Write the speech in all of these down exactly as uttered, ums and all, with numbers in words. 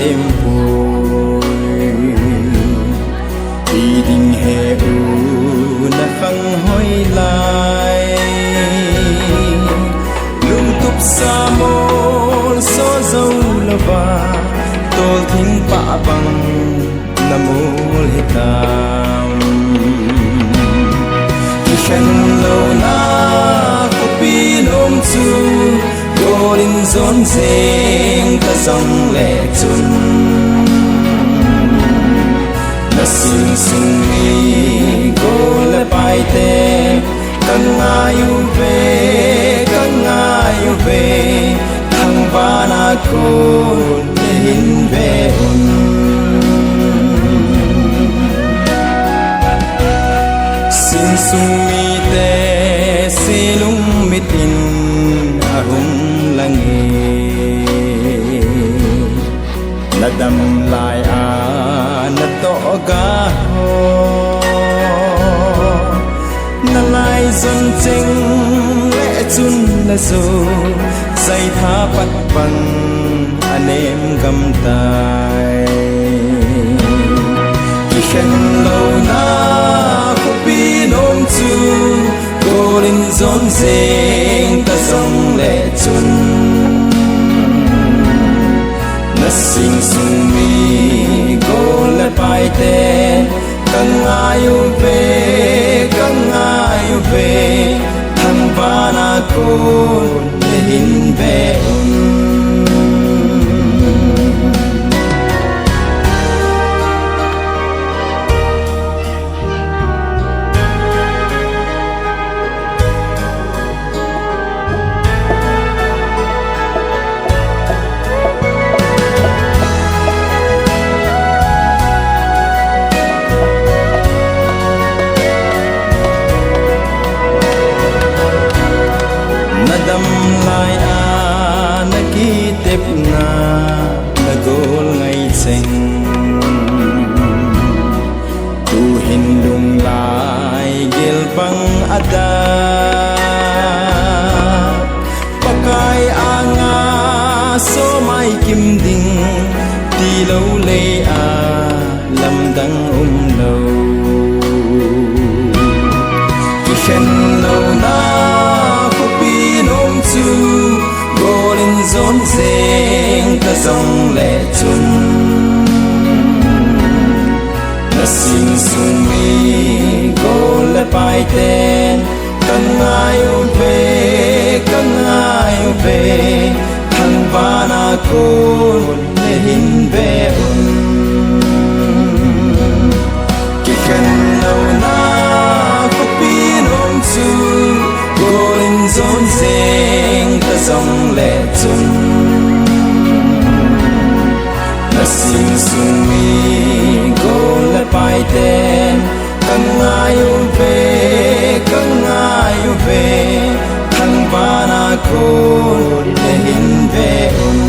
Em poi, ti ding he u na khang hoi lai. Lungtup sa mol so zo lova, tol thing pa bang na mol hitam. Kikhen lo na khopi nom chu, gol in jon jeng ta jong le chun, na sing sung mi gol le pai te, ka ngai uve, ka ngai uve, thangvahna kon na hin ve un. Sing sung mite se lungmit in ahung lang e. Na dam lai a na toh ga ho, na lai jon cheng le chun na jo, jai tha pat bang a nem gam tai. Kikhen lo na khopi nom chu, gol in jon jeng ta jong le chun, na sing sung mi gol le pai te, ka ngai uve, ka ngai uve, thangvahna kon na hin ve un. Na dam lai a na kitepna, na gol ngai cheng. Tuhin lunglai gel bang a da, Pakai anga so mai kim ding, ti lo le a lamdang um lo. Kikhen lo na khopi nom chu, gol in jon jeng ta jong le chun, na sing sung mi gol le pai ten, ka ngai uve, ka ngai uve, thangvahna kon na hin ve un. Kikhen lo na khopi nom chu, gol in jon jeng ta jong le chun, na sing sung mi gol le pai ten, ka ngai uve, ka ngai uve, thangvahna kon na hin ve un.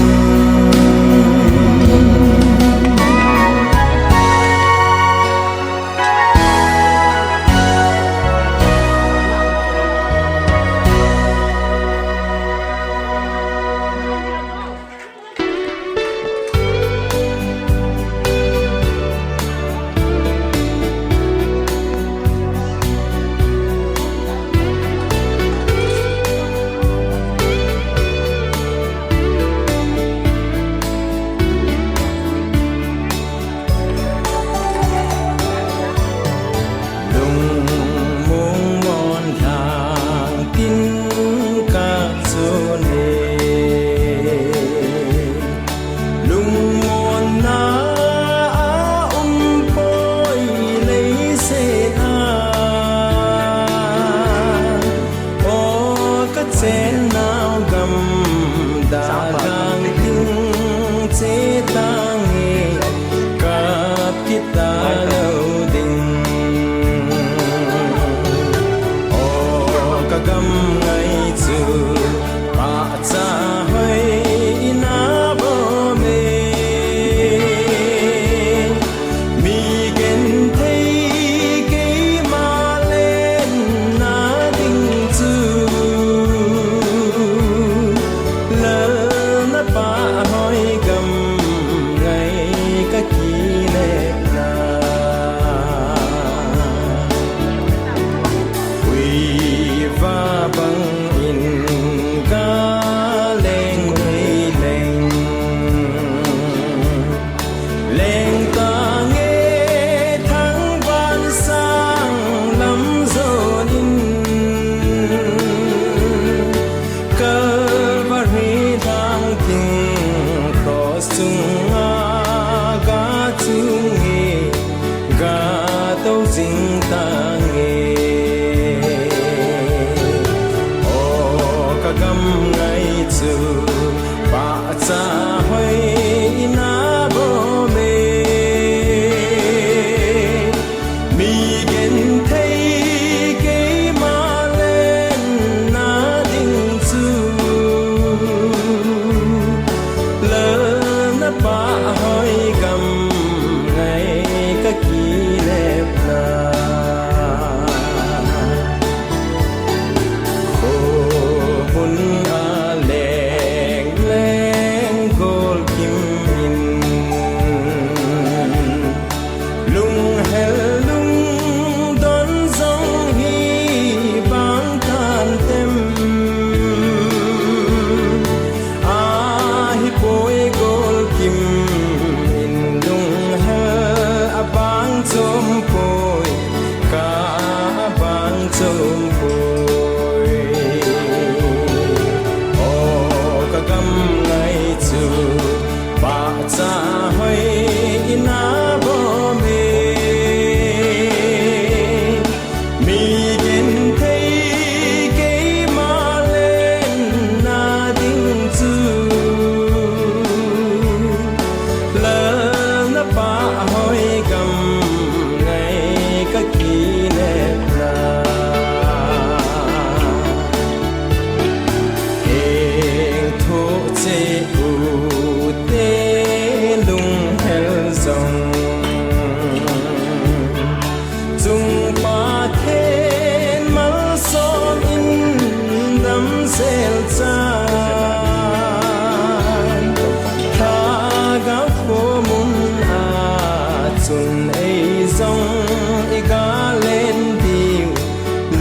Ei jong i galen diu,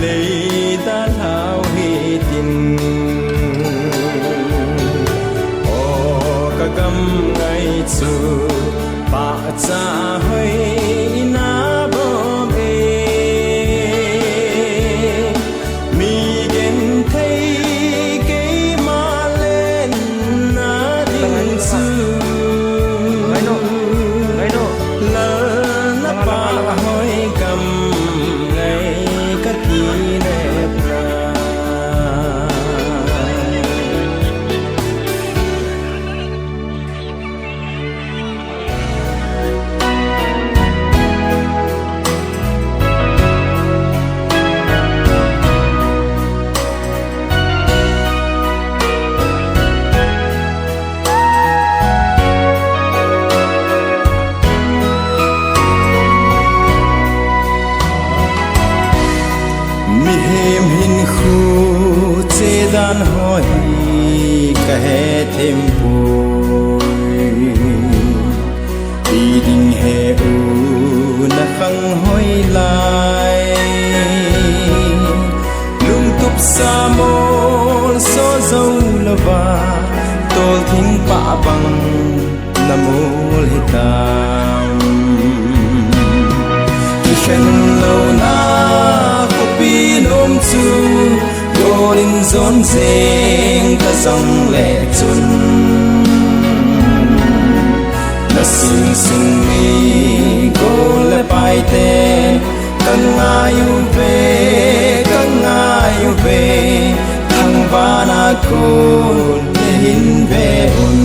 lei dalhau hitin. O ka gam ngai chu, pahcha hoi ina bom e. Mi genthei keima lenna ding chu, Lal na pahhoi gam ngai kati le. Mihem hinkho chedan ho hi kahe thempoi. Ti ding he u na khang hoi lai. Lungtup sa mol so zo lova, tolthing pa bang na mol hitam. Kikhen lona khopi nom chu, Golin jon jeng ka jong le chun, na sing sung mi gol le paite, ka ngai uve, ka ngai uve, thangvahna kon na hin ve un.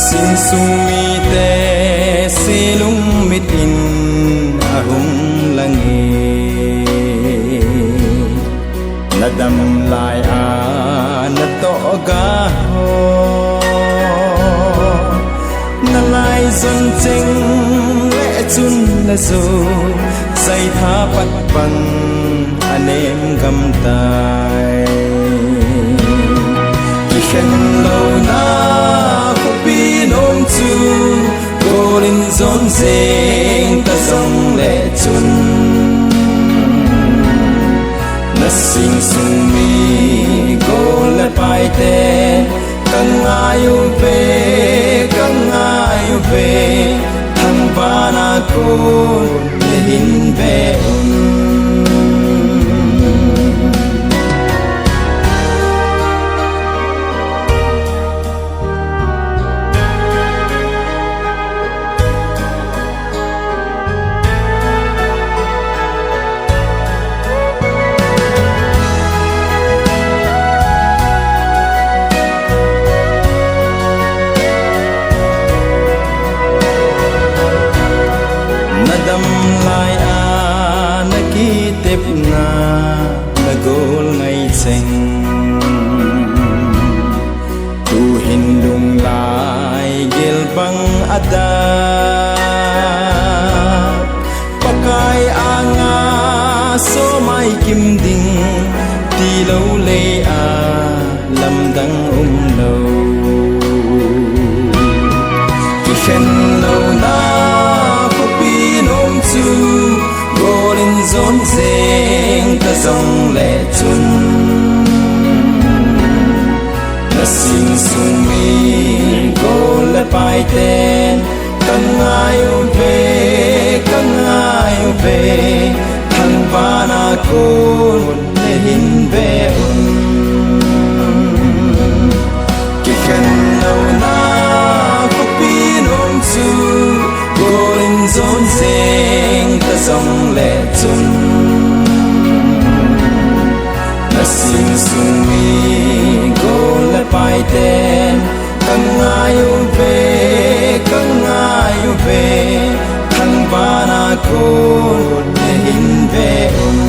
Sing sung mite, silung mit in ahung lang e. Na dam lai a na toh ga ho, na lai jon cheng le chun na jo, sai tha pat pan a nem gam tai. Kikhen lona khopi nom chu, Golin jon jeng ka jong le chun, na sing sung mi gol le paite, ka ngai uve, ka ngai uve, thangvahna kon na hin ve un. Na dam lai a na kitepna, na gol ngai cheng. Tuhin lunglai gel bang a da, Pakai anga somai kim ding, ti lou le a lamdang um lou. Kikhen lona khopi nom chu, Golin jon jeng ka jong le chun, na sing sung mi gol le paiten, ka ngai uve, ka ngai uve, thangvahna kon na hin ve un. Kikhen lona khopi nom chu, Golin jon jeng ka jong le chun, na sing sung mi gol le paiten, ka ngai uve, ka ngai uve, thangvahna kon na hin ve un.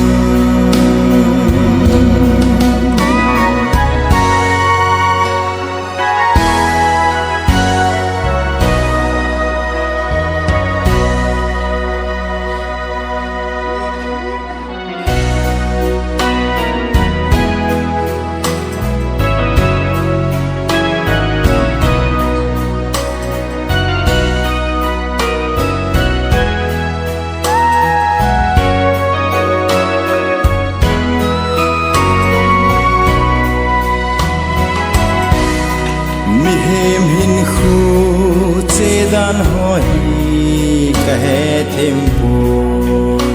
Jan ho hi kahe thempoi,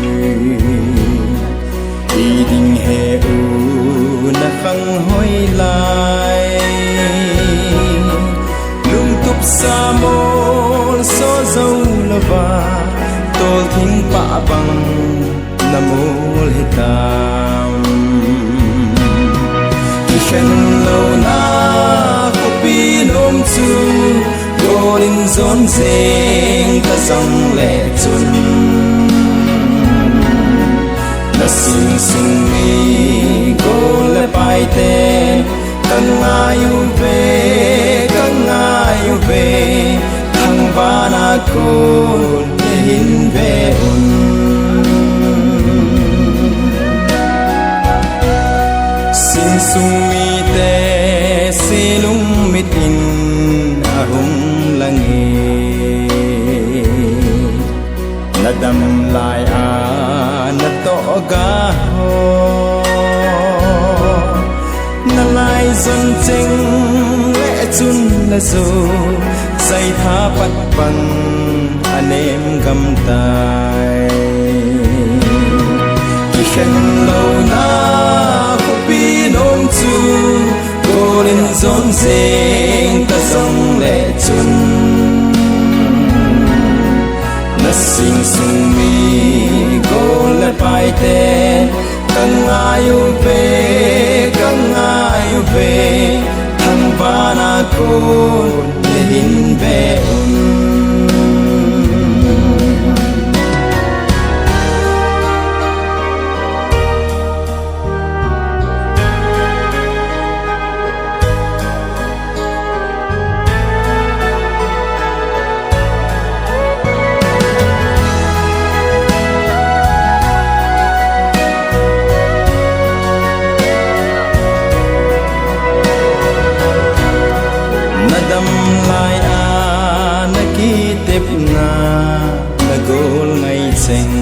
i ding he u na khang hoi lai. Lungtup sa mol so zo lova, tolthing pa bang na mol hitam. Kikhen louna khopi nom chu, gol in jon jeng ka jong le chun, na sing sung mi gol le pai te ka ngai uve, ka ngai uve, thangvahna kon na hin ve un. Sing sung mite se lungmit in ahung lang e. Na dam lai a na toh ga ho, na lai jon cheng le chun na jo, sai tha pat pan a nem gam tai. Kikhen louna khopi nom chu, gol in jon jeng ka jong le chun, na sing sung mi gol le pai te ka ngai uve, ka ngai uve, thangvahna kon na hin ve un. Na dam lai a na kitepna, na gol ngai cheng,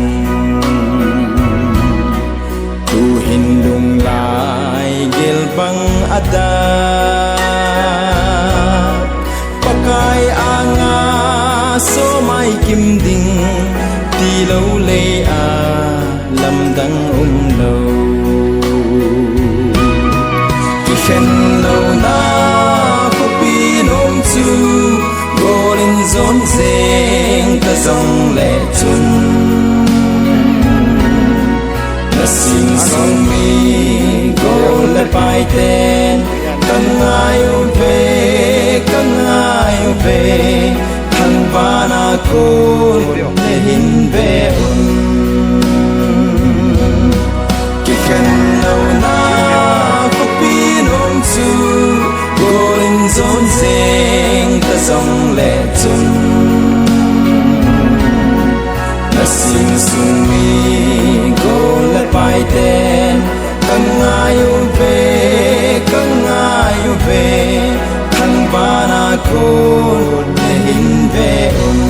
tu hin lung lai gel bang a da. Pakai anga so mai kim ding, ti lo le a lamdang um lo. Kikhen louna khopi nom chu, gol in jon jeng ka jong le chun, na sing sung mi gol le pai ten ka ngai uve, ka ngai uve, thangvahna kon na hin ve un. Kikhen louna khopi nom chu, gol in jon jeng ka jong le chun, na sing sung mi gol le pai ten ka ngai uve, ka ngai uve, thangvahna kon na hin ve un.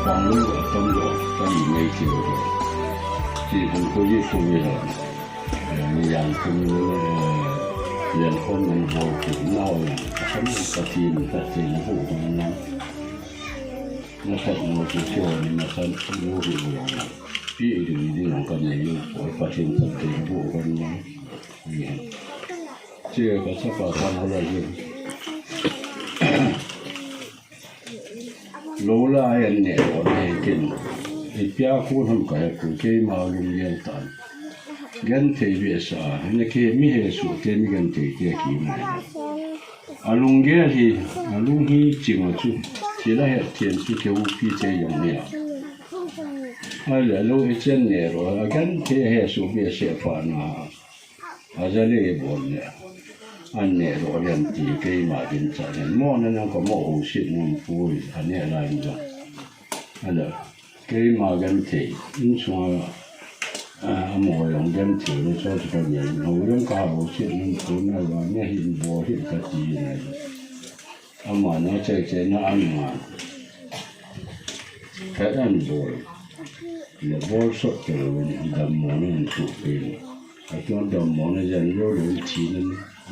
Pang lu a tam lu a tam mai ki lu. Ti hon ko ji ko ye la. Ni yang kum lu, eh, yan kon man bo ki na o ya. Kan ka ti ni ka ti ni ko ko na. Na ka mo ki ko ni na kan mo ki ko na. Pi i ni ni na ka ni ko pa tin ka ti ko ko na. Ni. Ti ka sa pa ka mo la ji. Lo la en ne o ne ken. Ipia ko ham ka he ko keima lung yen tan. Genthei ve sa, ne ke mi hesoh te mi genthei te ki mai. Alung gel hi, alung hi ching a chu. Ti la he tien chu ke u pi te yong ne a. Ai le lo i chen ne ro, a genthei hesoh ve se pa na. A ja le bol le. An ne ro lian ti keima din cha le. Mo na nang ko mo ho sit nung pui. An ne lai mo. Ala. Keima genthei. In sunga, a, mo yong genthei. Ni so ti ka ye. Ho yong ka ho sit nung pui na la ne hin bo hin ka ti na. Ama na chai chai na an ma. Ka an bol. Le bol sot ke lo ni dammo na an tu ke. Ka tuan dammo na jan lo lo thina,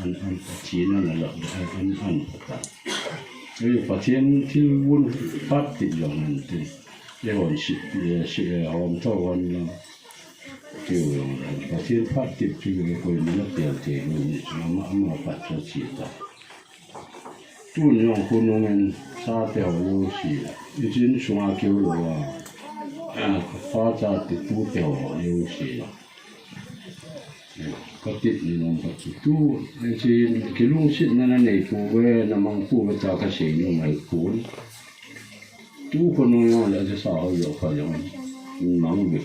an, an, thina na la, an, an, an, ta. Ei, Pathen thil vun phat tip jong an tin. Ei, hon si, eh, si, eh, hom tho hon la. Keu jong la. Pathen phat tip chu le koima na tel te lo ni, ama, ama phat chu chi ta. Tun jong khonung in chate ho jouse. Ichin sunga keu lou a. A, pa chate tute ho jouse. Ka tip ni nom ka ti tu. Ichin kilungsetna na nei pouve, na mang pouve tia ka sei nom ahi pon. Tu khonung jong le, asa ho jo kha jong. Mang ve.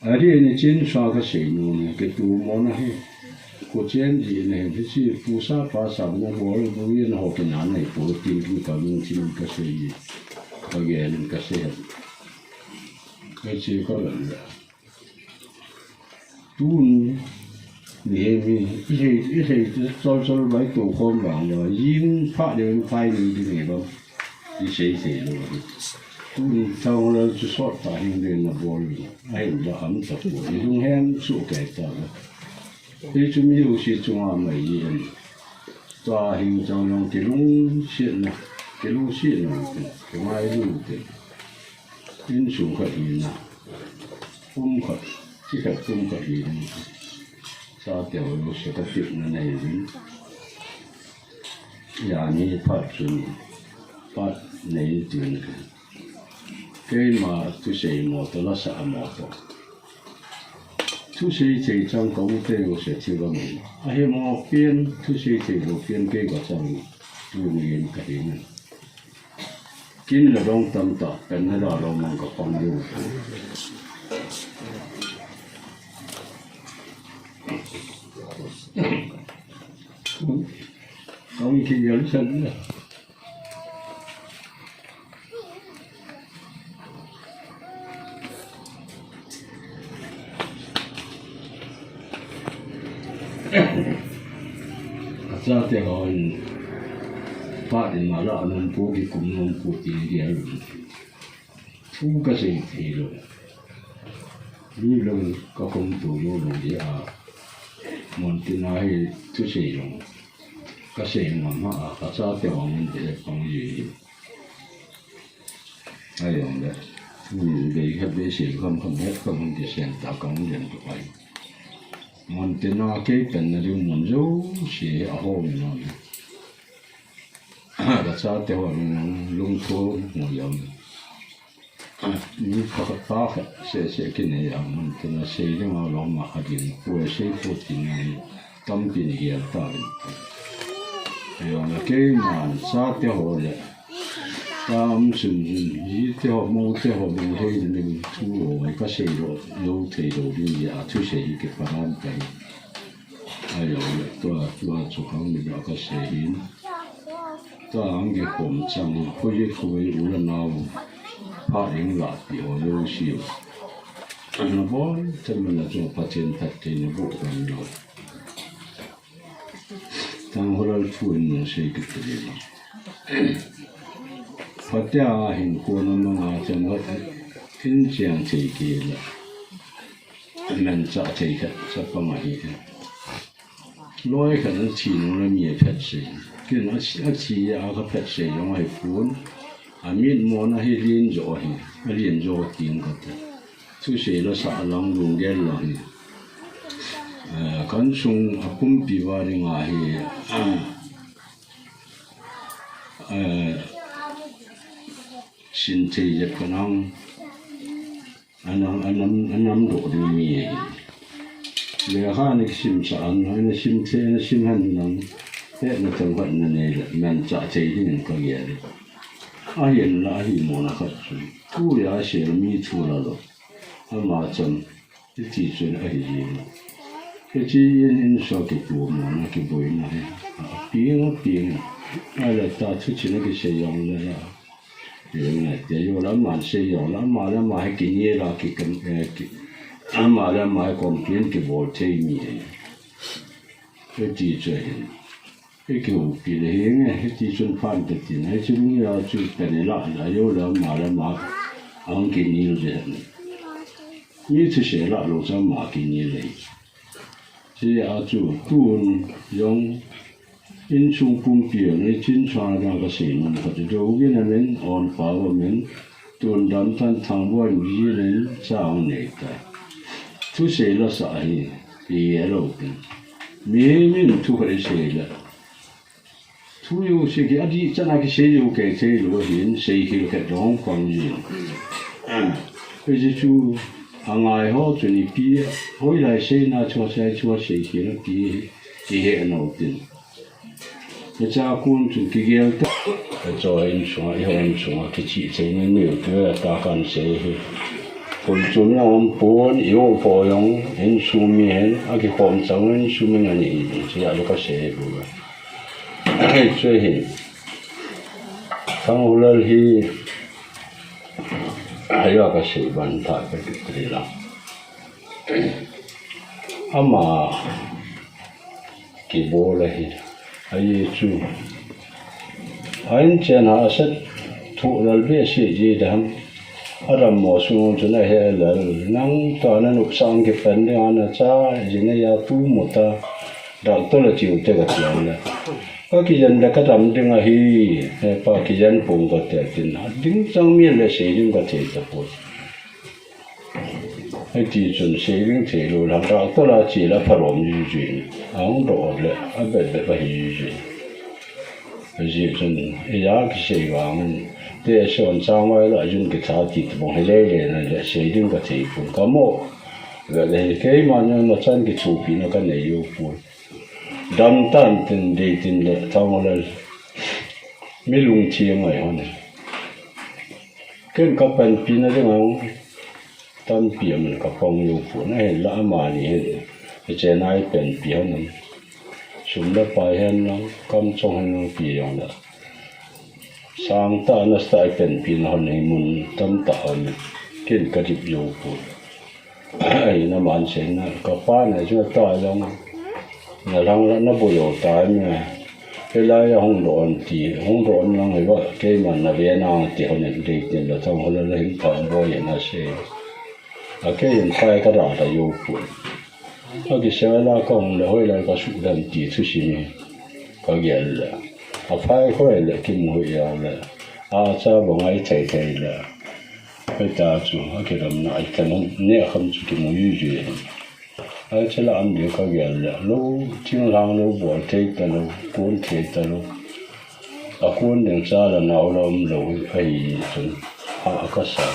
Ahi, ni chin sa ka sei nom, ke tu mo na hi. Ko chen ji na hi, hiche pu sa pa sa na bol, bu yin ho ke na nei, pu tin kin ka lung chin ka sei ji. Ka gen ka sei. Ka chi ka la la. Tun, ni he mi, i sei, i sei, sol sol bai tu khom bang lo, yin pha de phai ni di ni lo. I sei sei lo. Tun tang lo chu sot ta hin de na bol. Ai la am ta pu. Ni lung hem su ke ta lo. Ei chu mi u si chunga mai yin. Ta hin chang long kilungsetna. Kilungsetna. Ke mai lu te. Insung khat hi na. Um khat. Chi khat um khat hi na. Chate ho jouse ka tip na nei hin. Jani phat chu ni, phat nei tin. Keima thusei mo to, lasa mo to. Thusei thei chang ka u te u se thi va mo. Ahi mo pian, thusei thei lo pian kei ka chang. Tu ni yen ka hi na. Kin la dong tam ta, kan na da lo mang ka pang diu. Kong ki yel san na. Achate hon, pa ni ma la nom pu ki kum nom pu ti ni dia. Thu ka sei thei lou. Mi lou ka khom tou lou lou dia. Mon tin a hi thusei lou. Ka sei ngam a, ka chate hon te pang ji. Ai jong le. Min bei khat bei sei kham kham het kham ti sen ta ka hung len tu ai. Mon tin a kei pen na diu mun jouse a hom na. Ka chate ho lung, lungtho mo jong. Ni kha kha ta kha se se ki nei a mun tin a sei ding a lom a ding. Pu e sei pu tin a ni. Tampi ni gel ta vin. Jong le keiman chate ho le. Tam sun jin, jite ho, mote ho, lung hei ni thu ho, ka sei lou, lou thei lou ding a thusei hi kipa ram ka hi. Ajong le tua, tua chu khang ni a ka sei hin. Tua ang kikhom chang, khoi khoi u le nau. Pha eng la pi ho lou si. Ana bol, te man a chu Pathen phattheina boh kan lou. Tang holal thu in nung sei kit ta ding. Patia hin kona manga chan hot in cheng thei kila. Manchah thei khat chapang ahi. Loi khat athi nung le mi aphet sei. Ken athi a ka phet sei jong ahi pon. Amit mona hi lin jo ahi. Alin jo ting kati. Thusei la sa lang lunggel la hi. Kan sung apumpi va ding ahi. Sin thei jep kanang. Anam, anam, anam doh ding mi ahi. Lekha na kisim sa an, na sim thei, na sim han lang. Hetna chang khat na nei le, manchah thei ding ka gel. Ahin la ahi mona khat chu. Tuja sel mi thu la lo. Ama chang. Hiti chun ahi jing. Hiche in, insung a kipu mona kiboina hi. Aping, aping. Ahile ta thu china kisei jong le la. Jing le, te jo la man sei jong la, ama le ama hi kini la ki kan, eh, ki, ama le ama hi complain kibol thei mi ahi. Hiti chu ahi. Hiti chu phat tatin, hiche lunggel a chu tani la, la jo la, ama le ama ahung kinel jeng. Mi thusei la lou chu ama kinel ahi. Hiche a chu tun jong insung pumpi a nei chin chang a ka sei nom khat chu, Ginamin, Onpao Min, Tundamtah, Thangboi Min, Jilin, Changneitai. Thusei la sa hi, i alo pin. Mi min thu khat i sei le. Thu jouse ki adih chan a kisei jou kei thei lou ahin, seikhel khat dong pang jin. Hiche chu angai ho chun ipi, hoilai seina chua sei chua seikhel a pi, i he nau tin. Hiche a kon chun kigel ta. Hiche a insung a, i ho insung a kichih thei ni neu tu ta kan sei hi. Koi chun na um pon, i ho po jong, insung mi hen, akikhom chang insung mi nga ni, hiche a ka sei bu. Hiche hi. Thanghulal hi, ahi a ka sei ban ta ka kiti la. Ama kibol ahi. Ahi chu. A in chen a set thu lal be se ji dam. Adam mo sung chun ahe lal. Nang ta na nupsang kipan ding a na cha ji na ya tu mo ta. Doctor la chiu te ka chiang le. Ka kijen le ka dam ding ahi. He pa kijen pung ka te tin. Ding chang mi le sei ding ka thei ta poi. Hiti chun sei ding thei lou, doctor la che la phalom ji ji. Ahung doh le, abet bet ahi ji ji. Ajeh chun, eija kisei vang. Te son chang vai la jun kitha ti bong hi le le na le sei ding ka thei pon ka mo. Ve le keima na na chan kithopi na ka nei jou pon. Dam tan tin dei tin le Thanghulal. Mi lungthim ngai hon. Ken ka panpi na ding ang. Tampi aman ka pang jou pon ahi la amani hin. Hiche nai panpi hon am. Sum le pai hen lang, kam chong hen lang pi jong la. Sang tah na sa panpi na hon hi mun tamtah hon. Ken ka dip jou pon. Ahi na man sei na, ka pa na chu ta jong. Na lang la na bo jou ta mi. Hilai a hung doh an ti, hung doh an lang hi va, keiman na ve na ti hon in dei tin la Thanghulal hin Thangboi na sei. A kei in phai ka da da jou pon. A kisei la ka hung le hoilai ka su dan ti thu si mi. Ka gel le. A phai hoi le kimu hoi a le. A cha bo ngai thei thei le. Hoi ta chu, a kidam na, a kidam na, ne kham chu kimu ji ji. Ai, che la am ding ka gel le, lou, thinglhang lou bol thei ta lou, kon thei ta lou. A kon ding cha la nau la um lou, ahi chun, a, a ka sa.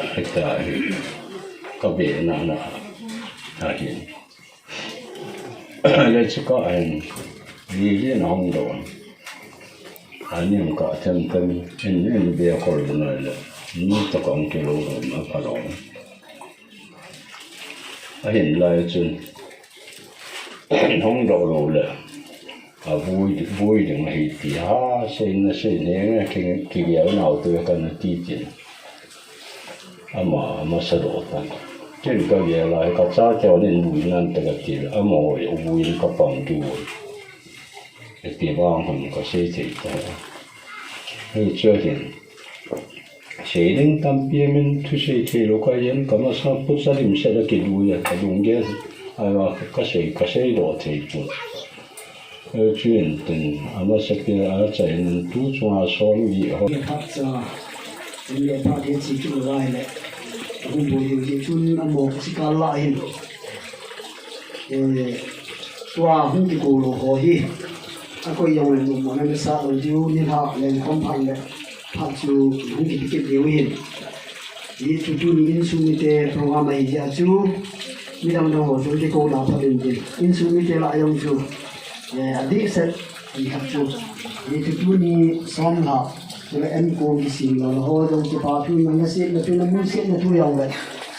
Ahi ta hi, ka be na na, ahi. Le chu ka ahi, ni le na hong do. Ani ang ka them them, in, in be kol na le, ni ta kong ke lo na ka lo. Ahin lai chun, hung doh lou le, a vui, vui ding ahi ti ha, sei na sei ne nge ki, kigel nau te ka na ti tin. Ama, ama sa doh tan. Ken ka gel a, ka chate hon in vui nan te ka ti le, ama hoi, vui in ka pang ki vui. Iti vang hon ka sei thei ta. Hichu ahin. Sei ding tampi amin, thusei thei lou ka hin, ka masang put sa lim se la kidu ya, ka lunggel, aiwa, ka sei, ka seidoh thei pon. Chuin tin, amasa pia a chai nan tu chunga som gi ho. Phat cha, in le phat hi chi chu lai le. Hung boi hi chun amo chi ka la hin. Eh, tua hung kikou lou ho hi. A koi jong le numo na sa lou diu ni ha le khom phan le. Phat chu hung kipi kit diu hin. Hichu tuni insung mite program ahi jeh a chu. Midang dang ho chu kikou na phat in tin. Insung mite la jong chu. Eh, adih set. Hichu. Hichu tuni som la. Chule enkong kisim lou ho jong kipa thu na na se na thu na mun se na thu jong le.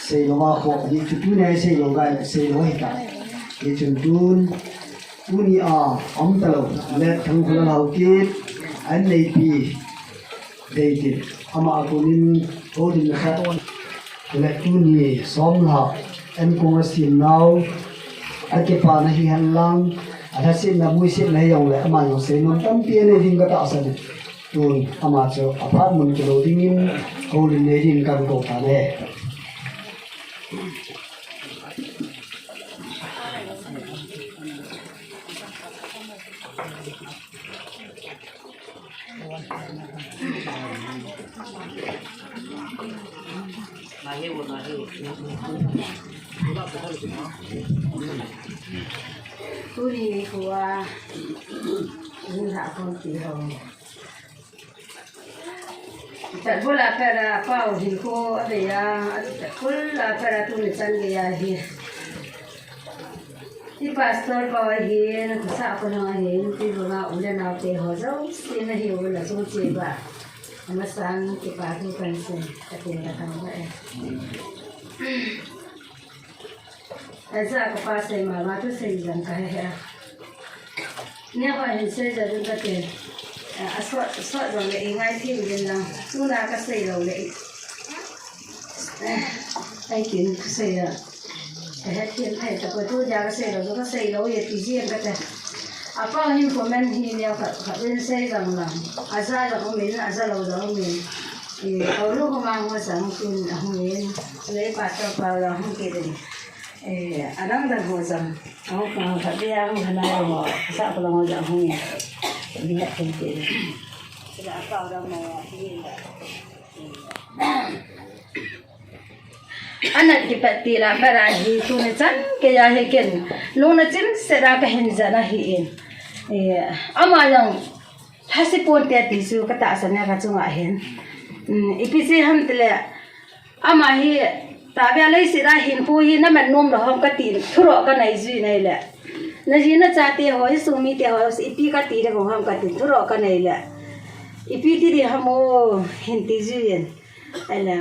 Sei lou a kho, hichu tuni a sei lou gai, sei lou hi ta. Hichun tun, tuni a, um ta lou, le Thangkhulal Haokip, an neipi, dei tin, ama a kunin, ho din na khat, le tuni, som la, enkong a sim nau, a kipa na hi hen lang, a lhasetna, muisetna hi jong le, ama jong sei nom tampi a nei ding ka tahsan e. Tun ama chu aphat mun kilou dingin, houlim nei dingin kan kou tan ahi. Tuni nikho a, ni ha kon ti ho. Tat bul a pat a, Pau hinkho a bei a, tat bul a pat a tuni chan gei a hi. I pastor pa ahin, khosah pa lang ahin, ti banga u le nao te ho jouse na hiu la chung che ba. Amasang kipa thu kan sei, ka tin ka thang ba e. Aja ka pa sei mama thu sei jang ka he he. Nia ka hin sei jang ka te. A sot, sot jong le i ngai thim din lang. Tuna ka sei lou le i. Ai kin ka sei a. Ka het thim thei ta ko tu ja ka sei lou, ka sei lou ye ti jeng ka te. A pa hin comment hi nia ka, ka in sei jang lang. Aja jang um in, aja lou jang um in. I, au lu ko ma ngo jang kin a hung in. Le pa ta pa la hung ke de. Eh, adang dang ho jang. Ahung kha, kha bia, hung kha nai ho, sa ko la ho jang hung ya. Bia thei thei. Sila a kau dang mo ya, hi la. Ana kipat ti la, ka ra hi, tuni chan gei a hi ken. Lungna chim set a ka hin jan ahi in. Eh, ama jong, lhase pon te ti chu ka tahsan a ka chunga hin. Mm, ipi jeh ham ti le, Ama hi, tabang leiset a hinkho hi na man nom lou ham ka tin, thuroh ka nei jui nei le. Na ji na chate ho, i sung mite ho, ipi ka ti ding ham ka tin, thuroh ka nei le. Ipi ti ding ham o, hin ti jui in. Ai le.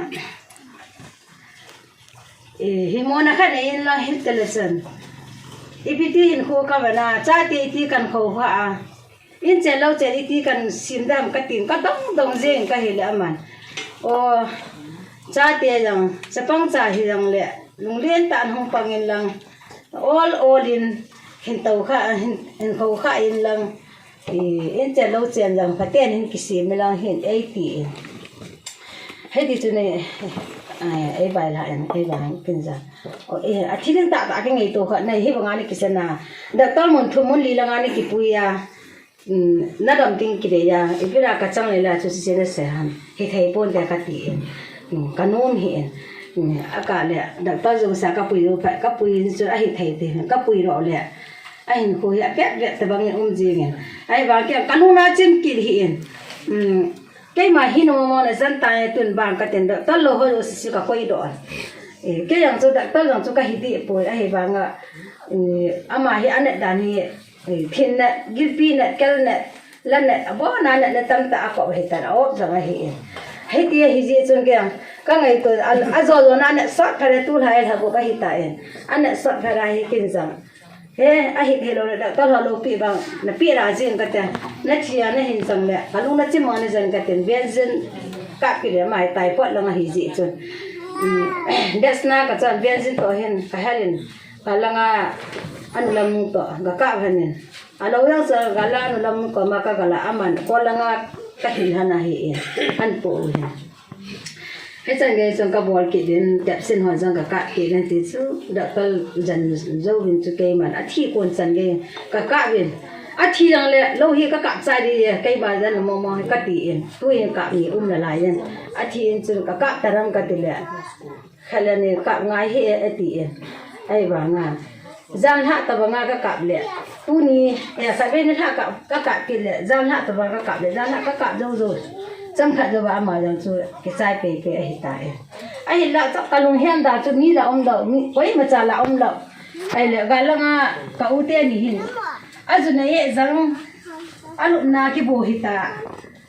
E, hi mo na ka nei in lang hin te le chun. Ipi ti hinkho ka man a, chate ti kan kho ha a. In chen lou chen iti kan sim dam ka tin ka dong dong jeng ka hi le aman. O, chate jong, chapang cha hi jong le, lunglen tah in hung pang in lang, ol ol in, hin tou kha, hin, hin kho kha in lang, i, in chen lou chen jong, phaten hin kisim in lang hin, ei ti in. Hei ti chu nei, ai, ei vai la in, ei vai kin ja. O, e, a thil tah tah ki ngei to kha, nei hi banga ni kisan a. Doctor mun thum mun li langa ni kipui a. Mm, na dam ting kidei a, ipi ra ka chang le la chu si se na se han. Hi thei pon te ka ti in. Mm, ka nom hi in. Mm, a ka le, doctor jong sa ka pui u pha, ka pui in chu a hi thei te, ka pui lou le. A hinkho hi a pet pet te bang in um jing in. Ai bang ke ka lungna chim kit hi in. Mm, keima hi nom mo na jan ta e tun bang ka ten doctor lou ho si si ka koi doh. E, kei jong chu doctor jong chu ka hi dih poi a hi bang a. E, ama hi a nat dan hi Ei, thin nat, gilpi nat, kel nat, la nat, abon a nat, nat tamtah a kop ahi tan, a op jong ahi in. Hiti ahi jeh chun kei jong, ka ngaito, a, a jo jo na nat sot phat a tulha e lha gup ahi tan. A nat sot phat a hi kin jong. He, ahi thei lou le, doctor ho loupi bang, na pi ra jing ka te, na thi a na hin jong le, ka lung na chim mo na jong ka tin, ven jin, ka pi le mai typhoid lang ahi jeh chun. Um, des na ka chon, ven jin to hin, ka hel in, ka langa, an lam to, ka ka ven in. Alou jong chu gala nu lam koma ka gala aman, ko langa Ka thil han ahi in, han po u hin. Hichan gei chun ka bol kit in, tepsin hon jong ka kap kit in ti chu, doctor jan jouvin chu keiman, athi kon chan gei ka kap in. Athi jong le, lou hi ka kap chai ding e, keima jan momo hi ka ti in. Tuhin kap ni um nalai in. Athi in chun ka kap taram ka ti le. Khat le ni kap ngai hi e, ati e. Ahivanga. Jan lha tabanga ka kap le. Tuni, e, khatvei ni lha ka, ka kap kit le. Jan lha tabanga ka kap le. Jan lha ka kap jou jou. Chomkhat jouva ama jong chu kichai pei pei ahi tai. Ahinla chu ka lunghem da chu mi la um lou, mi, koima cha la um lou. Ahile, galanga ka u teni hin. Ajun a e jong. Alupna kibo hita.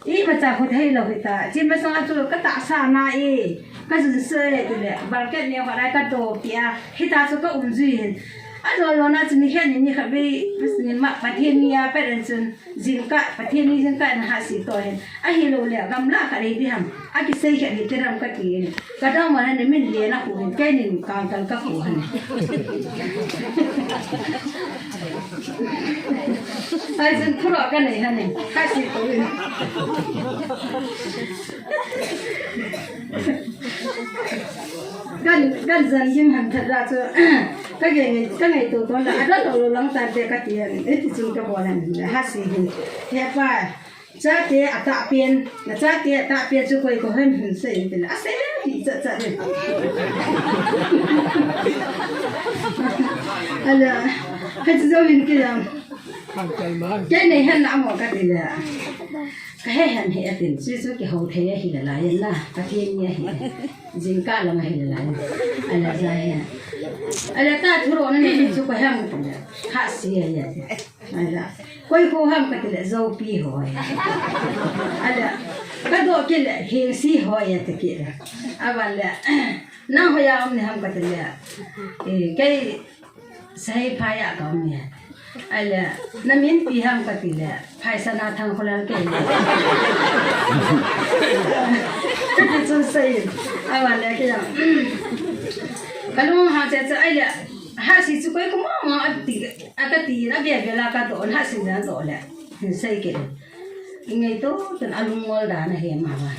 Imacha khu thei lou hita. Chi masanga chu ka tahsa na e. Ka jun se ti le. Blanket ne ho lai ka do pi a. Hita chu ka um jui hin. Ajo jo na chu ni khen ni khatvei. Ni ma Pathen ni a pet en chun. Jingkah, Pathen ni jingkah na hasi to hin. Ahilou le, gamla khat hi di ham. Akisei khat hi ti ram ka ti hin. Ka dang ma na ni min le na khu hin. Keinin kangkal ka khu hin. Ai, jin thuro ka nei hane. Ka si ko in. Kan, kan jan jing han that la chu. Ka ge ngai, ka ngai to ton la. Ada to lo lang ta de ka ti han. E ti chun ka bol han. Ha si hin. He pa. Chate atahpen, na chate atahpen chu koi ko hen hin sei in tin. Asei hi cha cha de. Ala, ha chu jo hin ki jam. Kei nei hen na mo ka ti le. Ka he hen he tin, chu chu kihou thei ahi le lai na. Pathen ni ahi. Jingkah lang ahi le lai. Ala ja he. Ala ta thuro na ni chu ko hem tin. Ha si ya ya. Ala, koi kho ham ka ti le, Zopi ho e. Ala, ka do kit le, Hengsi ho e ti kit le. Aban le, nang hoiya um ni ham ka ti le, e, kei Sahei phai a ka um e. Ala, na min ipi ham ka ti le, Phaisana Thangkholal kei. Ka ti chun sei. Aban le kei jong. Ka lung hang che che, ala, ha si chu koi ko mo mo a ti. A ka ti na bia bia la ka to na sin na to le. Hin sei ke. Ngai to tun alung ngol da na he ma ma.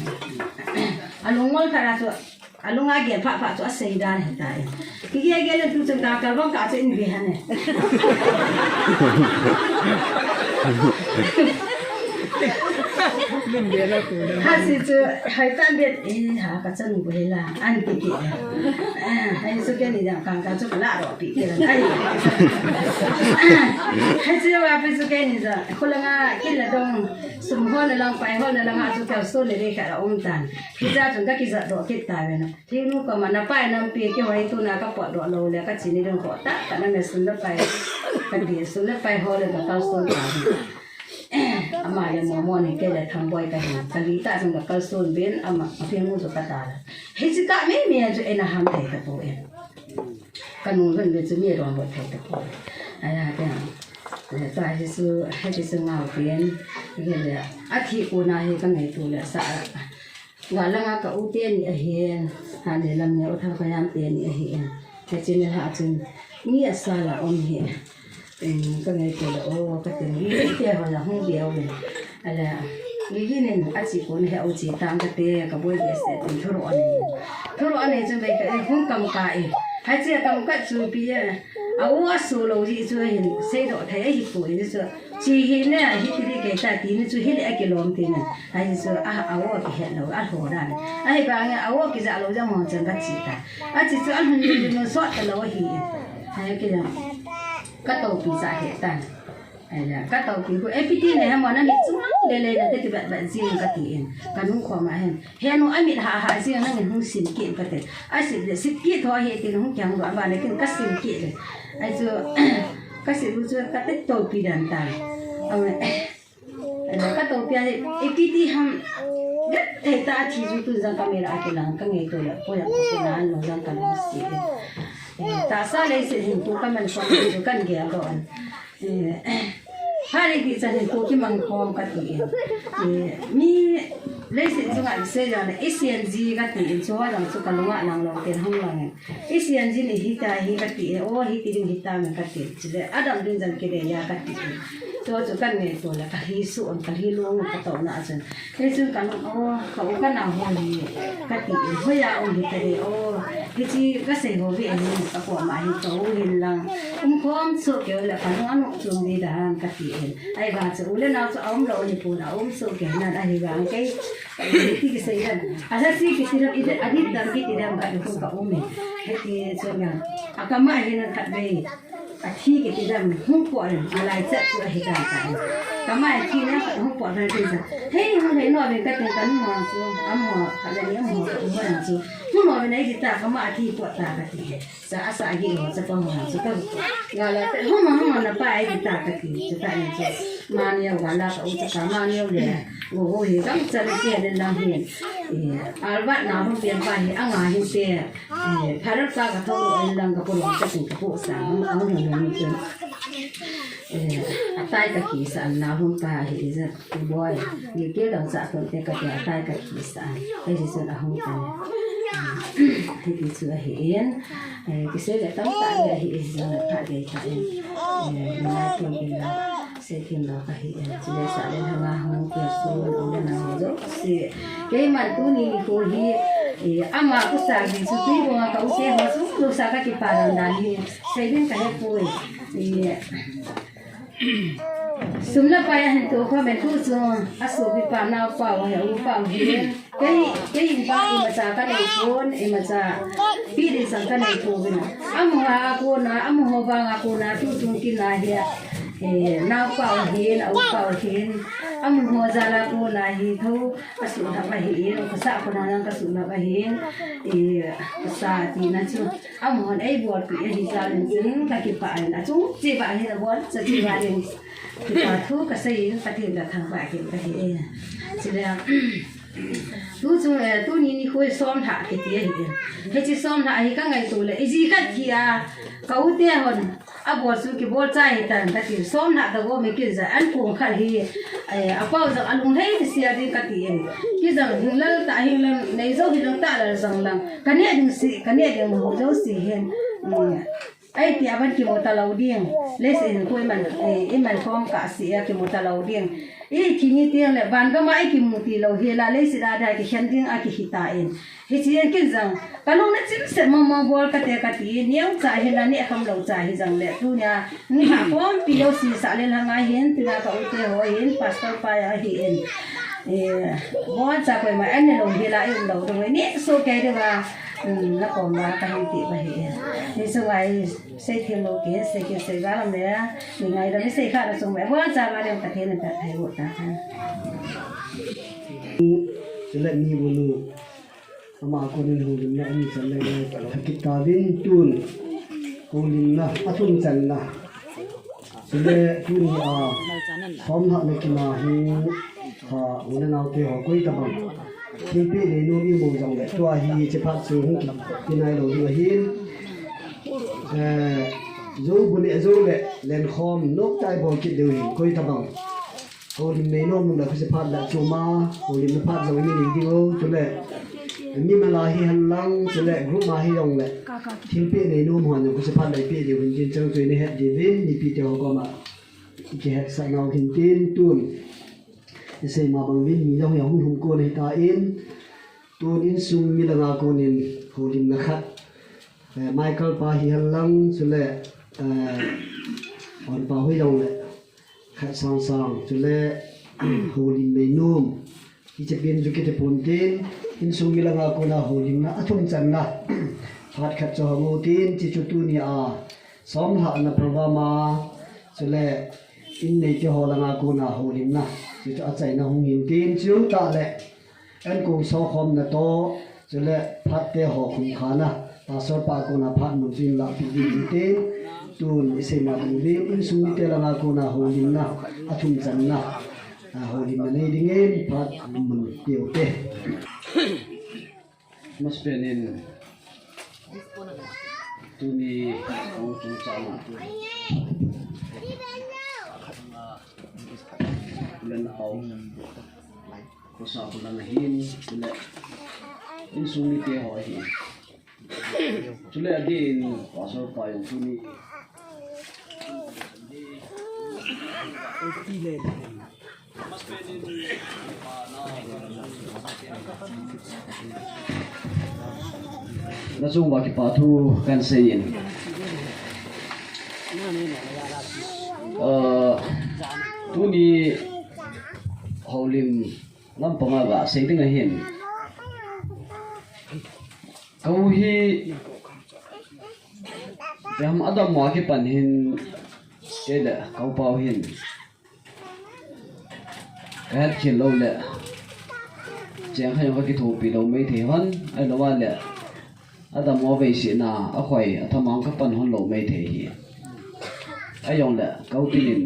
Alung ngol ka ra chu alung a ge pha pha chu asei da na he ta e. Ki ge ge le tu chun ka ka bang ka chu in ve ha ne. Min ve la tu da. Ha si chu hai ta bet e ha ka chan bu he la an ti ki. Eh, hai chu ke ni da ka ka chu la ro. Pi kira. Ai. Hai chu wa pi chu kei ni ja. Khulanga kila dong. Sum hol na lang, pai hol na lang, a chu kal so le le ka um tan. Kija chun ka kija do kit ta ve na. Thinu ka ma na pai nam pi ki hoi tu na ka pot do lo le ka chini dong ko ta. Ka na me sun na pai. Ka di sun na pai hol le ka kal so ta. Ama le mo mo ni ke le thang boi ka hin. Ka li ta chun ka kal so bin ama a pi mu chu ka ta la. Hi chi ka me me chu e na ham thei ka po e. Ka nung ven ve chu mi rong bot thei ta ko. Aya, tia. Le ta hi chu, hiti chu ngau pen. Hi le, athi kona hi ka ngaitu le sa. Ga langa ka u teni ahin. Ha le lam ne u thang ka yam teni ahin. Hichi ni ha chun. Mi asa la um hi. Em, ka ngaitu le, o, ka teni. Te ho la hung bia u le. Ala, Gigi nin, achi kon he u chi tang ka te, ka boi be se tin thuro ani. Thuro ani chun bei ka, e, hung kam ka e. Hai chi kam ka chu pi e. A u a su lo ji chu hin, sei do thei hi pu e chu. Chi hi ne, hi ti ri ke ta ti ni chu hi le a ki lom ti ni. Hai chu a, a u ki het lo, a ho da ni. Ai ba nge, a u ki ja lo ja mo chan ka chi ta. A chi chu a hun ni no so ta lo hi. Hai ki la. Ka to pi sa he ta. Aila, ka to pi hu, e pi ti ne ha mo na mit chung le le na te ti bat bat jing ka ti in. Ka nung khom a hen. He nu a mit ha ha jing na ngen hung sin kit ka te. A sit le sit kit ho he ti hung kyang do ba le kin ka sin kit le. Ai chu, ka sit lu chu ka te to pi dan ta. Aila, ka to pi a he, e pi ti ham. Gat thei ta thi chu tu jang ka me la a ki lang ka ngei to le. Ko ya ko na lo jang ka lo si. Ta sa le si hin tu ka man ko chu kan ge do an. Eh, hari ki chan in ko ki mang khom ka ti in. Eh, mi leiset chunga i sei jong le, i sian ji ka ti in, chu a jong chu ka lunga lang lo ten hung lang in. I sian ji ni hita hi ka ti in, o hi ti ding hita nge ka ti in. Chule, a dam ding jong ki de ya ka ti in. Chu chu ka ngaito le, ka hi su on, ka hi long ka to na chun. Hei chun ka nung, o, ka u ka nau ho hi, ka ti in, hoiya um hi ta de, o, hichi ka sei ho ve in, ka ko ma hi to hin lang. Um khom su ke le, ka nung anu chu ni da han ka ti in. Ai ba chu u le nau chu um lo ni pu na, um su ke na da hi ba kei. Ti ki sei dan. A sa si ki ti dan, i de, a di dan ki ti dan, ka u ka um ni. Hei ti chu na. A ka ma hi na ka ve. A thi kiti dan hung po dan, a lai chat chu ahi dan ta. Ka ma a thi na hung po dan tin sa. Hei, hung hei no ben ka tin ka nu ma chu, a mo, ka le ni a mo, ka u ma chu. Hung no ben ai di ta, ka ma a thi po ta ka ti. Sa a sa a gi mo, sa pa mo chu ka. Nga la te, hung ma, hung ma na pa ai di ta ka ti, chu ta ni chu. Ma ni wa la ka u ta ka ma ni le. Wo wo hi gam cha le che le lang hin. Albat na hung pian pa hi, a nga hin te. Eh, Pharalpa ka thou in lang ka pulong ka tin ka pu sa, ang, ang, ang, ang, ang, eh, a tai ka kisa an na hung pa hi, is a boy. Ni ke dang sa ton te ka te a tai ka kisa an. Ai si sun a hung pa. Hi ti chu ahi in. Eh, ki se le tam ta le hi is a na ta le ta in. Eh, na ton ke la. Sei thim lo ka hi e, chule sa le hanga hung pe su, u le nau ho jouse. Keiman tuni nikho hi, e, ama khu sa ding chu tui banga ka u te ho chu, lo sa ka kipa dan dan hi, sei ding ka he poi. E, sum le pai a hin to kho men tu chu, a sopi pa nau pa u he, u pa u hi. Kei, kei in vang imacha ka nei pon, imacha pi ding sang ka nei pon. Amaho a kona, amaho vang a kona, tu chung kin a hi, eh, nau pa u hin, a u pa u hin, amaho jal a kona hi, tho, a su lhap ahi in, ka sa kona nang ka su lhap ahi in, eh, ka sa ti na chu, amahon ei bol pi ahi jal in chun, ka kipah in, a chung chi ba hin a bol, cha chi ba hin, kipah thu ka sei in, Pathen ka thangvah kit ka hi e. Chule, Tu chung, eh, tuni nikho hi somlhah kiti ahi e. Hiche somlhah hi ka ngaito le, iji khat hi a, ka u te hon, a bol chu kibol chai hitan kati, somlhah ta go me kin ja, an kong khat hi, eh, a pau jong a lunglhai kisia ding kati e. Ki jong hinglal ta, hinglal nei jo hi jong ta lal jong lang. Ka neh ding si, ka neh ding ho jouse hin. Mm. Ai ti a ban kimu ta lou ding. Leiset hin khu iman, eh, iman khom kah si a kimu ta lou ding. I thi ni tiang le van gam a i kimu ti lou hi la leiset a dia kikhen ding a kihi ta in. Hichi a kin jong. Ka nung na chim set mo mo bol ka te ka ti. Niang cha hi la ni kham lou cha hi jong le. Tunia ni ha khom pi lou si sa le la ngai hin. Tina ka u te ho hin. Pastor pa ya hi in. Eh, bon cha koi ma an ne lou hi la i um lou dong. Ni so ke de ba. Hmm, na kom ba ka hin ti ba hi in. Ni so ngai. Sei thim lou ke, sei ke, sei ga lam le, ni ngai da mi sei kha da sung me, bon cha ma le ka the na ta thai bo ta kha. Chule mi bu nu, ama ko nin houlimna um chan le, ka lo kit ta vin tun, houlimna, a thum channa. Chule tuni a, somlhah na kina hi, ha, u le nau te ho koi tabang. Thilpeh neinom imu jongle, tua hi hiche phat chu hung kipeh nai lou ding ahin. Eh, jou bu neh jou le, lenkhom, noptai bol kit diu hin, koi tabang. Houlim neinom le, hiche phat le, chuma, houlimna phat jong inei ding u, chule. Mi mala hihen lang, chule, group ma hi jongle. Thilpeh neinom hon jong, hiche phat le, peh diu hin, tin chang chu inei het diu vin, mipi te ho koma. Ikihetsah nau hin tin, tun. Isei ma bang vin mi jong hi ahung lhum kon ahi ta in, tun insung mi langa kon in houlimna khat, eh, Michael pa hihen lang chule, eh, Hon pa hi jong le khat sang sang chule houlim neinom. Hiche pen chu kiti pon tin, insung mi langa kona houlimna a thum channa. Phat khat chu hong u tin, hiche chu tuni a somlhahna program a, chule in neite ho langa kona houlimna. Hiche chu achaina hung hin tin, chutah le, an kong sokhomna toh, chule phat te ho khum khana. Pastor pa kona phat mun chu in lahpeh ding hin tin, tun isei ma bang vin, insung mite langa kona houlimna, a thum channa. A, houlimna nei dingin phat mun peh u te. Masapen in tuni hung chungchang a tu. Len hau. Khosa khu lang ahin, chule insung mite ho ahin. Chule adin, Pastor pa jong tuni. Nachung uva kipa thu kahin seiyin. Ah, tuni houlim lampanga kasei ding ahin. Ka u hi, ipi ham, adammo a kipan hin, kei le ka u pa u hin kahet khel lou le, cheng khat jong kakithopi lou maithei hon, ahilou le, adammo veisena, akhoi, athamang kapan hon lou maithei hi. Ahijongle, ka u Tin in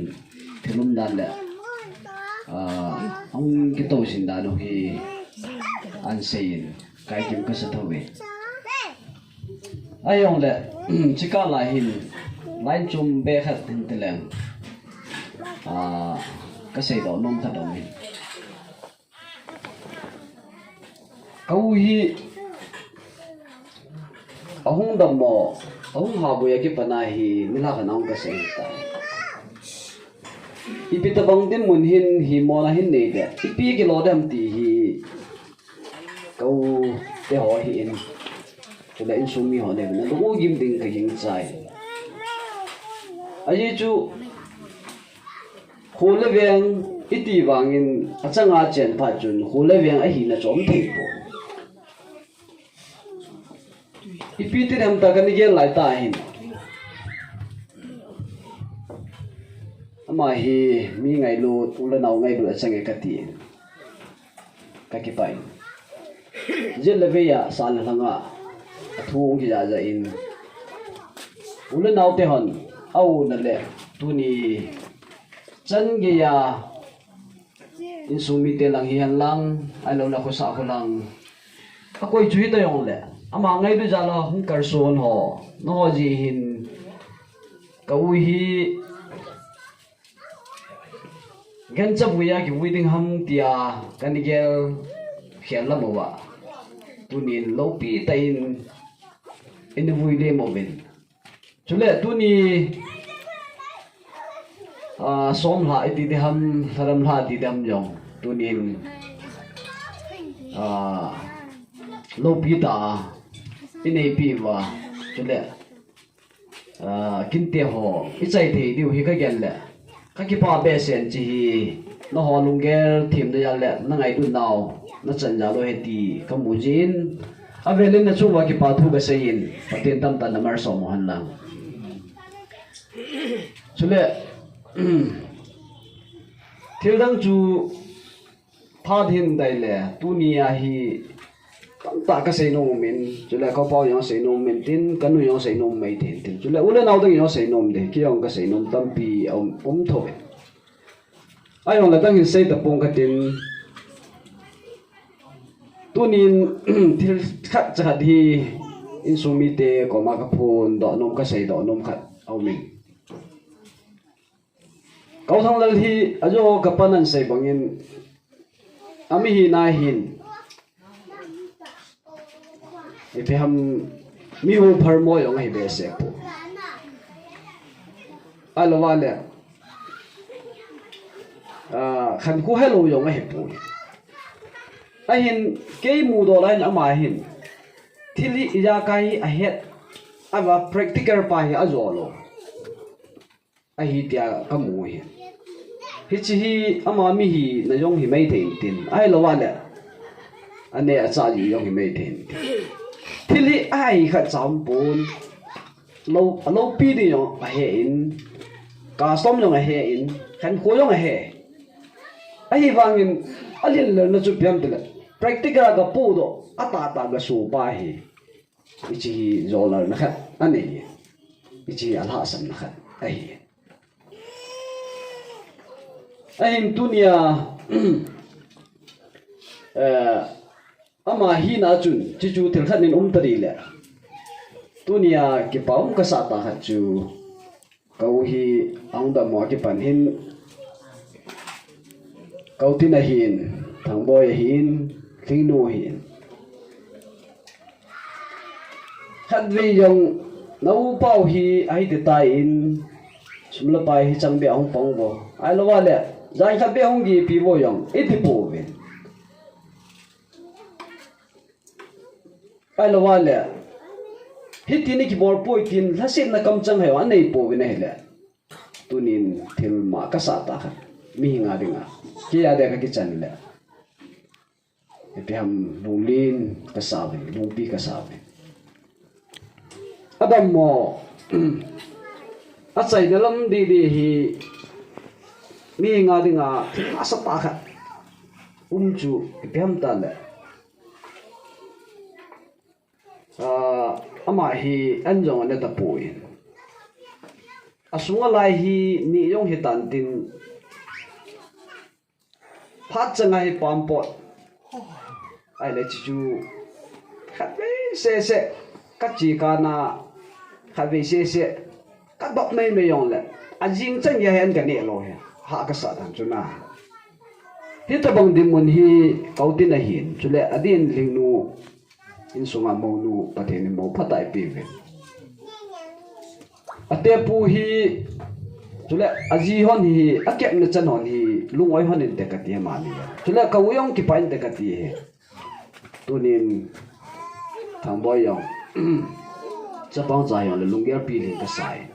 thil umdan le, ah, ahung kitousin dan u hi ahin seiyin, kaikim kasa thou ve. Ahijongle, chukah lai hin, line chom be khat hin tileng, ah, kaseidoh nom khat aum in. Ka u hi ahung dammo, ahung haboi a kipan a hi, nilhah khat a hung kasei tai. Ipi tobang dinmun hin, himona hin nei le, ipi kilo dem ti hi, ka u te ho ahin, chule insung mi ho nei le, nalung u gim ding kagingchai. Ajeh chu, kho le veng iti vangin achanga achen phat chun kho le veng ahina chu aum thei poi. Ipi ti dem ta kana gel lai ta hin. Ama hi mi ngailut, u le nao ngailut achang e kati. Kakipah in. Jet le vei a, sa le lhang a, athu hung kijah jah in. U le nao te hon, auna le, tuni chan geiya, insung mite lang hihen lang, ahilou le khosah kho lang. Akoi chu hita jongle, ama ngailut jal a hung kalson ho, nangho jeh hin, ka u hi, gancha vuiya kivui ding ham tia kana gel khel lam uva. Tunin loupi tah in eina vui lem uvin. Chule tuni, ah, somlha iti ding ham, lharam lha iti ding ham jong. Tunin, ah, loupi tah a eineipi uva. Chule, ah, kinte ho, ichai thei diu hi kagel le, kakipah behseh in hiche hi, nangho lunggel themna jal le, nangailutnau, nachan jal u ahi ti kamu jin, avelin nachung uva kipa thu kasei in, Pathen tamtah in namalsom u hen lang. Chule, thil dang chu, phat hin dai le, tuni a hi, tamtah kasei nom umin, chule ka u pa u jong asei nom umin tin, kanu jong asei nom maithei in tin. Chule u le nao dang jong asei nom ding, kei jong kasei nom tampi aum, um thou ve. Ahijongle dang hin sei tapong katin. Tunin thil khat cha khat hi insung mite koma kaphondoh nom, kaseidoh nom khat aumin. Ka u Thanglal hi ajo kapan ahin sei bangin, amihina hin, ipi ham, mi hung phalmo jong ahi behseh poi. Ahilou le, ah, khankho helou jong ahipoi. Ahin, kei mudoh laiyin ama hin, thil hi ijakai hi ahet, ama practical pa hi ajo lou ahi tia kamu hi. Hiche hi ama mihina jong hi maithei in tin, ahilou le, aneh achah jeh jong hi maithei in tin. Thil hi ahi khatcha umpon, lou, aloupi ding jong ahe in, custom jong ahe in, khankho jong ahe. Ahivangin, alhinlelna chu ipi ham itile, practical a kapohdoh, atahtah kasoh pa hi. Hiche hi jolna khat anei. Hiche hi alhahsamna khat ahi. Ahin tunia, eh, ama hina chun, chuchu thil khat nin um tadih le. Tunia kipa um kasah tah khat chu, ka u hi ahung dammo a kipan hin, ka u Tin ahin, Thangboi ahin, Lhingnu ahin. Khatvei jong, na u pa u hi ahi ti tai in, Sum le pai hi chang beh a hung pang vo. Ahilou vale, jan khat beh hung gehpi vo jong, iti pouvin. Ahilou vale, hiti ni kibol poi tin, lhasetna kamchang heo anei pouvin ahile. Tunin thil ma kasah tah khat. Mihinga dinga. Kei a dia kakichan le. Ipi ham lunglen kasah uve, lungpi kasah uve. Adam mo, achaina lam didi hi mihinga dinga thil asah tah khat. Um chu ipi ham tale. Ah, ama hi an jong ana tapoi. Asunga lai hi ni jong hitan tin. Phat changa hi pampot. Ahile chuchu. Khatvei sese. Kachi kana. Khatvei sese. Kadop meimei jongle. Ajing chan geiya hin kaneh lou hi. Ha kasah tan chu na. Hitabang dinmun hi kautin ahin. Chule adin lhingnu. Insunga mounu Pathen in mou phatah eipeh uve. Atepu hi, chule aji hon hi, akepna chan hon hi, lungoi hon inte kati amani. Chule ka u jong kipah inte kati hi. Tunin, Thangboi jong, chapang cha jong le lunggel pi lhing kasai.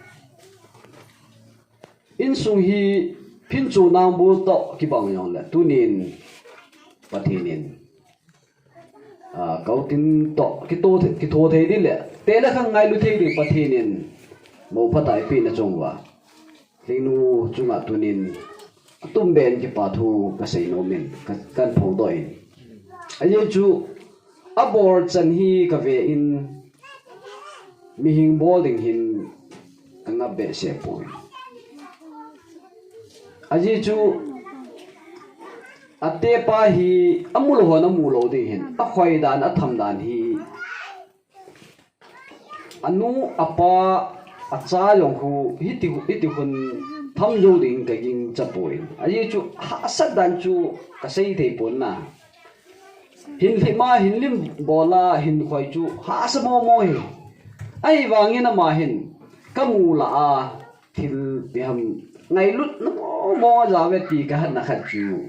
Insung hi, phinchu nangbu toh kibang jongle, tunin, Pathen in. Ah, kautin toh, kitho thei, kitho thei ding le, tele khang ngailu thei ding Pathen in, mou phatah eipehna chunguva. Lhingnu chunga tunin, atumbeh in kipa thu kasei nomin, ka, kahin phongdoh in. Ajeh chu, abol chan hi kave in, Mihem bol ding hin kangap behseh poi. Ajeh chu atepa hi amu lou hon amu lou ding hin, akhoi dan, atham dan hi anu, apa, acha jong khu hiti, hiti hun tham jou ding kagingcha poi. Ajeh chu hahsat dan chu kasei thei pon na. Hin lhima, hin lim bola, hin khoi chu hahsa momo hi. Ahivangin ama hin kamu lah a thil ipi ham ngailutna momo ajao ve ti kahetna khat chu.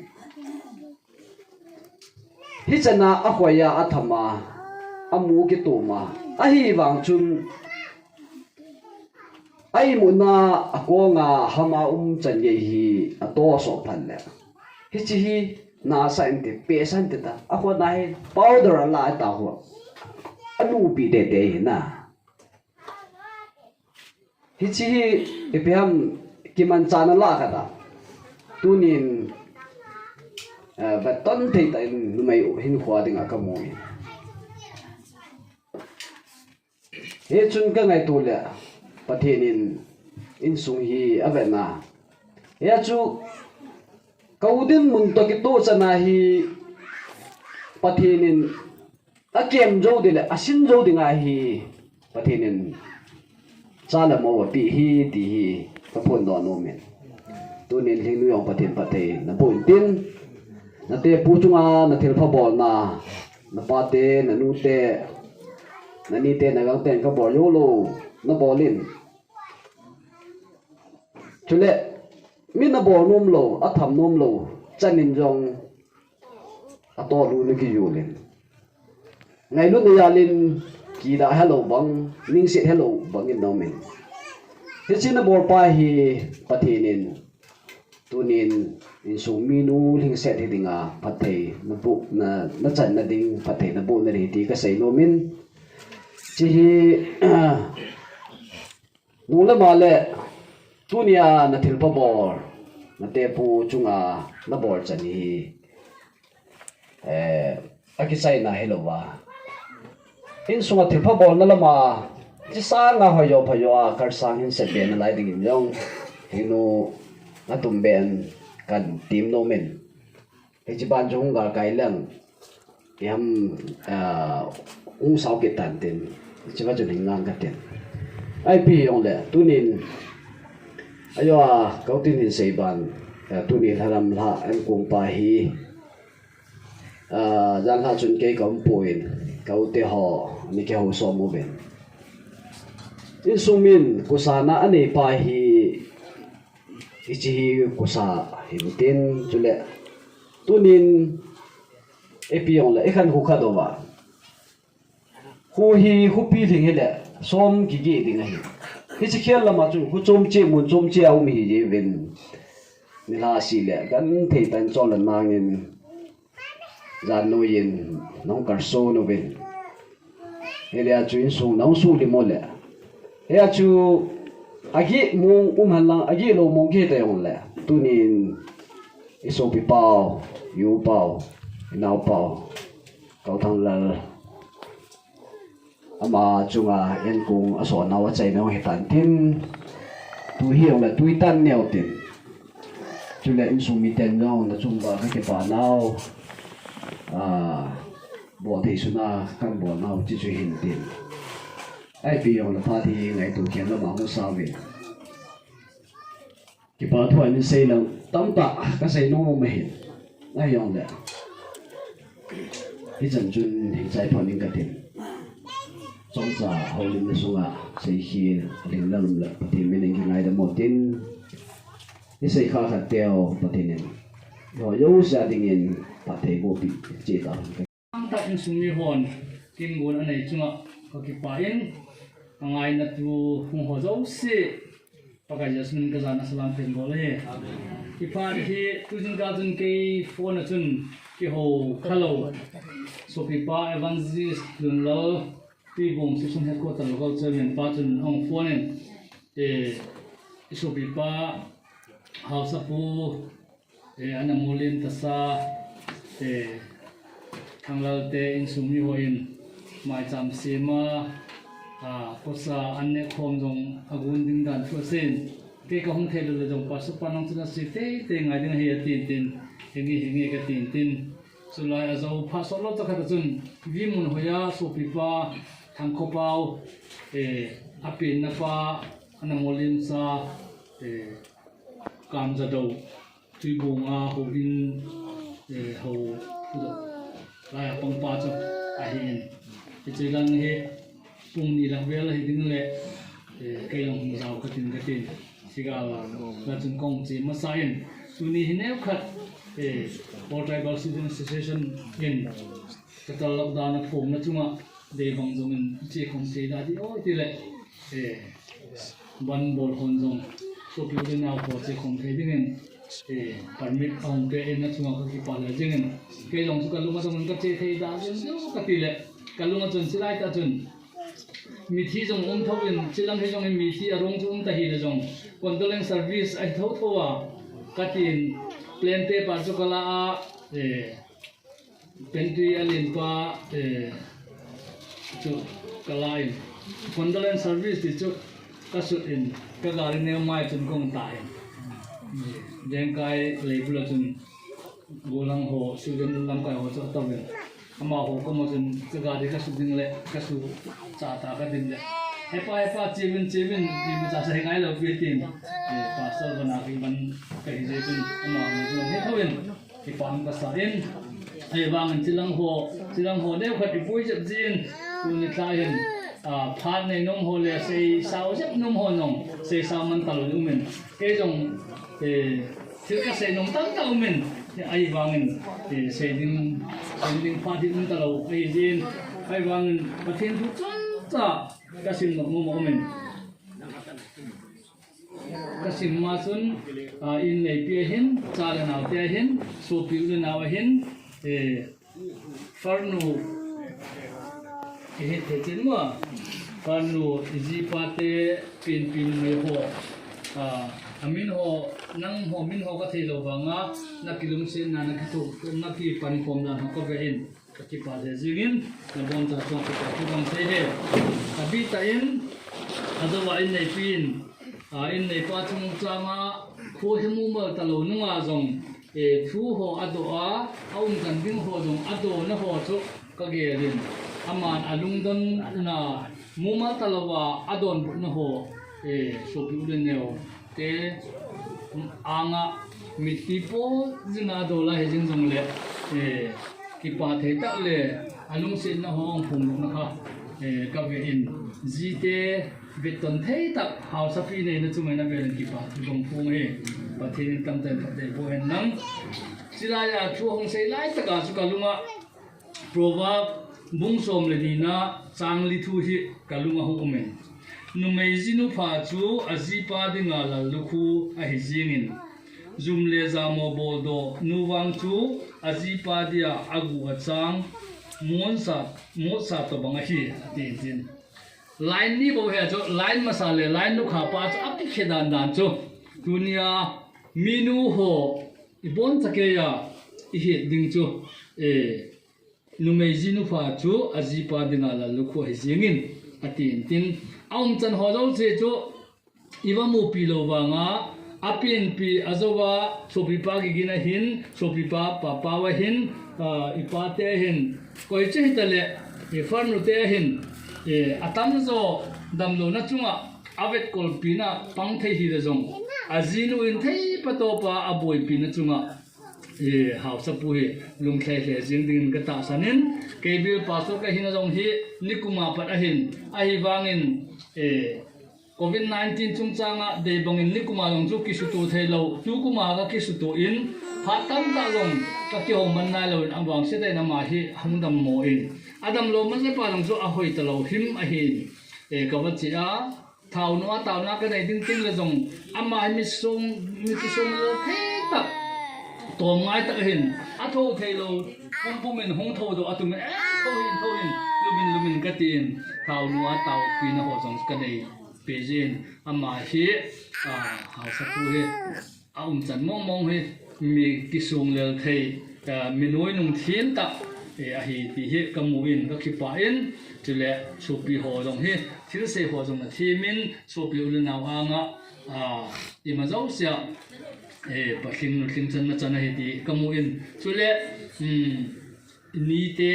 Hichana akhoi a, atham a, amu kitom a. Ahivang chun a imutna a konga hama um chan gei hi atoh soh phat le. Hiche hi nasa inte, pehsa inte ta. Akhona hi powder ala ta ho. Anupi tete hi na. Hiche hi ipi ham kimanchahna lah khat a. Tunin, eh, baton thei tah in numei hinkho dinga kamu in. Hichun kangaito le, Pathen in insung hi avetna. Hichu, ka u dinmun toh kitoh chana hi, Pathen in akem jou ding le, asin jou ding ahi, Pathen in cha le mou apeh hi, ti hi, kaphondoh nom in. Tunin lhingnu jong Pathen phatthei naboh in tin, natepu chunga nathilpha bolna, napate, nanute, nanite, nagangten kabol jou lou, nabol in. Chule, mi nabol nom lou, atham nom lou, chan in jong, atoh lou nakijul in. Ngailutna jal in, kidah helou bang, ningset helou bang in nom in. Hiche nabol pa hi Pathen in, tunin insung minu lhingset hi dinga, phatthei naboh, na, nachanna ding, phatthei naboh nading ti kasei nom in. Hiche hi, nung le ma le, tunia nathilpha bol, natepu chunga nabol chan hi, eh, akichaina hilouva. Insunga thilpha bolna lama, hiche sanga hoijo phajo a, kalsang hin setbe nalai dingin jong, hinu natumbeh in kahin tem nom in. Hiche ban chu hung galkai leng. Ipi ham, ah, hung sao kit tan tin. Hiche va chun hin ngang katin. Ipi hijongle, tunin, ajo a, ka u tin hin sei ban, ah, tuni lharam lha, enkong pa hi, ah, jan lha chun kei kaum poi, ka u te ho, ni kihou som uvin. Insung min, kusana anei pa hi, Hiche hi kosa hi tin, chule tunin ipi jongle ikhan khu khat uva, khu hi khopi lhing hile som kigeh ding ahi. Hiche khel lama chun khu chom cheh, mun chom cheh a um hi jiuvin, nilhah seh le genthei tah in chol le nangin jan noiyin nahung kalson uvin, hile a chu insung nahung suhlim u le, hia chu ageh mong um henlang, ageh lou mong kihita jongle, tunin isopi pau, iu pau, inao pau Kauthanglal, ama chunga enkong asonnau achainau hitan tin, tu hijongle tui tan neo tin, chule insung miten jong nachung uva kakipa nau, a, bol thei suna kabolnau chu chu hin tin, ipi jongle phat hi ngaito khen lama hung sa uvin. Kipa thu a min sei lang tamtah kasei nom ahin, ahijongle hichan chun hin chai phot ning katin, chomcha houlimna sunga seikhel lhinglel umle Pathen min in kingaidam u tin, isei kha khat teu Pathen in eiho jouse a dingin phatthei bohpeh cheh tauhen. Tamtah insung mihon kingon anei chunga kakipah in, angaina thu hung ho jouse Pakai Jesu min kajana salam phen bol ahi. Kipah hi tujingkah chun kei phone a chun kihou khalou sopipa Evangelist Lunlal, Tuibong Session Headquarter Local Chairman pa chun ahung phone in, eh, isopipa Haosapu, eh, Anamolim Tasa, eh, Thanglalte insung mihon maicham sema, a, kosa an nekhom jong agon ding dan thu aseiyin, kei kahung theilou le jong Pastor pa nang chun asei teitei ngai ding ahi atin tin, hinge hinge katin tin. Chulai a jou phat sotlou chakhat a chun Vimun hoiya sopipa Thangkhopau, eh, apenna pa Anamolim Tasa, eh, Kamjadou, Tuibong a houin, eh, hou, laiya pangpa chu ahin. Hiche lang hi pung ni lang vel ahi ding le, eh, kei jong hung jao katin katin. Sigal la chun kahung che masa in, tuni hi neokhat, eh, All Tribal Student Association in Katal lockdown a phongna chunga deibang jongin chekhom thei da di o tile, eh, ban bol hon jong sopi u le nao ho chekhom thei dingin, eh, permit ahung pe in, achunga kakipah le jingin, kei jong chu kalunga jongin kache thei da jing diu katile, kalunga chun chilai tah chun mithi jong um thouvin, chilang hi jongin mithi arong chu um tahile jong condolence service ahi thotho a, katin plain paper chu kala a, eh, Pentui a lenpa, eh, chu kala in, condolence service ti chu kasut in, kagari neo mai chun kahung ta in. Lengkai leibul a chun gollhang ho, student lamkai ho chu atouvin, amaho koma chun kagari kasut ding le, kasucha ta katin le, "Hepa, hepa, cheuvin, cheuvin," ti macha sei ngailou pi tin, eh, pastor vana kiban kahi jeh chun, amaho chu hethouvin. Kipah kasa in, ahivangin chilang ho, chilang ho neokhat ipui jep jin, tuni lha hin, a, phat nei nom ho le seisao jep nom ho jong, seisao man talou umin. Kei jong, eh, thil kasei nom tamtah umin, ahivangin, eh, sei ding, sei ding phat hi um talou ahi jin, ahivangin Pathen thu chomcha kasim nom nom umin. Kasim ma chun, a, in neipi ahin, cha le nao te ahin, sopi u le nao ahin, eh, Farnu, eh, he te chen ma, Farnu, i jipa te, pin pin mai ho, a, amin ho, nangho min ho kathei lou vanga, nakilungsetna, nakitho, nakipankhomna ho kavein. Kakipah le jingin, naboncha chunga kakipah thu kahin sei e. Abih tah in, ajouva in neipi in, a, in neipa chungchanga kho hi mumal talou nunga jong, e, thu ho adoh a, aumchan ding ho jong adona ho chu kagel in, aman alungdonna mumal talouva adonbutna ho, e, sopi u le neo te anga mitpi po jing a adoh lai hijing jongle, eh, kipah thei tah le alungsetna ho ahung phongdohna kha, Eh, ka ve in, jite vetton thei tak hausapi neina chunga in avel in kipa thu jong phong e. Pathen in tamtah in phatthei boh hen lang. Chulai a thu hung sei lai taka chu ka lunga Proverb bung som le nina chang li thu hi ka lunga hung um in. Numei ji nupha chu ajipa dinga lallukhu ahi jingin, jum le jamo boldoh nu vang chu ajipa dia agu achang, monsa, motsa tobang ahi, atin tin. Line ni bou hi a chu, line masa le line nukha pa chu akikhe dan dan chu. Tunia minu ho ibonchakeiya ihet ding chu, eh, numei ji nupha chu ajipa dinga lallukhu ahi jingin, atin tin. Aumchan ho jouse chu iva mupi lou vanga, apenpi ajouva, sopipa Gigin ahin, sopipa Papau ahin, ah, ipate ahin, koi chu hitale, i farnute ahin, eh, atamjo damlouna chunga avetkolpina pang thei hile jong, ajinu in thei patopa aboipina chunga, eh, hausapu hi lunglhai lheh jing dingin ka tahsan in, keibil pastor kahina jong hi nikuma pat ahin, ahivangin, eh, covid nineteen chungchanga deibangin nikuma jong chu kisuto theilou, tukuma ka kisuto in, phat tamtah jong ka kihouman nailouvin, avangse tah in ama hi hung dammo in, adamlou mansepa jong chu ahoi talou him ahin, eh, kava che a, thaonua taona kanei ding tengle jong, ama hi mi sung, mi kisung lel thei tak, tom ngai tak ahin, athou theilou, pumpum in hung thoudoh atumin, eh, thou hin, thou hin, lumin, lumin katin, thaonua taopina ho jong kanei peh jin, ama hi, ah, hausapu hi aumchan mong mong hi, mi kisung lel thei, ah, mi nuinung them tah, eh, ahi ti hi kamu in, kakipah in, chule sopi ho jong hi, thilsei ho jong athem in, sopi u le nao anga, ah, ima jousea, eh, palhing nulhing channa chan ahi ti kamu in, chule, um, nite,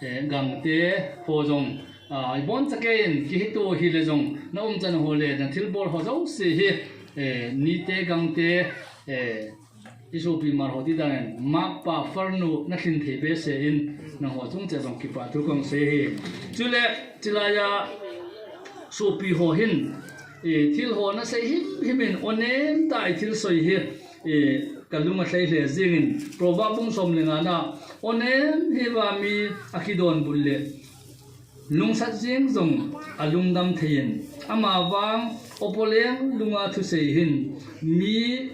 eh, gangte ho jong, ah, ibonchakeiyin kihito hile jong, naumchan ho le nathilbol ho jouse hi, eh, nite gangte, eh, isopi mal ho ti danin, makpa farnu nalhin thei behseh in, nangho chung cheh jong kipah thu kahung sei hi. Chule, chulaiya sopi ho hin, eh, thil ho nasei himhim in, onem tah a ithilsoi hi, eh, kalung alhai lheh jingin, Proverb bung som le ngana, onem hiuva mi akidonbut le, lungsat jeng jong alungdam thei in, amavang opoleng lunga thusei hin, mi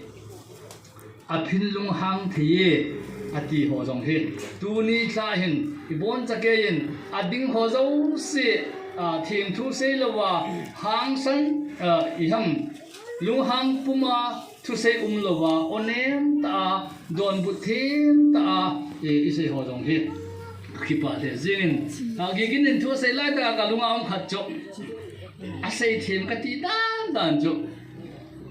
aphin lunghang thei e, ati ho jong hi. Tuni lha hin, ibonchakeiyin, ading ho jouse, ah, themthu seilouva, hangsan, ah, iham, lunghang puma thusei umlouva, onem tah a, donbut them tah a, eh, isei ho jong hi, kakipah lheh jingin, ah, Gigin in thu asei laitah a kalunga um khat chu, asei them kati dan dan chu,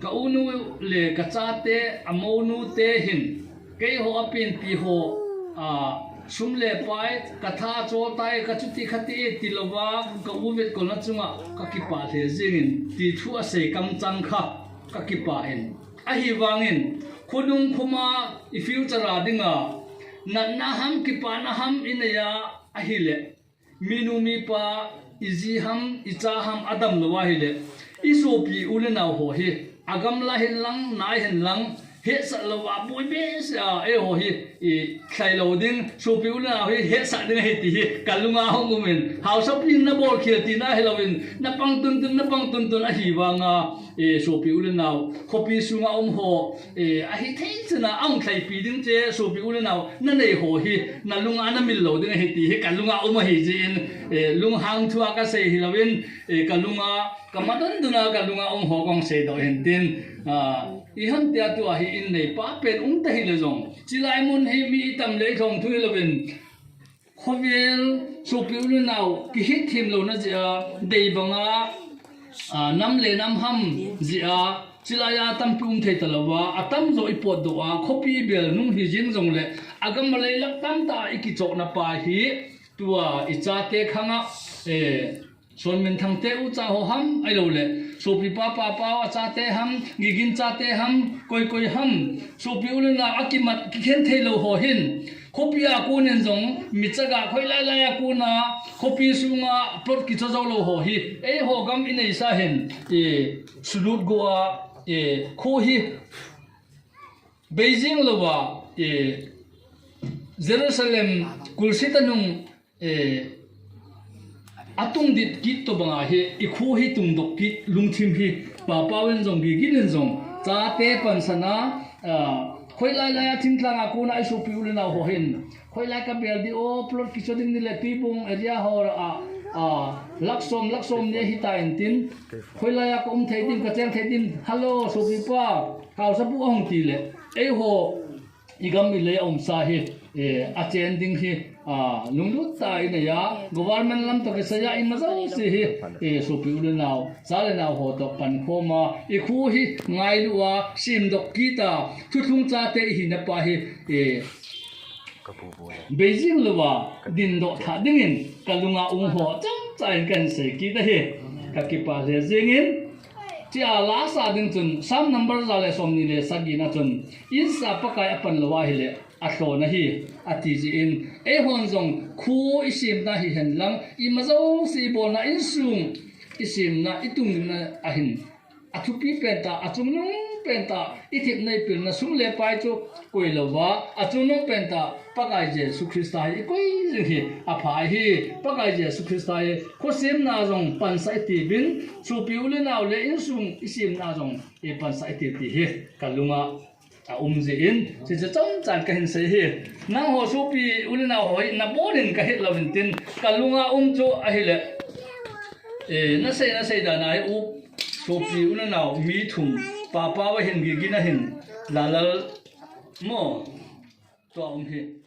ka unu le kachate, amounute hin, keiho apenpi ho, ah, sum le pai, katha achol tai, kachuti khati e tilouva, ka u vetkolna chunga kakipah lheh jingin, ti thu asei kamchang kha, kakipah in. Ahivangin, khonung khoma i future a dinga, natna ham, kipana ham ineiya ahile, minu mipa, iji ham, icha ham, adamlou ahile, isopi u le nao ho hi, agamla hin lang, nai hin lang, hetsah louva, boi behseh a, eiho hi, ilhailou ding, sopi u le nao hi, hetsah ding ahi ti hi, kalunga hung umin, hausapi in nabolkhel tina hilouvin, napang tuntun, napang tuntun ahivanga, eh, sopi u le nao, khopi sunga um ho, eh, ahithei chana ahung lhaipi ding che, sopi u le nao, nanei ho hi, nalunga namil lou ding ahi ti hi, kalunga um ahi jeh in, eh, lunghang thua kasei hilouvin, eh, kalunga, kamadon dona kalunga um ho kahung seidoh hin tin, ah, iham tia tua hi inneipa pen um tahile jong, chulai mun hi mi itam le ilhong thu hilouvin, khovel, sopi u le nao, kihetthem louna jeh a, deibanga, ah, nam le nam ham jeh a, chulaiya tampi um thei talouva, atamjo ipotdoh a, khopi ibel nung hijing jongle, agam alei lhah tamtah a ikichohna pa hi, tua ichate khanga, eh, Sonminthangte ucha ho ham, ahiloule, sopipa Papau achate ham, Gigin chate ham, koi koi ham, sopi u le nao akimat kikhen theilou ho hin, Khopi a konin jong, mi chaga khoi lai lai a kona, khopi sunga plot kicho jou lou ho hi, eiho gam inei sa hin, e, sulut go a, e, kho hi, Beijing louva, e, Jerusalem kulsi tanung, e, atung dit kit tobanga hi, i kho hi tungdoh kit lungthim hi, Papa uvin jong, Gigi nin jong, chate pansan a, a, khoi lai lai a thingtlang a kona i sopi u le nao ho hin, khoi lai ka bel di o, plot kicho ding ni le Tuibong area ho a, a, lakh som, lakh som ni ahi ta intin, khoi lai a ka um thei dim, ka cheng thei dim, hello, sopi pa, haosapu ahung ti le, eiho, i gam i lei a um sa hi, e, a chen ding hi, a, lunglut tah a inei a, government lam toh kisai a imajouse hi, e, sopi u le nao, cha le nao ho toh pankhom a, i kho hi ngailu a, semdoh kit a, thuthlung chate i hina pa hi, e, Beijing louva, dindoh thah dingin, ka lunga um ho, chomcha in kahin sei kit ahi, ka kipah lheh jingin, Chia lasa ding chun, Psalm number ja le somni le sagi na chun, insa Pakai apan lou ahile, alhon ahi, ati jin, eihon jong kho isemna hihen lang, imajouse ibolna insung, isemna, itungna ahin, athupi pentah, achungnung pentah, ithepna ipilna sum le pai chu, Koi louva, achungnung pentah, Pakai Jesu Christa hi ikoi jing hi, apha hi, Pakai Jesu Christa hi, khosemna jong pansah itiuvin, sopi u le nao le insung isemna jong, ipansah itiuve ti hi, ka lunga aum jin, hiche chomchan kahin sei hi, nangho sopi u le nao ho hi, nabon in kahet louvin tin, ka lunga um chu ahile, e, nasei, nasei dan ahi u, sopi u le nao, mi thum, Papa va hin, Gigi na hin, Lalal, Mo. Tua um hi.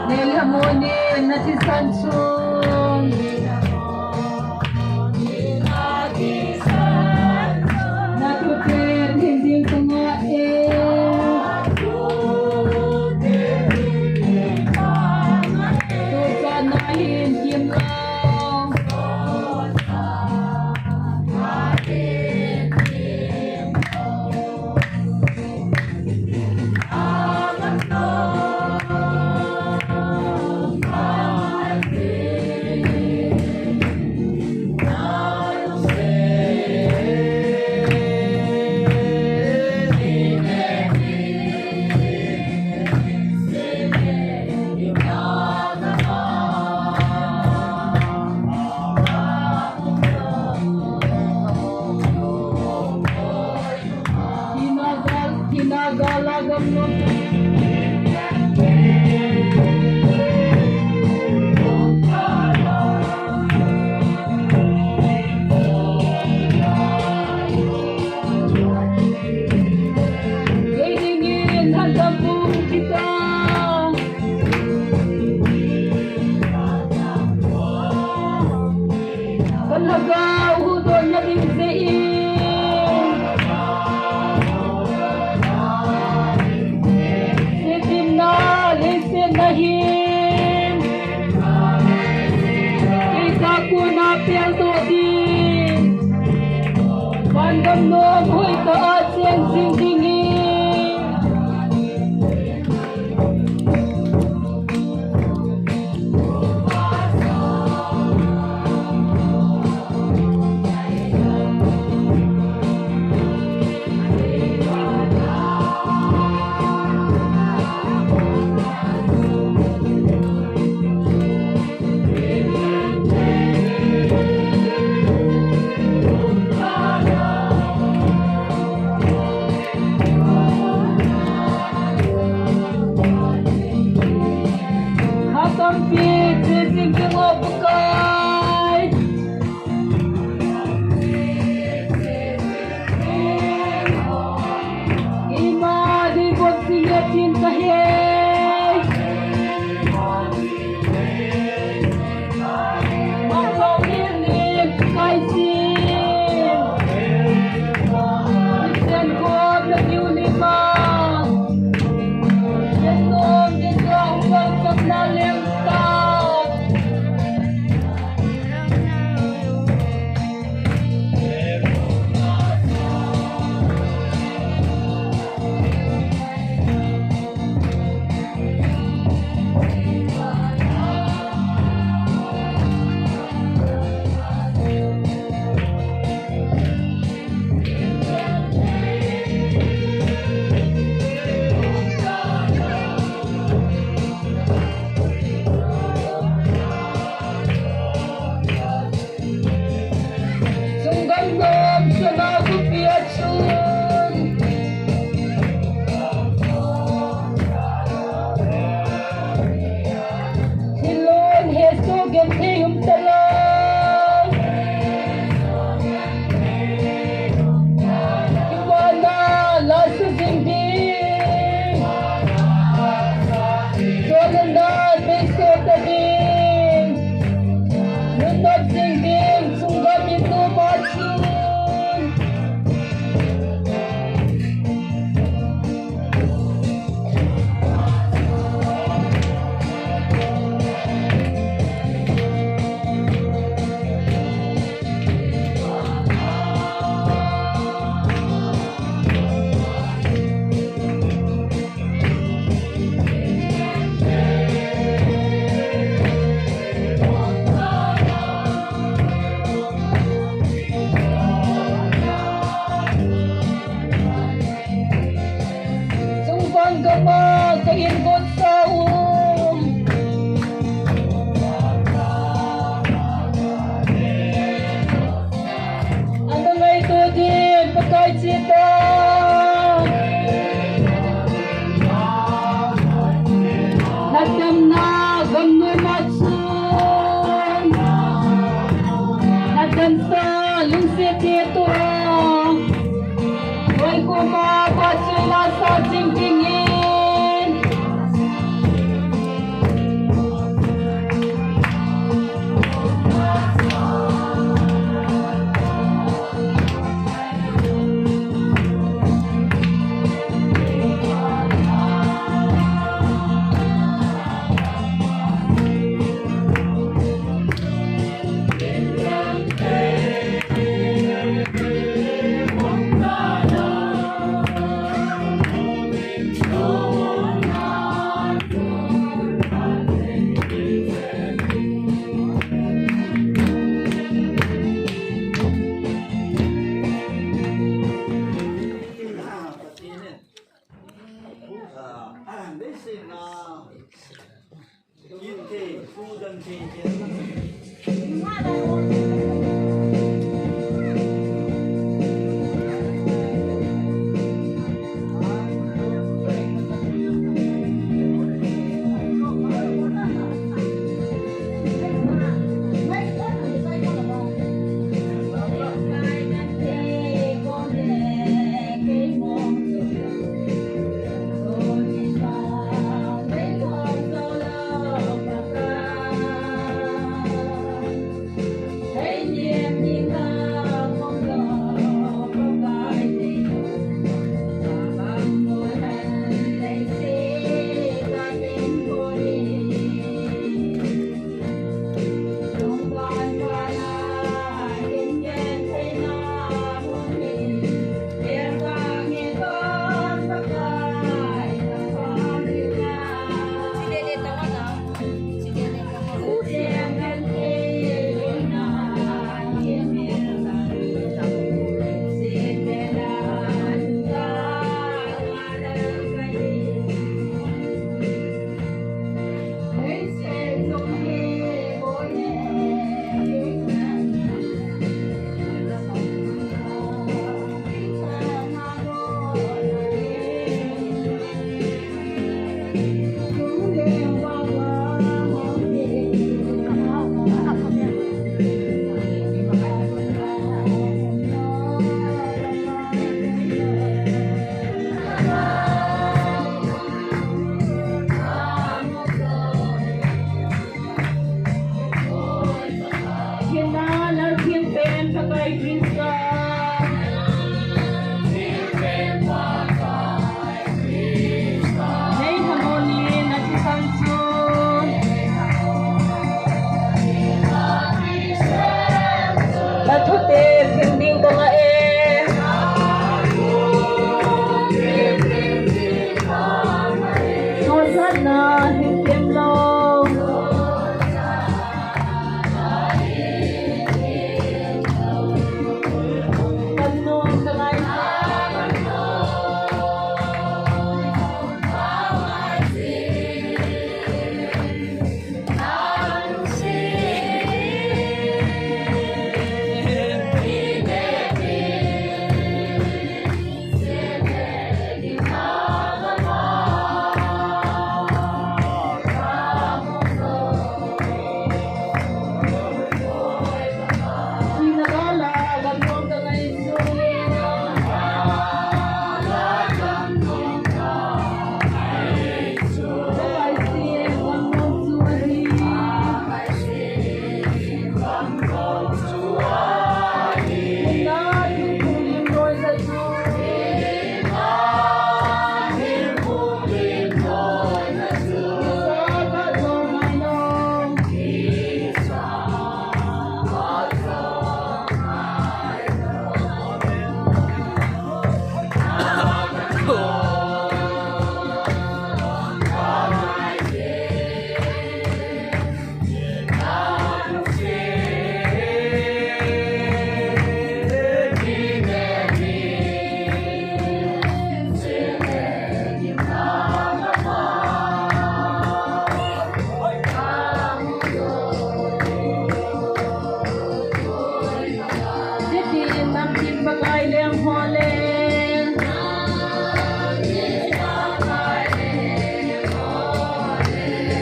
Nel hamoni na thisan chun. Na thupet hin ding ka ngah e. Tuchan na hin kim lo. Kan lhagao huhdohna ding jeh in, seitepna, leiset na hin, eita kona peldoh ding, van gam nom hoitah a cheng jing dingin.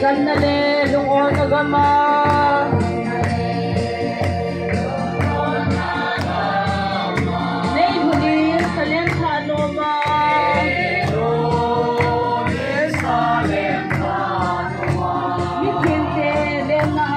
Gamna le lungolna gama. Nei huni salen tha noma. Mi thinte lenna.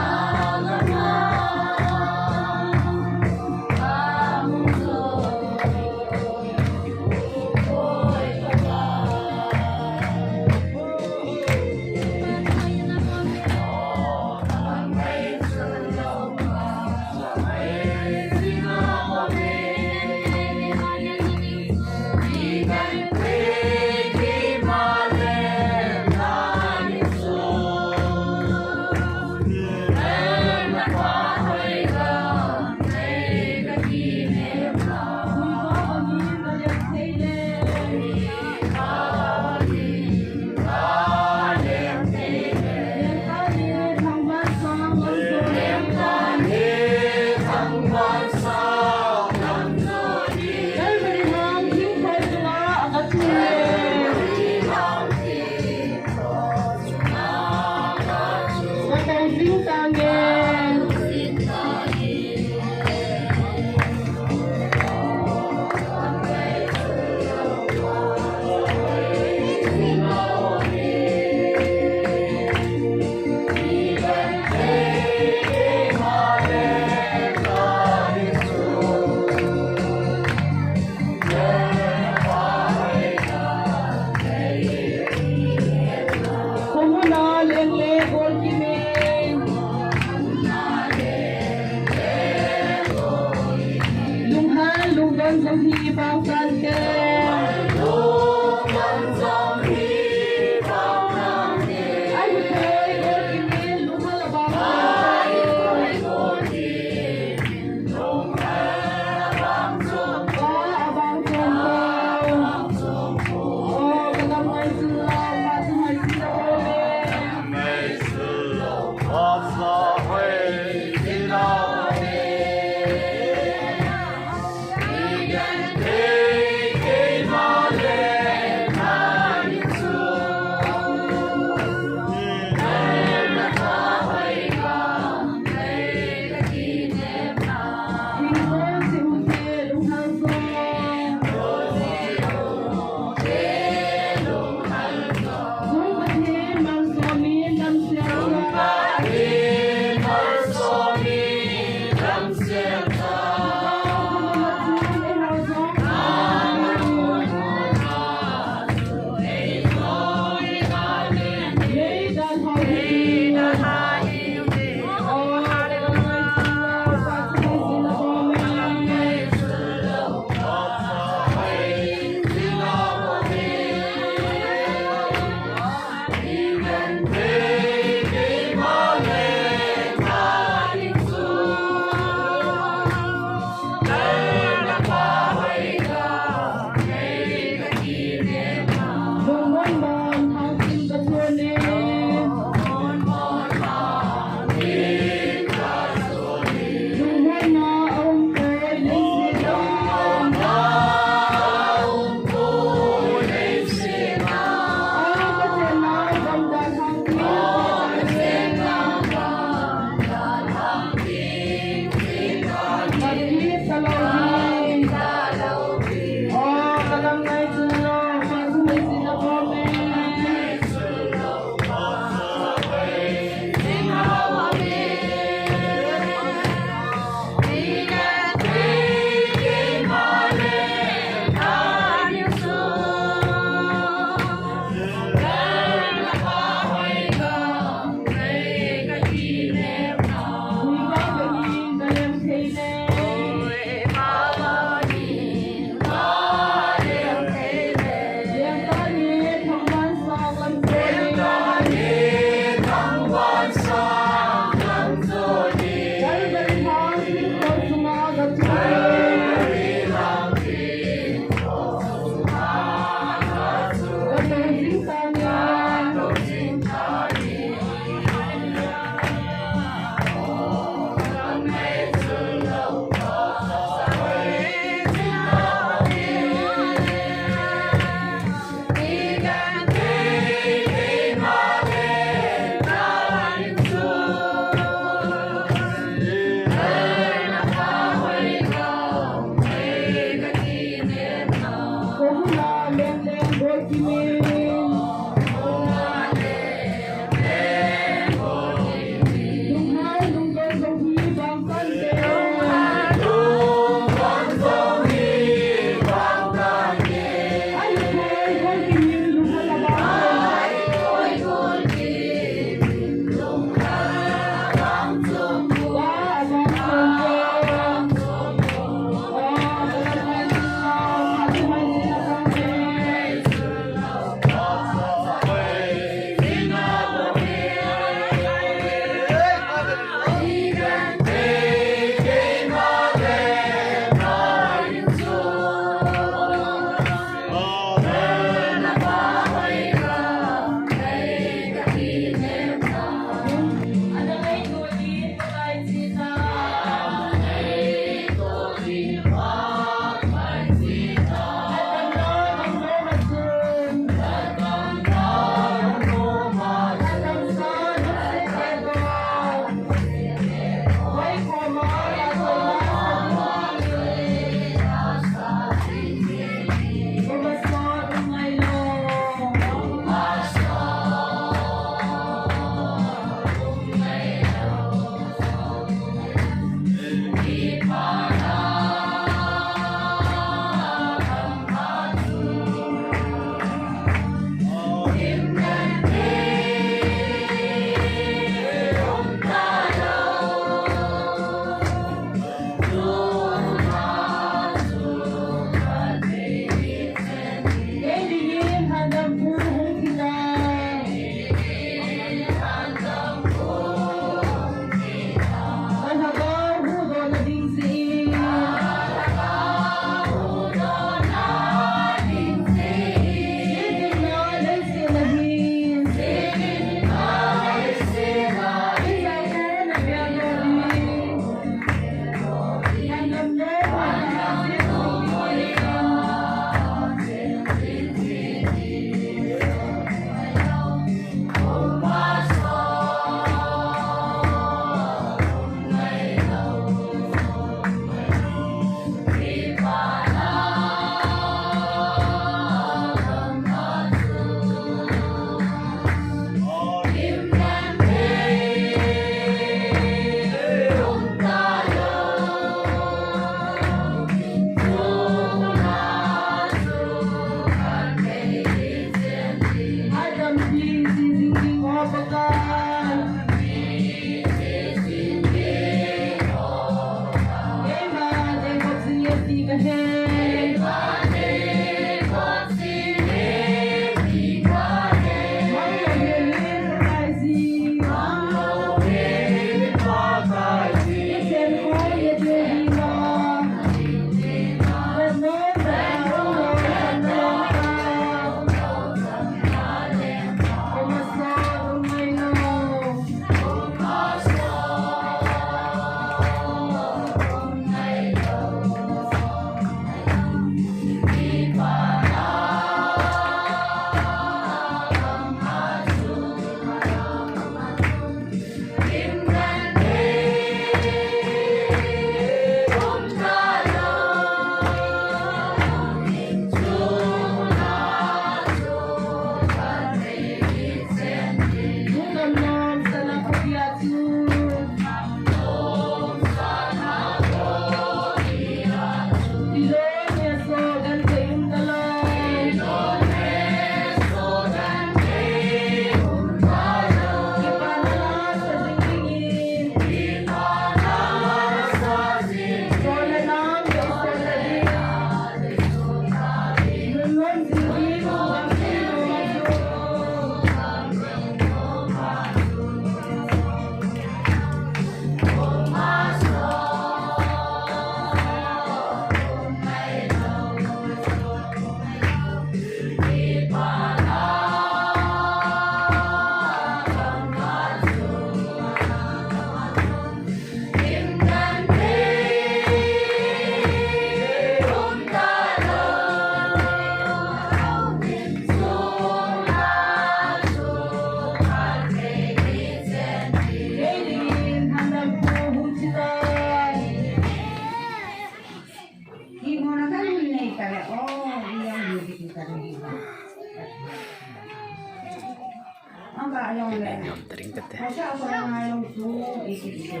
Aba long le. Ngam taring kate. Masa ko nga long su iki iki.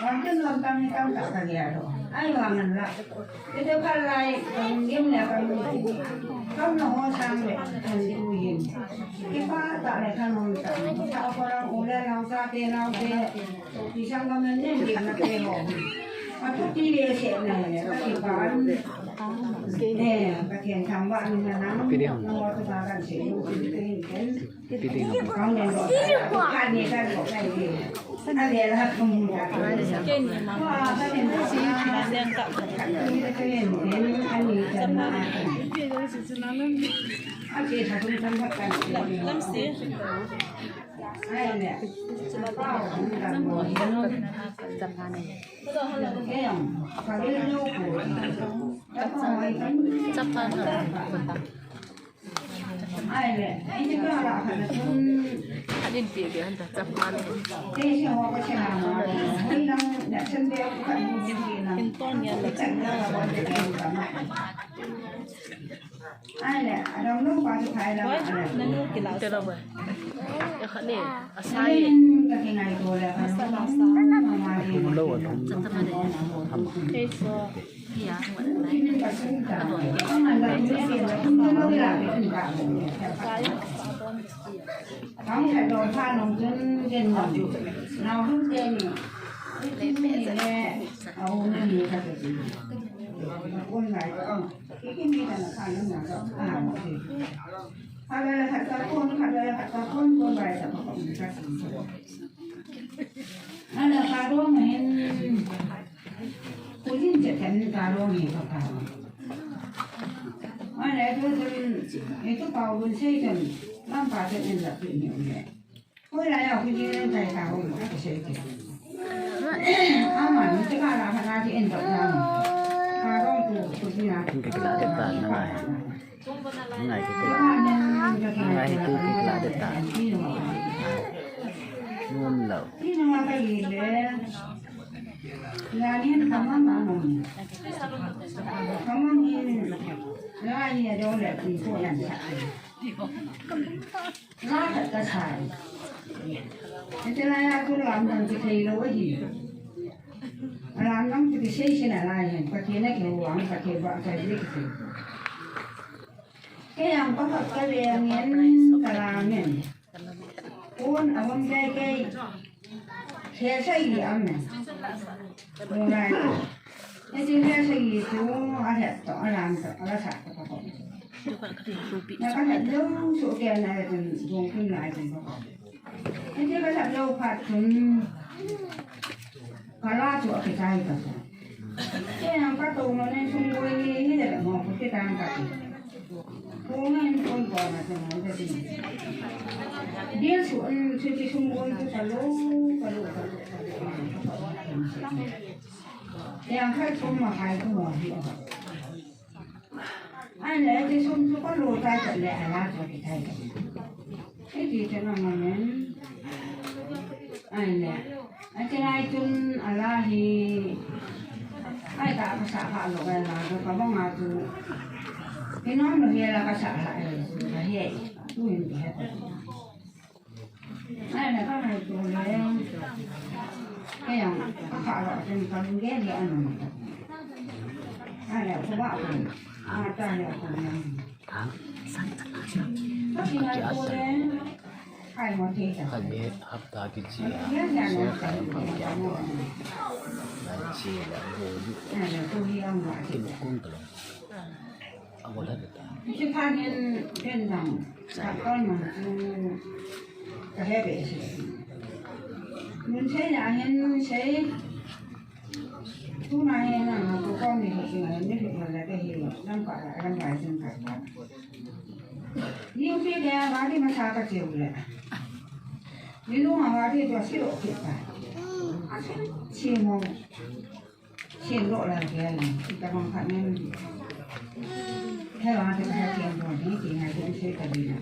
Wangkin long tang ni tang tak kali aro. Ai wangan la. Ito kalai kang gim le kang. Kam no ho sang le kang di uyin. Kipa tak le kang long tang. Sa ko lang ule lang sa te lang te. Isang kami din, di na tayo. Ako tili siya na yan. Kasi pa, eh, kasi ang tamba ni na lang, ang mga tubakan siya, yung pilitin, ang yan, kani ka ko kay, ang yan, lahat ng mga. Wah, kasi na siya, kasi na siya, kasi na siya. Ai le, adang nu pa chu phai la. Oi, nanu kila. Te ba ba. Ya kha ni, asai. Asa la sa. Thum lo, thum. Kei so. Ya. Kang kha do pha nong chun den nong. Nau hum den ni. Ni le, au ni ka te. Kun lai ko. Kikila deta na ngai. Ngai kikila. Ngai kikila deta. Nuam lo. Lamdang chu kisei sina lai hen, Pathen a kihou vang, Pathen vang kisei kisei. Kei ang pakhat ka veng in ka lam in. Kun a hung kei kei. Khe sai gi am in. Hung lai. Hiche khe sai gi chu a het to, a lam to, a la sa to ka ko. Na ka het lou su ke na het in, gong kin lai tin ka ko. Hiche ka het lou phat chun, ka la chu a kichai ta. Kei ang ka to ma nei sum boi ni, ni le mo ko ke tang ka. Ko ngen kon ko na te mo te. Dia su an su ti sum boi ko ka lo, ka lo, ka lo, ka lo. Kei ang ka to ma hai ko mo hi. Ai le, ti sum chu ko lo ta ta le, a la chu ti tai ta. Ti ti ta na ma men. Ai le. Ati lai chun a la hi. Ai ta ka sa ka lo ka la ka ka bang a chu. Ti nom lo hi la ka sa la e. Ka hi. Tu hin ti ha ta. Ai, na ka mai tu le. Ka yang, ka kha lo, chen ka nge le an. Ai, le, ko ba ko. A ta le ko le. Ka ki ngai ko le. Kai mo te ta. Ka nge hapta ki chi. Ya, ya, so na ka ka ya. Na chi la go ju. Ai, le, ko hi ang wa. Ki mo kung ka lo. Hiche phat hin, hin dang, ka kon ma chu, ka he be se. Mun sei a hin sei. Tuna hin na, ko kon ni ko sing a hin, ni ko la ka hi, lam ka la, lam ka sing ka. Ni u pi de, wa ni ma sa ka cheu le. Ni lu ma wa ni jo si lo ki ka. A si, si mo. Sin lo la ke la, kita bang khat nen. He wa te ka ke mo ni ki ngai ke se ka di na.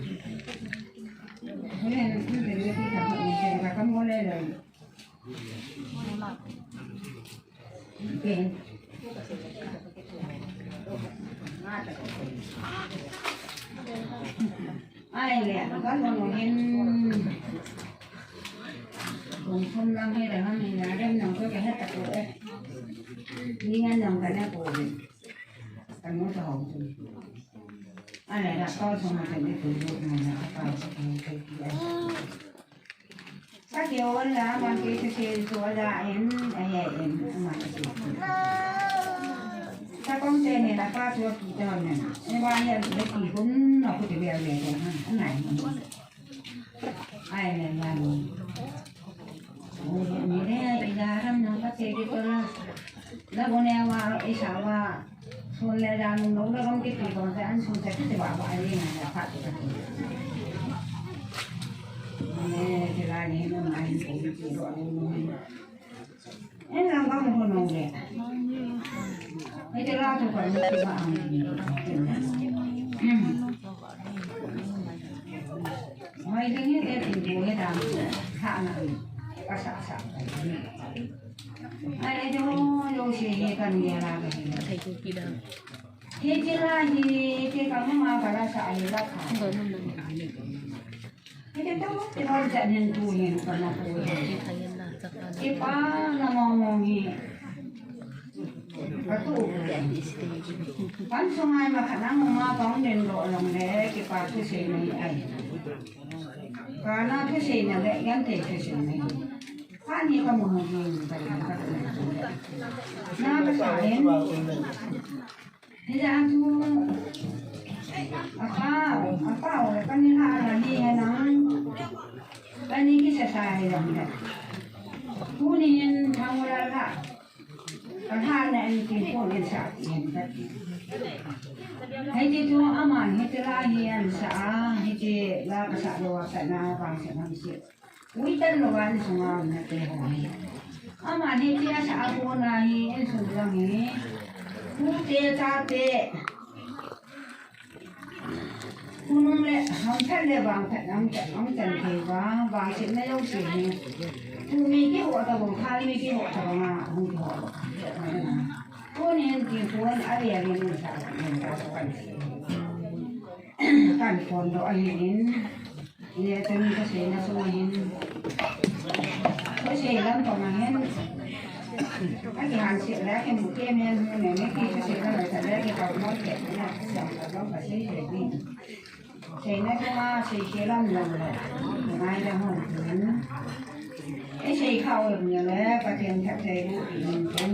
Ni ni ni ni ki ka ni ke ka ka mo le le. Ke. Ai le, ka lo no hin. Kong som lang he le, han ni na dem nang ko ke he ta ko e. Ni ngan nang ka na ko e. Ka no ta ho. Ai le, da ko som ma ke ni ko lo na na ka ko ke ke. Sa ke o la man ke se se so la en, ai ai en, ma ke se. Sa kong se ne la pa so ki ta ne. E wa ya le ki hun no ku te bia le ko ha. Nai. Ai le ya lo. O ni le ya ram no ka se ke to la. La bo ne wa e sa wa. Sun le jan nung nung le gam kiti ko se an sun se kiti ba ba ai le na ya phat kiti. Ne ti la ni no mai ko ti ro ni no. En lang gam ko no le. Ai ti la tu ko ni ti ba an. Hmm. Mai le ni te ti ko he dam. Ha na. Ka sa sa. Ai, ai, jo, jo, se he kan ge la ka he. Thei tu pi da. He ti la he, te ka ma ma ka la sa he la ka. He te to, te ba ja nen tu he ka na ko he. Te pa na mo mo he. Ka tu. Pan so ngai ma ka na mo ma ka nen lo long le, te pa tu se ni ai. Ka na tu se na le, yan te tu se ni. Ani ka mo mo jing ka ka na ka sa em. Ni ja tu. Apa, apa, o ka ni ha na ni ha na. Ka ni ki sa sa he jang da. Tu ni en thang ra la. Ka ha na en ki ko ni sa en ka. Hai ti tu aman, hai ti la hi an sa a, hai ti la ka sa lo ka na pa sa na si. Ui tan lo an sunga na te ho hi. Ama ni ti a sa a ko na hi en sun lang hi. Ku te ta te. Ku nung le ham than le bang than ang than ang than ke ba bang se na yo se ni. Ku mi ki ho ta bang kha mi ki ho ta bang a hu ho. Ku ni en ti ku an a le a le ni sa ni ta ko kan se. Kan phone do a hi in. Ile tuni ka sei na sung ahin. Ka sei lam pang ahin. Ka kihan sei la kimu te men hu ne ne ki ka sei la la ta la ki ka mo te na sa ka lo ka sei sei ni. Sei na sung a sei sei lam lam la. Ngai la hon tin. E sei khao ne le ka tien ka sei lu tin.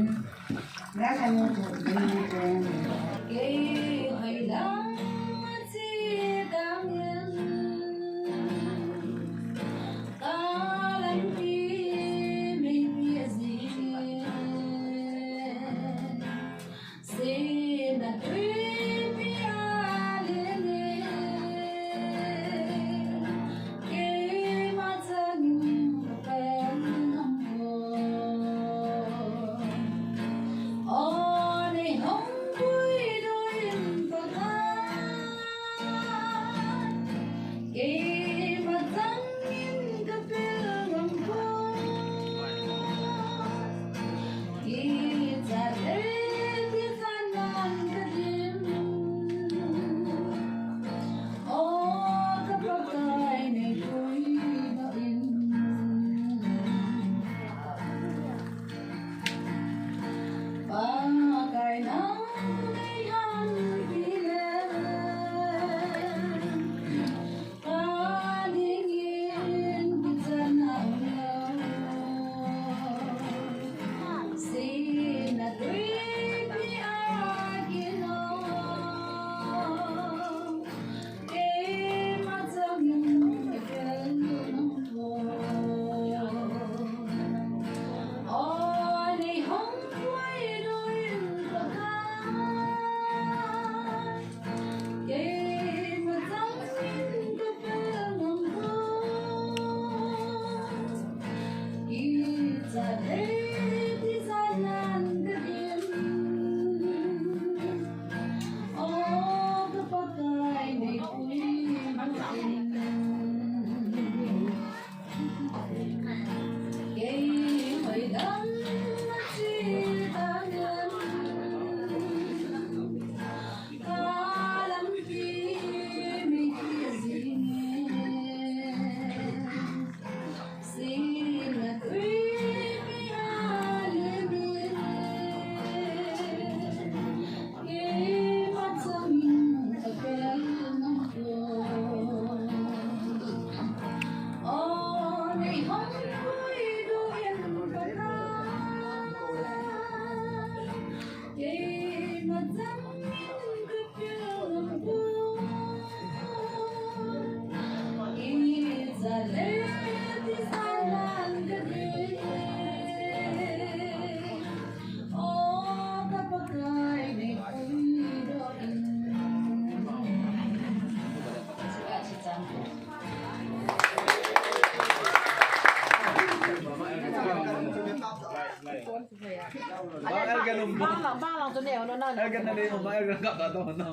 Bang er ka lum. Bang lang, bang lang tu ne, no, no, no. Er ka na le, bang er ka ka to, no.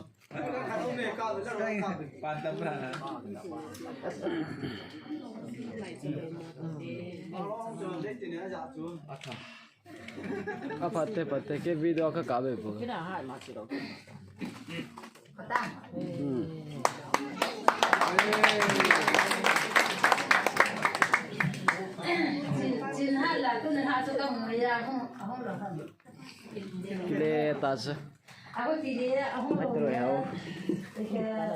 Pan tam na. Ata. Ka phatte, phatte, ke video ka ka be po. Kina hai ma si lo. Chin, chin hala, tu na ha chu ka mu ya, hung, hung lo ha. Kile ta se. Ako ti le, hung lo. Mai tu lo ya.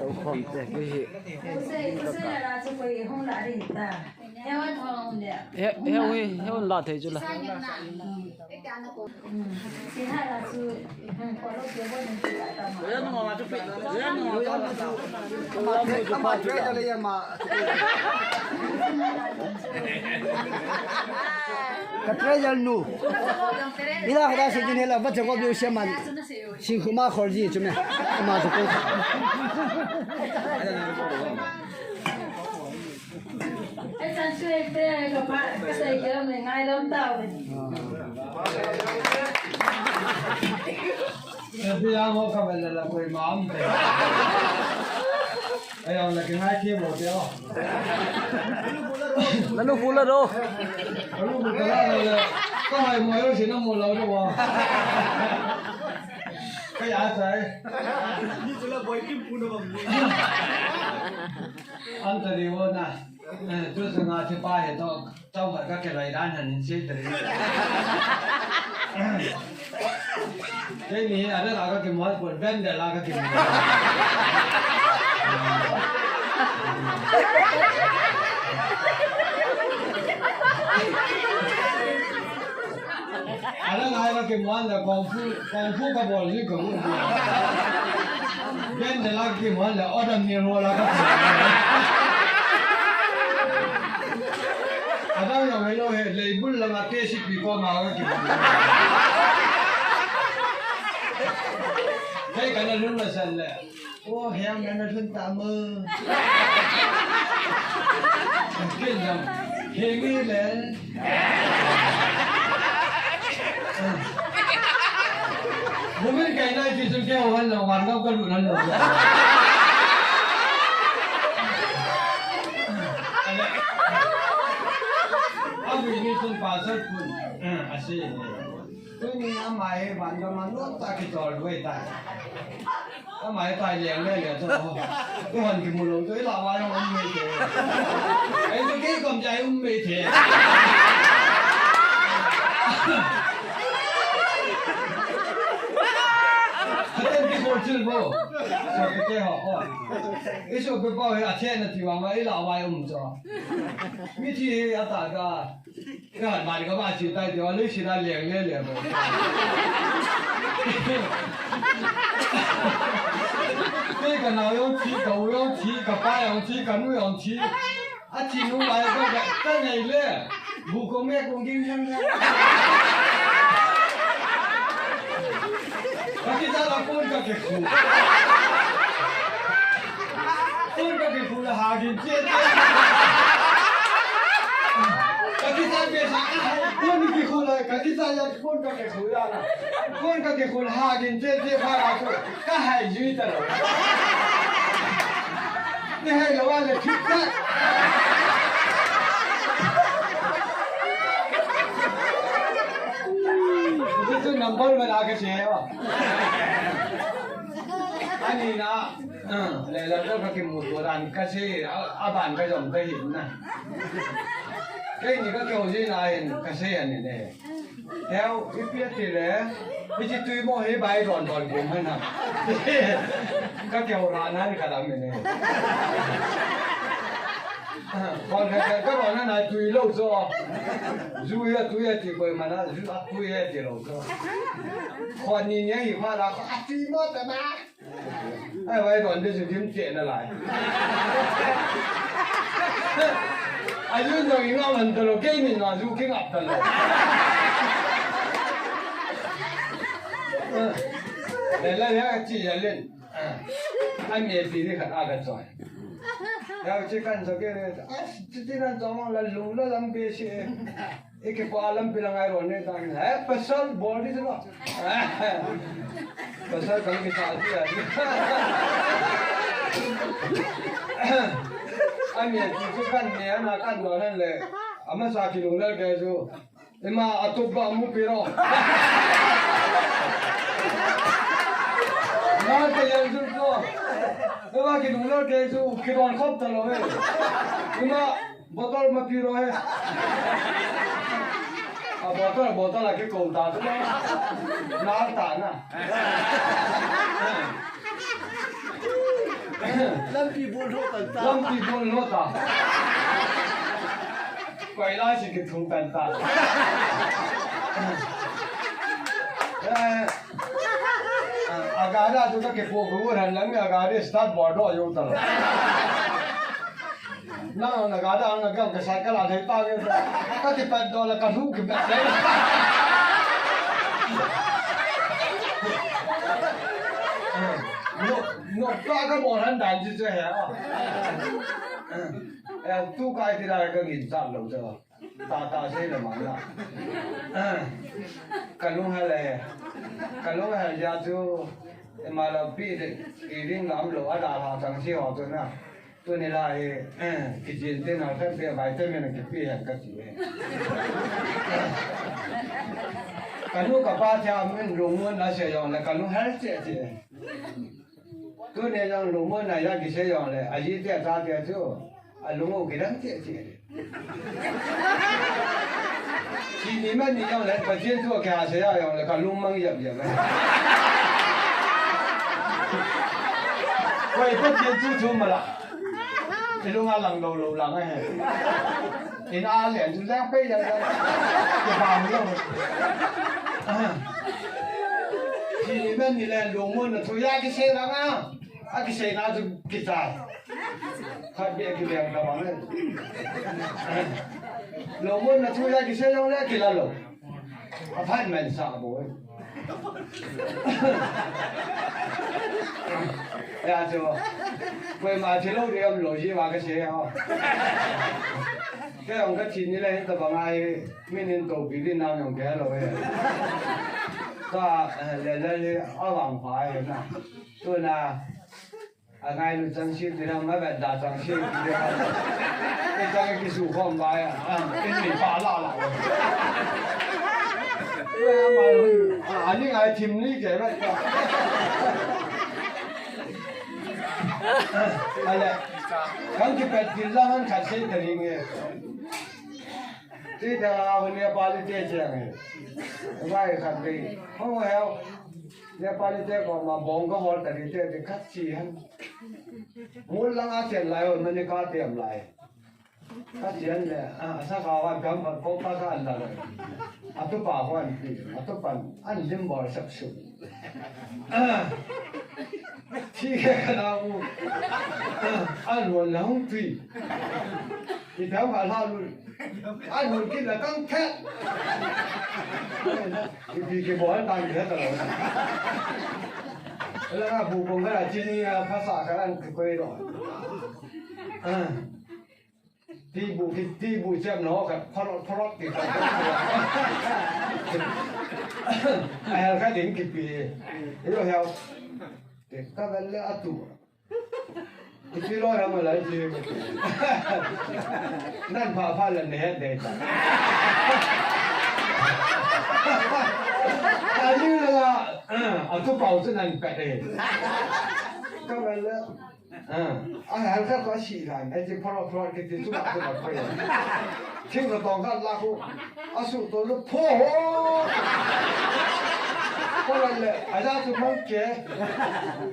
Tau khom te, ke hi. Ku se, ku se la chu koi hung la ri ta. He, he, he, he la thei chu la. Ka treasure nu. Ila hada se jin hela, ba jago biu se man. Singkhuma khorji chu me. Ama chu ko. Ei, chan sui te, ka pa, ka sei ke, me ngai lam tau. Ei, pi ang ho ka bel la koi ma am te. Ei, ang la ke ngai ke mo te o. Nanu pula do. Nanu pula do. Ka hai mo yo si na mo lau do wa. Ka ya sai. Ni chu la boy kim pu na bang ni. An ta di wo na. Eh, tu sanga che pa he to, tau ma ka ke lai dan han se te. Ke ni, ada la ka ke mo, por ben de la ka ke mo. Ada ngai ka kimuan le kung fu, kung fu ka bol ji ko. Ben de la kimuan le, order ni ro la ka. Ada yo hello he, label la ma te si pi ko ma ka kimuan. Hei, kana lun na san le. O, heng nana lhun ta mo. Ken jong, heng ni le. Bumin kai nai ti sun ke ho han lo, wan lo ka lu han lo. Abu ni sun pa sa kun. Asi. Tuni amai van jong man lo ta ki tol wei ta. Amai tai leng le le to. Ko han ki mu lo to la wa jong um mei te. Ei to ki kom jai um mei te. Hatan ki ko chil bo. So ke ke ho ko. Isu ke bo he a che na ti wa ma i la wa um to. Mi ti a ta ga. Ka han mani ka ba chi tai te wa le chi na leng le le mo. Te ka nao jong chi, ka u jong chi, ka pa jong chi, ka nu jong chi. A chi nu lai ka ka, ka nei le. Bu ko me kong ging yang yang. Ka ki ta la kon ka ke khu. Kon ka ke khu la ha gin che che. Ka ki ta be sa ka hai kon ki khu la, ka ki ta ya kon ka ke khu la na. Kon ka ke khu la ha gin che che pha la khu. Ka hai jui ta lo. Ni hai lo wa le thik ta. Ni tu number ma la ka che wa. Ani na. Ah, le la to ka kimu to dan ka sei, a, a ban ka jong ka hin na. Kei ni ka keu ji na hin ka sei ani le. Teu, ipi ati le, ichi tui mo hi bai don don ko man na. Ka keu ra na ni ka dam ni. Ah, kon ka, ka, ka ron na na tui lo so. Ju ya tui ya ti ko man na, ju a tui ya ti lo so. Kon ni ni hi ma la, a tui mo ta na. Ai, vai don de ju dim che na lai. Ai, ju no i ngau han ta lo, kei ni no ju ki ngap ta lo. Le la ya chi ya len. Ai, me pi ni khat a ka choi. Ya, chi kan sa ke ne. As, chi chi nan sa mang la lung la lam be si. Eke pa lam pi la ngai ro ne ta. Eh, pasal bol di lo. Pasal kan ki sa di ya. Ami ya, chi kan ne, ana kan do nan le. Ama sa ki lung la ke su. Ima atup ba mu pi ro. Na te yan su ko. Ima ki lung la ke su, ki don khop ta lo he. Ima bottle ma pi ro he. A bottle, bottle a ke ko ta su. Na ta na. Lampi bol lo ta. Lampi bol lo ta. Koi la si ki thung tan ta. Eh, a gari a tu ka ke po ko ran lang a gari start bol do yo ta. Na, na gari ang na ka cycle a thei ta ke. Ka ti pat do la ka lu ki pat. No, no, ka ka bol han dan ji che he. Eh, tu kai ti la ka ngin chat lo che. Ta ta sei le mang la. Ka lung hel le. Ka lung hel ja chu. Ima la pi de. I ring lam lo a da la chang si ho tu na. Tuni la hi, eh, kijin te na kan pe vitamin kipe han ka ti e. Ka nu ka pa cha min lungmon na se jong le ka nu hel che che. Tuni jong lungmon na ya ki se jong le, a ji te cha te chu, a lung u ki dang che che. Chi ni man ni jong le, Pathen thu a kei ha se a jong le, ka lung mang yap yap le. Koi Pathen thu thu ma la. I lung a lang lo lo lang a he. In a le, tu lang pe ya ya. Ki bang lo. Chi ni man ni le, lungmon na thu ya ki se lang a. A ki se na chu ki chai. Khat beh a kibeng tabang le. Lungmon na thu a kisei jong le kila lou. Aphat man sa bou. Ya chu. Koima thi lou ding um lou ji ma kasei ho. Kei jong kathi ni le hin tabang a hi min in toupi ding nam jong kei lou e. Ka, eh, le le le avang pha e na. Tuna. Angailut chang si, ti dang, avetda chang si, ti dang. Ti dang kisu khom bai a, a, ti ni pa la la. Ue, ama, a, ani ngai thim ni ke vet ka. Ale, kan kipet til la han khat sei ta ring e. Ti dang a, Nepali te chang e. Bai khat dei. Hong heo. Nepali te koma bong kahol ta ding te, ti khat chi hen. Mol lang a chen lai ho, mani ka tem lai. Ka chen le, a, sa ka wa gam ka ko ka ka an la. Atupa ho an pi, atupan an lim bol sak su. A, thi ke ka na u. A, an won la hung tui. I dam ka la lu. An hun kit la tang thet. Ipi kibol tang thet ta lou. La nga bu kong ka la chini a phasa ka la kikoi lou. A. Ti bu ki, ti bu chem no ka phalot phalot ki. A hel ka ding kipi. Ilo hel. Te ka bel le atu. Ipi loi ham a lai chi. Nan pha pha le ne het dei ta. Ani la, a, atupa u chu nan pet e. Ka bel le, a, a hal ka ko si lan, ai ti phalot phalot kiti chu ma ko ko. Thing ko tong ka la ko. Asuh to lu pho ho. Ko la le, aja chu mang ke.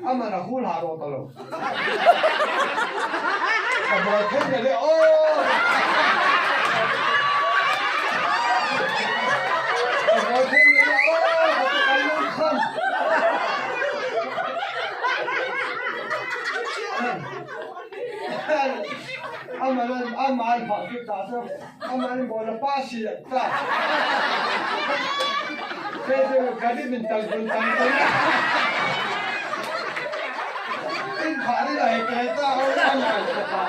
Ama na hul ha ro ta lou. Ka bol thei le le, o. Ka bol thei le le, o. Ka bol thei le le, o. Ama na, ama na pha ki ta sa. Ama ni bol pa si ta. Te te ka di min tang kun tang kun. In Kha ni lai ke ta ho na na ta.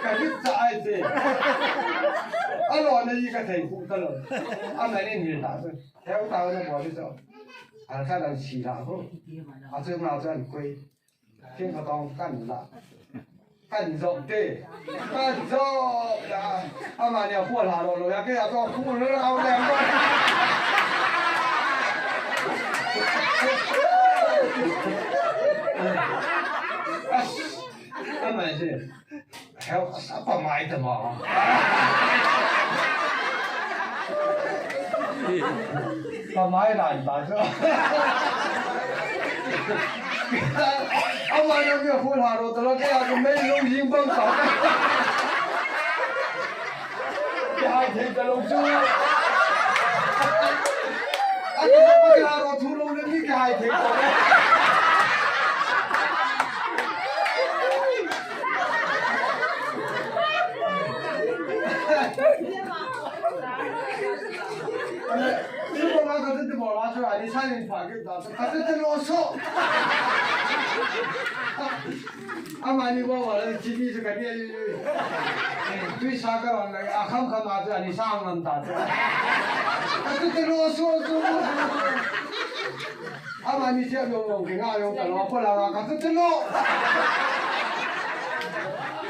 Ka ni ta ai te. A lo na yi ka thei ku ta lo. A na ni ni ta. He ta na bo ni so. A ka na si la ho. A chu na chu an koi. Ken ka tong kan la. Kan jop te. Kan jop ya. Ama ni a khu la lo lo ya ke ya to khu lo lo le. As. Ama je. Help us up a mai ta ma. Ka mai dan ta chu. Ama na ke khu la ro ta lo ke a ko mei lo jing bang ta. Ke hai thei ta lo chu. A ke ma ke la ro thu lo le ni ke hai thei ta lo. Ni ko ma ka te mo la chu ani sa ni pha ke ta ka te lo so. Ama ni wa wa le chi ni se ka ni. Tui sa ka wan le a kham kham a chu ani sa ngam ta chu. Ka te lo so so. Ama ni sia lo lo ke nga lo ka lo ko la nga ka tu tu lo.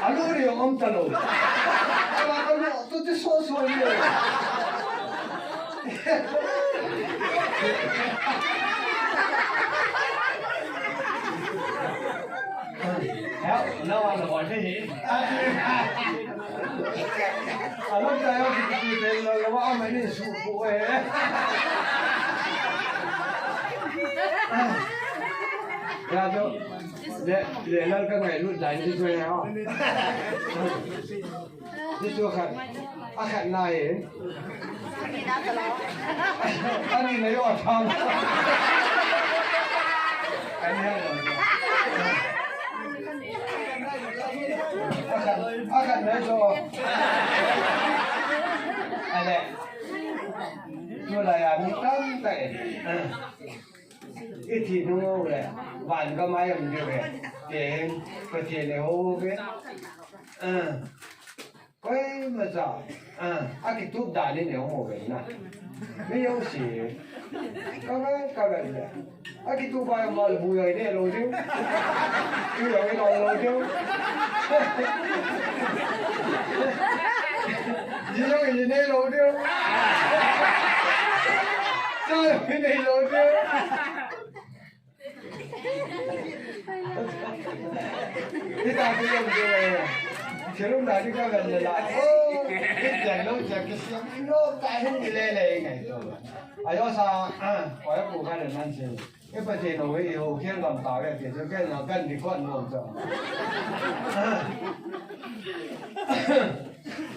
A lo ri om ta lo. Ka la ka lo tu tu so so ri. Ya, na wa na wa ni. A lo ta yo ki ki pe lo lo wa ma ni su ko e. Ya jo. Le le lal ka ngai lut dai ni jo ya. Ni jo khat. A khat na e. Ani na yo tham. Ani ha. A khat, a khat na jo. Ale. Tu la ya mi tam tai. I thi nu le. Van ka mai am jo ve. Ken, Pathen ne ho ve. Koima cha, a, a kitup dan in eihung ve na. Mi jong si. Ka ve, ka ve le. A kitup a jong mal bu jong i ne lou diu. Bu jong i ne lou diu. Ji jong i ne lou diu. Cha jong i ne lou diu. Hita tu jong tu le. Chelum da ni ka ven le la. Oh, hita lo cha ke siam lo ta hin ni le le ngai to. Ayo sa, ah, ko ya ku ka le nan se. E pa te no we ho khen gam ta we ke so ke na kan ni kon no to.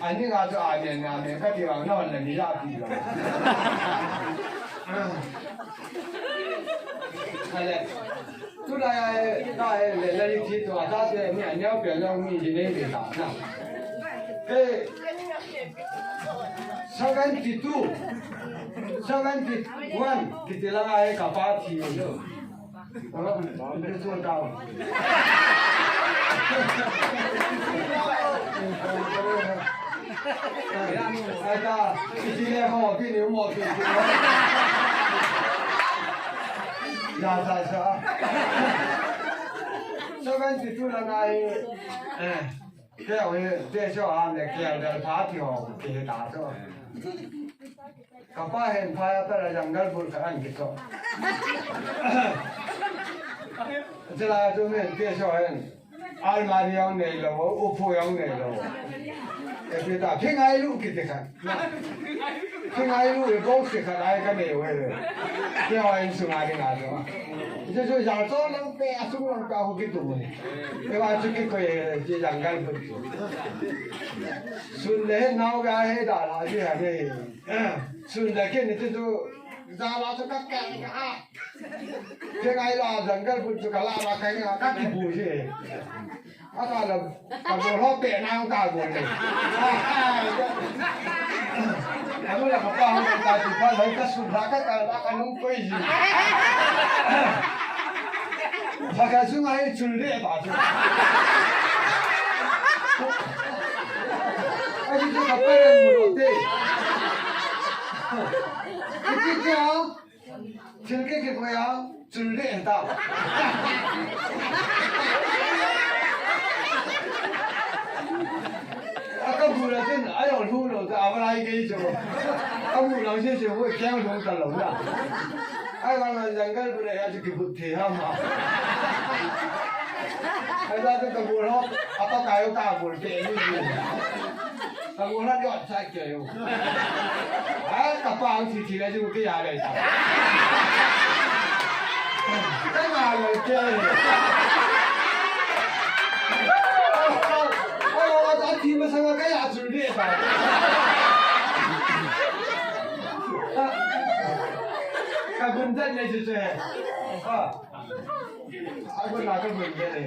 Ani nga chu amen, amen, kati vang na hon le ni la pi vang. Ale. Tu la ya, ta e, le, le, ni ti tu, a ta te, mi a neo pe lo mi ji nei ni ta, na. Hey. Seventy-two. Seventy-one. Kiti la nga e ka pa thi. Seventy-two la ngai. Eh. Kei hi, te so ham le kei del pha ti ho, kei ta so. Ka pa hin pha ya pa la jungle book ka an ki so. Chila tu me te so hin. Almari jong nei lou, upu jong nei lou. E pi ta, phi ngai lu kiti khat. Phi ngai lu e box khat ai ka nei uve. Kei ho in sunga ding a so. Jesu jal so lang pe, a sung lang pe, a ho ki tu. Kei va chu ki ko e, ji jungle book. Sun le nau ga he da la ji ha de. Sun le ke ni tu za la chu ka ka ka. Ke ngai la jungle book chu ka la la ka ni ka ki bu ji. A ka la ka bo lo pe na ka bo le. A mo la ka pa ho ka ti pa la ka su la ka ka la ka nung ko ji. Phakha sunga hi chul le ba chu. Ahi chu ka pa ran mu lo te. Iti ke a, thil ke ke ko a, chul le ta. A ka bu la chen, a yo lu lo ta, a ba lai ke chu. A bu lo che che, wo kyang lo ta lo na. Ai, vang a jungle bu le ya chu kibut the ham a. Ai, la chu ka bu lo, a pa ka yo ka bu te ni ni. Ka bu lo yo cha ke yo. Ai, ka pa ang thi thi la chu ke ya le. Ka nga le ke. Ai, ai, ai, a thi masang a ka ya chu le ta. Ka gun dan ne chu che. A. A gun na ka gun dan ne.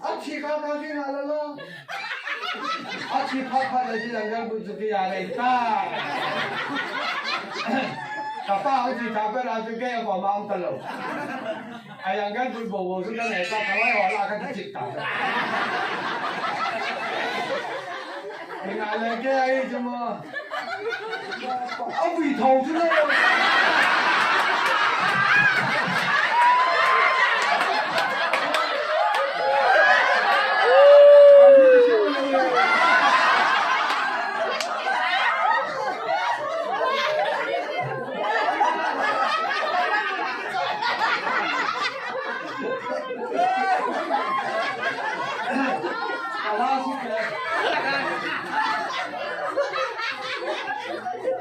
A thi ka ka ki na la la. A thi phat phat la ji lang gang bu chu ki ya le ta. Ka pa a thi ka pa la chu ke ko ma ang ta lo. A yang gan bu bo bo chu ka le ta ka lai wa la ka chi ta. Ni nga le ke ai chu mo. A bui thou chu le. Ala si ke.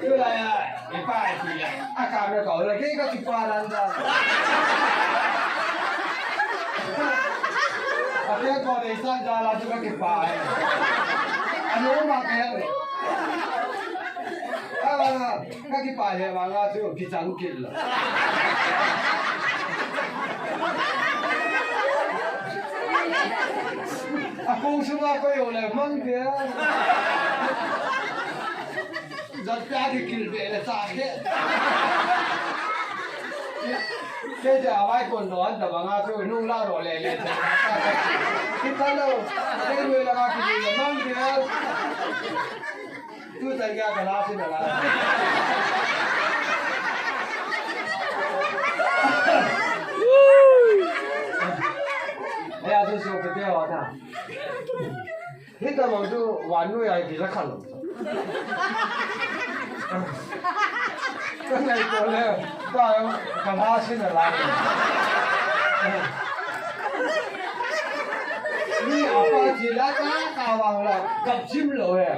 Tulai a, ipa ipi a. A ka me ka, la ke ka kipa dan da. A ke ko de san da la tu ka kipa. A no ma ke. A, ka kipa he vang a chu kichang kit lo. A kong sunga ko yo le mang dia. Jat pya ki kil be le cha ke. Ke ja vai kon lo an da vang a chu nung la ro le le. Ki ta lo. Ke nui la ka ki le mang dia. Tu ta ya ka la si da la. Ya su su ke ke wa ta. Hita mang tu wan nu ya ki la khan lo. Ka ngai ko le, ka, ka la si da la. Ni apa ji la ka, ka vang la, ka jim lo he.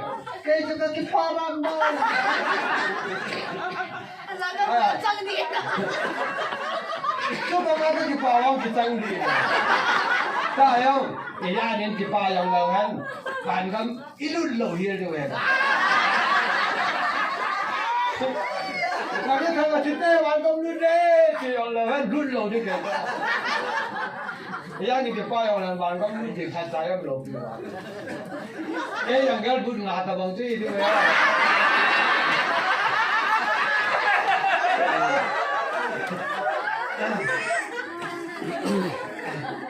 Kei chu ka kipa man ba. Ala ka chang ni. Chu ba ka kipa vang kichang ni. Ta yo, ke ya nen kipa yang lo han. Kan gam i lut lo hi de we. Ka ni ka ti te vang gam lut de, ti yo lo han lut lo de ke. Ya ni kipa yang lo vang gam lut de kha cha yam lo. Ei, yang gal but nga ta bang ti ti.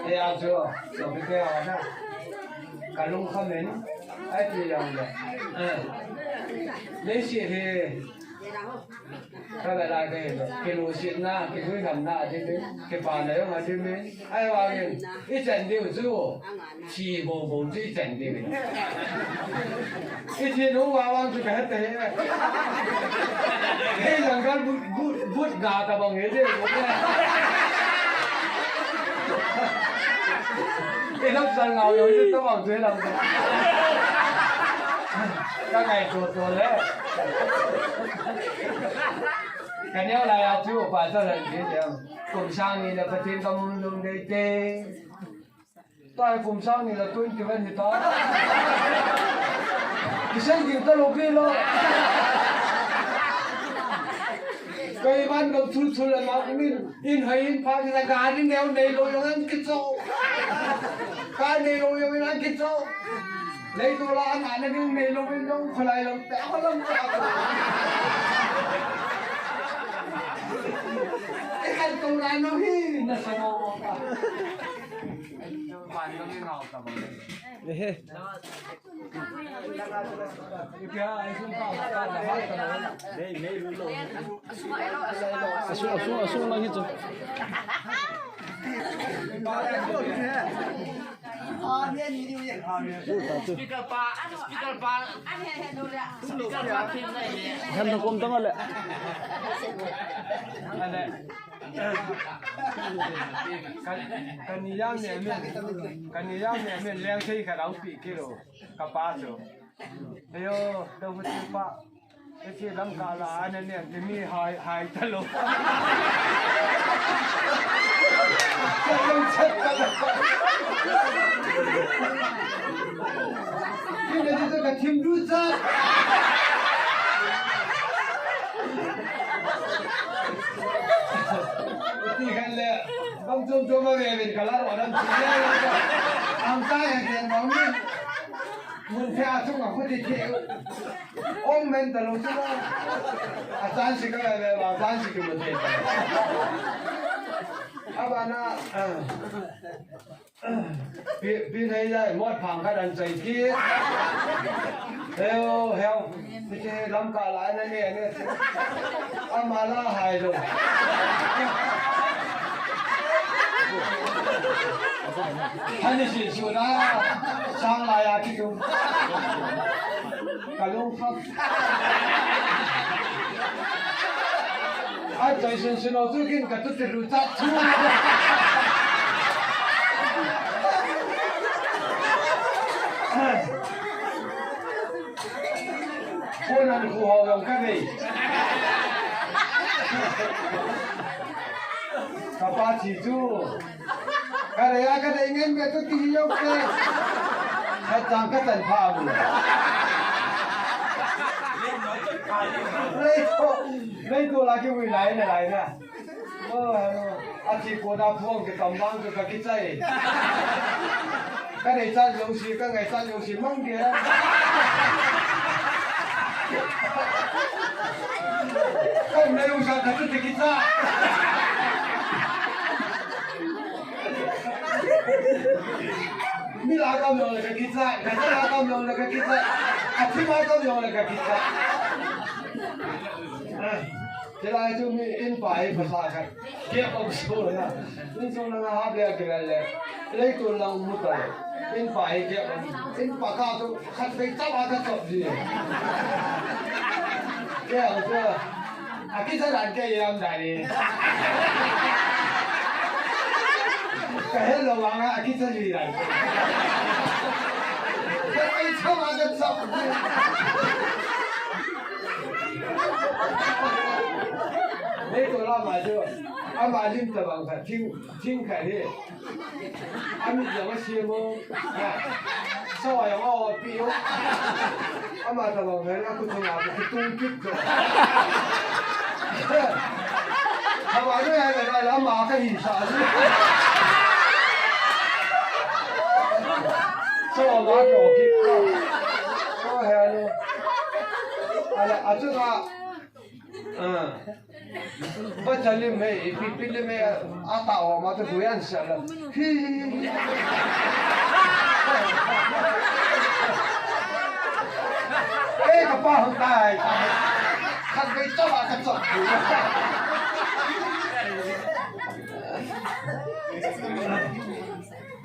Ei, a chu, so ke ke a na. Ka lung kha men. Ai ti yang le. Eh. Nei si he. Ka ga la ke, ke lu sit na, ke hui ham na, ti ti, ke pa na yo ma ti mi. Ai wa yin, i chen diu chu, chi bo bo ti chen diu. I chi nu wa wang chu ka te. He yang kan but, but, but ga ta bang he de. I lap sal ngau yo, i ta bang chu he lam. Ka ngai chu chu le. Ka neo lai a chu, pa sa lan ji jeng. Kum sang ni le Pathen ka mun lung dei te. Tai kum sang ni le twenty one ni ta. Kisai ding ta lo pi lo. Kai van ka thul thul la ma min. In hai in pha ki sa ka ni neo nei lo yong an ki cho. Ka nei lo yong an ki cho. Nei to la an an ni nei lo yong yong kholai lo. Ta ko lo ta ko. Ikan kou lai no hi na sa mo mo ka. Pan no ni ngau ka ba. Ehe. Asung, asung, asung lang hi chu. Speaker pa, speaker pa. Speaker pa kin nai le. Hem na kom tang le. Ale. Kan, kan ni yang ne men. Kan ni yang ne men leng thei kha dau pi kilo. Ka pa chu. Ayo, dau hu pa. Ese lam ka la ana ne, ti mi hai, hai ta lo. Kina dito ka thim du sa. Ti kan le, bang tum tum ma ve ve ka la ro dan ti le. Ang ta ya ke bang ni. Mun thei a chung a khu ti thei. Ong men ta lo chu. A chan si ka ve ve, a chan si ki mo thei. A ba na, ah. Pi, pi nei lai, mot phang khat an chai ki. Heu, heu. Pi te lam ka lai na ne, ne. Ama la hai lo. Hani si su na, sang lai a ki tu. Ka lung kham. A chai sun sun o tu kin ka tu ti lu chat chu. Ko nan khu ho yong ka nei. Ka pa chi chu. Ka re ya ka dei ngen be tu ti hi yong ke. Ka chang ka chan pha bu. Nei ko. Nei ko la ki wi lai na lai na. Oh, hello. A thi ko da phuang ke tam bang ke ka kichai. Ka nei chan lo si, ka ngai chan lo si mang ke. Ka nei u sa ka tu te kicha. Mi la kam lo le ka kicha, ka cha la kam lo le ka kicha. A thi ma kam lo le ka kicha. Ah. Chulai chu mi in pa hi phasa khat. Kep om so na. In so na ha bia ke le. Leitung lang mu ta. In pa hi kep om. In pa ka chu khat bei chap a ka chop ji. Ke ang chu. A kicha dan ke yam dan ni. Ka hello wa nga a kicha ji dan. Khat bei chap a ka chop ji. Leitung lama chu, ama lim tabang khat, thing, thing khat hi. Amit jong asem o, ha. Sa jong aopi o. Ama tabang khat, akhutung a, kitung kit chu. Haba nu ya le, ama kahi sa. Sa jong aopi o. Ko he lo. Ala, achu ka. Ah. Ba chalim he, ipi pi lim he, ata o ma tu duyan sala. Hi, hi, hi. Eh, ka pa hung tai. Khat bei chapa ka chop.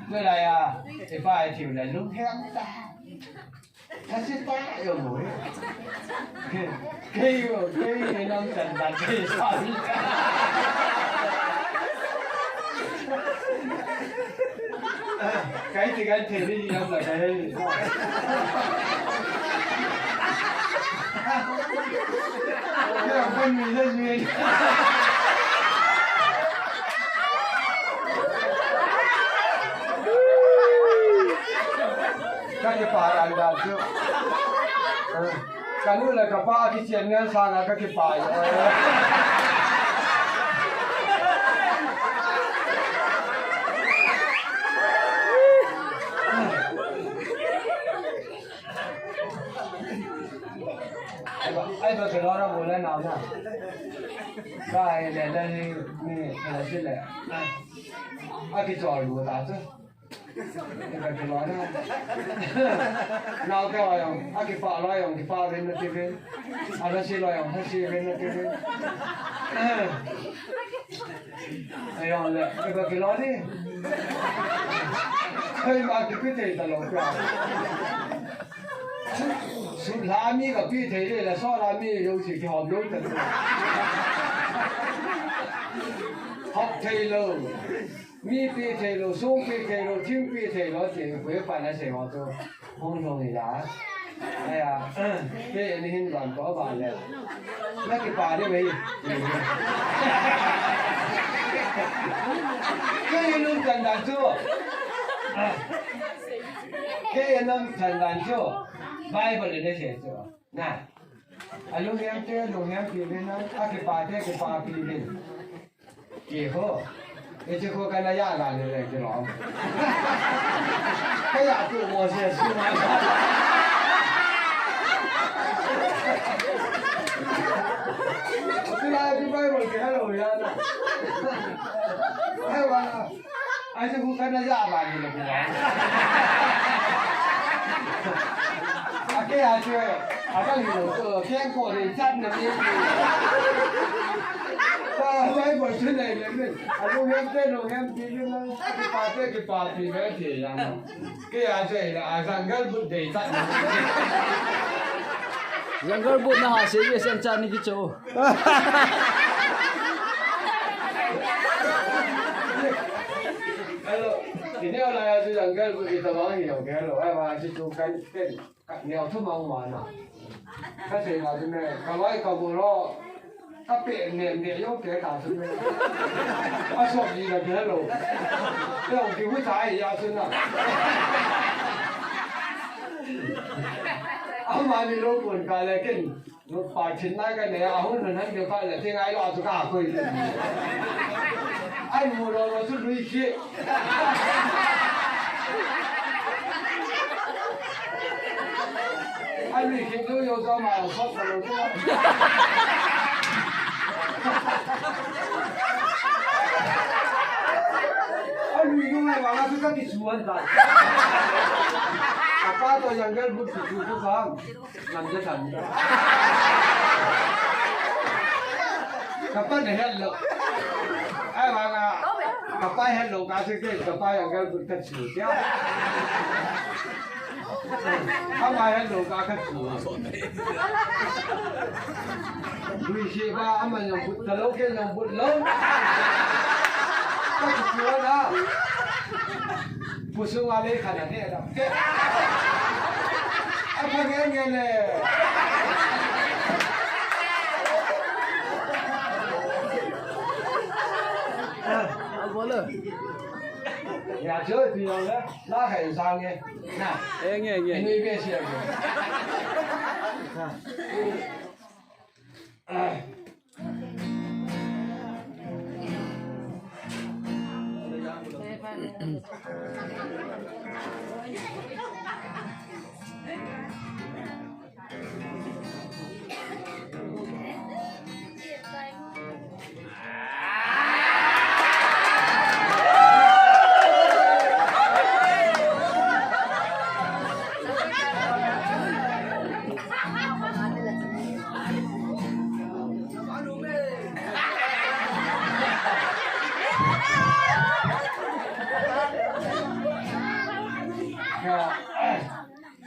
Ko la ya, e pa e thiu la lu he ta. Kasi pa yo mo. Kei yo, kei ye nam chan ban kei sa. Kei ti kei te ni nam la kei. Yo, ban mi le mi. Ka kipa ran dan chu. Ka nu le ka pa kichen ngen sanga ka kipa. Ai ba kilo ra bole na na. Ka ai le le ni ni la si le. A ki chol bu ta chu. Ai ba kilo na. Nau te wa yong, a ki pa lo yong, ki pa ven na ti ven. A la si lo yong, la si ven na ti ven. Ai yong le, ai ba kilo ni. Ai ma ki pi te ta lo ka. Sut la mi ka pi thei le, la so la mi yo si ki hom lo ta. Hop thei lo. Mi pi thei lo, sung pi thei lo, thing pi thei lo, ti koi pa na se ho to. Hong hong ni la. Aya, ke ni hin ban to ba le. Na ki pa de wei. Ke ni lum kan dan chu. Ke ni lum kan dan chu. Bible de se chu. Na. A lunghem te, lunghem pi uvin na, a kipa te, kipa pi uvin. Ti ho. Hiche khu kana ya la le le ti lo. Ka ya tu mo se su ma. Ti la ki Bible ke hello ya na. Hai wa. Ai, chu kana ja ba ni lo ku ba. A ke a chu, a ka ni lo, to, ke ko de chat na ni. Ba, bai bo chu nei le ni. A lunghem te, lunghem pi ni na. Kipa te, kipa pi ve te ya na. Ke a chu, a Jungle Book de chat na. Jungle Book na ha se ye sen chat ni ki cho. Hello. Ini ola ya tu Jungle Book kita bang ini, okay, hello. Ai, ba, si tu kan, kan. Neo thu mang ma na. Ka sei na tu ne, ka loi ka bu lo. Ka pe ne, ne yo ke ka tu ne. A so ji na ke hello. Ke ong ki hu chai ya tu na. Ama ni lo kun ka le ken. Lu pa chin na ka ne, a hun hun han ke pa le, te ngai lo a tu ka koi le. Ai mu lo lo tu lui ki. Ai lui ki tu yo zo ma lo so ma lo tu. Ai lui yo ngai wa la tu ka ki suan ta. Apa to Jungle Book tu tu tu ka. Lam ja tan. Kapa ne hello. Ai ba ga. Kapa hello ka se ke kapa Jungle Book ka chu ya. Kapa hello ka ka chu. Lui si ba ama Jungle Book ta lo ke Jungle Book lo. Ka chu na. Pusu wa le khana ne da. Ke. A pha nge nge le. A bol le. Ya jo ti yo le. La hai sang nge. Na. E nge nge. Ni be si ya.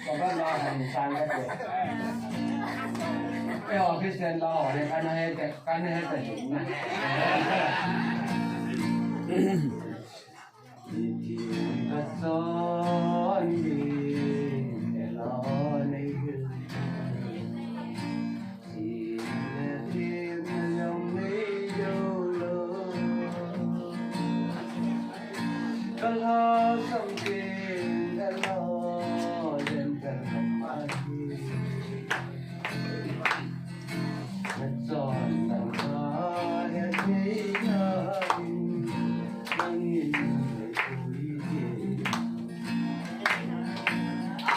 Ka ba la han sang ka te. Ei office ten la ho le kana he te, kana he te na.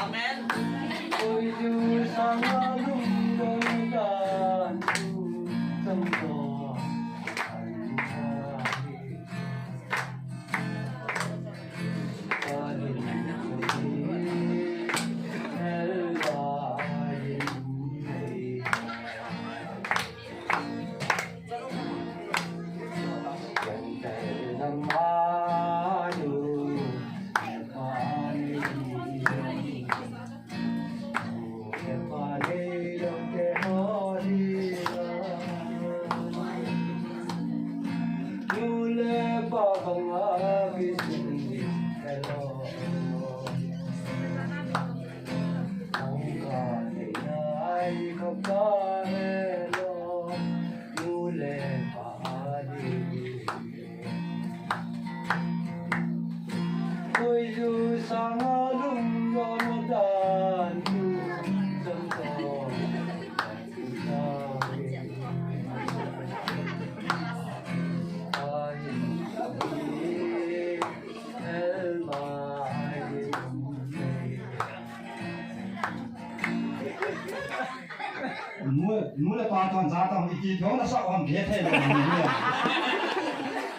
Amen. Nu, nu le pa thon cha thon iti thon na sa hon ke thei lo.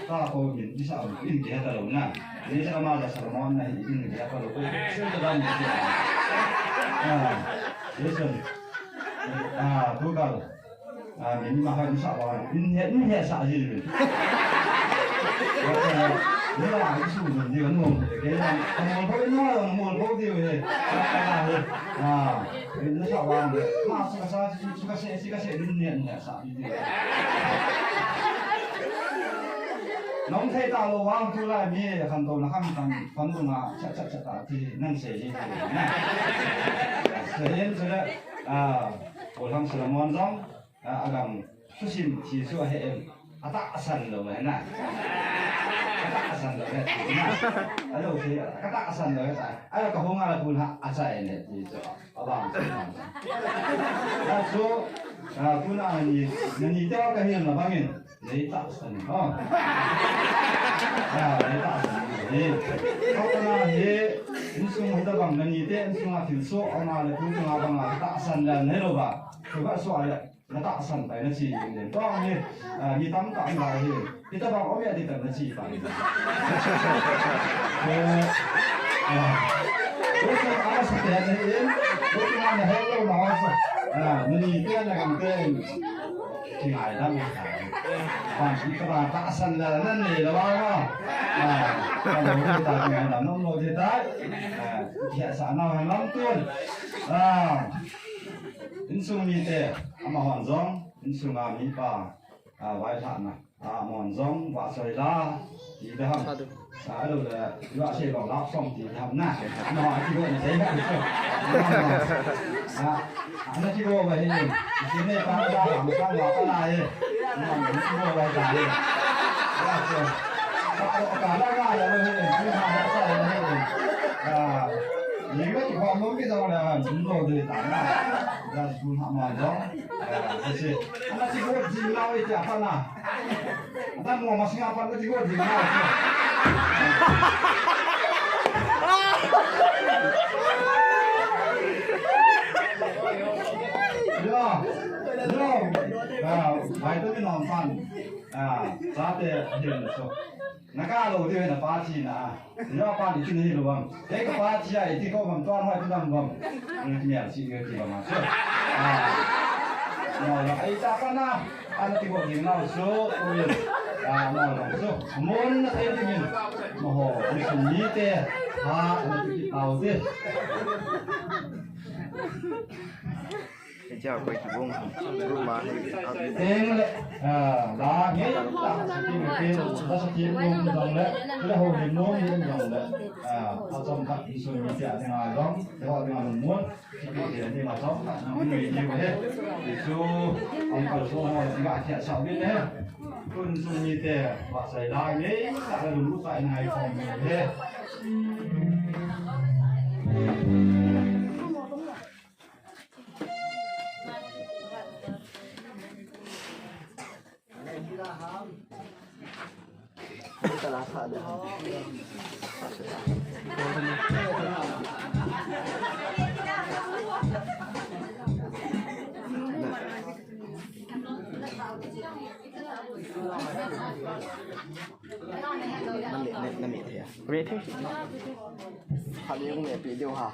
Ta ko min, i sa hon, in ke ta lo na. Ni sa ma da sa mo na, in ke ta lo. Sel ta dan ni. Ah, listen. Ah, tu ka. Ah, min ma ha ni sa ba. In he, in he sa ji. Ni la, ni su ni, ni mo. Ke na, mo ko, mo ko di he. Ah, in sa ba. Ma sa sa, sa sa, sa sa, ni ni sa. Nong thei ta lo vang tulai mi khantouna kham khan, khantouna cha cha cha ta ti nang sei hi. Sei hin sele, ah, Pu Thang Solomon jong, ah, agang thusim thi chu ahe em. Atahsan lou he na. Atahsan lou he na. Alo sei, atahsan lou he ta. Alo ka hung ala kun ha, asa e ne ti chu. Abang. Achu, ah, tuna ni, nani te ka hin na bangin, nei tahsan, oh. Ah, nei tahsan. Ni. Tuna hi, insung hita bang nani te, insung a thil so, ama le tu tunga bang a tahsan le nei lo ba. Tu ba so a le. Na tahsan pai na chi ding den. Tua hi, ah, mi tamtah um lai hi. Hitabang um ya di tam na chi pai. Eh, ah. Tua chu a sa te na hi. Tua chu na hello na ho sa. Ah, ni ni te na gam te. Ki ngai dam. Pan ki ka ba tahsan la na ni la ba ma. Ah, ka lo ta ngai dam no no di ta. Ah, ki sa na ha lam tun. Ah. Insung mite, amahon jong, insung a mipa, ah, vailhahna, ah, amahon jong, vahchoi la, ti ding ham. Sa ding. Ah, alo le, vahchoi la, love song ti ding ham na. Amahon a kigo na sei na. Ah, ana kigo ba hi. Sine pa da ham sa wa pa na hi. Amahon kigo ba hi. Vahchoi. Sa lo ka la ga ya lo hi. Ni ha sa ya hi. Ah, ni ga ki pa mo ki da la, ni lo de ta na. Jan school ha ma jong. Eh, si. Ana ti go jing nau ite apa na. Ana mo ma singa pa ti go jing nau. Yo. Yo. Ah, vitamin on pan. Ah, sa te hin so. Na ka lo di na pa ti na. Yo pa ni kini hi lo bang. Ei ka pa ti ai ti ko bang tuan hoi ti dam bang. Ni ti mel si ni ti bang ma. Ah. No, no, ei ta pa na. Ana ti ko ding nau so. Ui. Ah, no, no. So, mon na ei ti min. Mo ho, ni sum ni te. Ha, ana ti ki tau te. Hiche a koi kibang, group ma hi, a, Teng le, ah, la ngei ta, sa ti mi ke, ta sa ti mi ke jong le, le ho ni nom ni jong le, ah, a chom khat insung mite a dinga jong, te ho dinga jong mun, ti ti ni ma chom khat ni ni ni he. Ti chu, ong kal so ho ni ga tia sa ni le. Kun sung mite, vahchoi la ngei, ta la lu ta ngai khom ni he. Na me, na, na me thei a. Me thei. Khat ni hung me pi diu ha.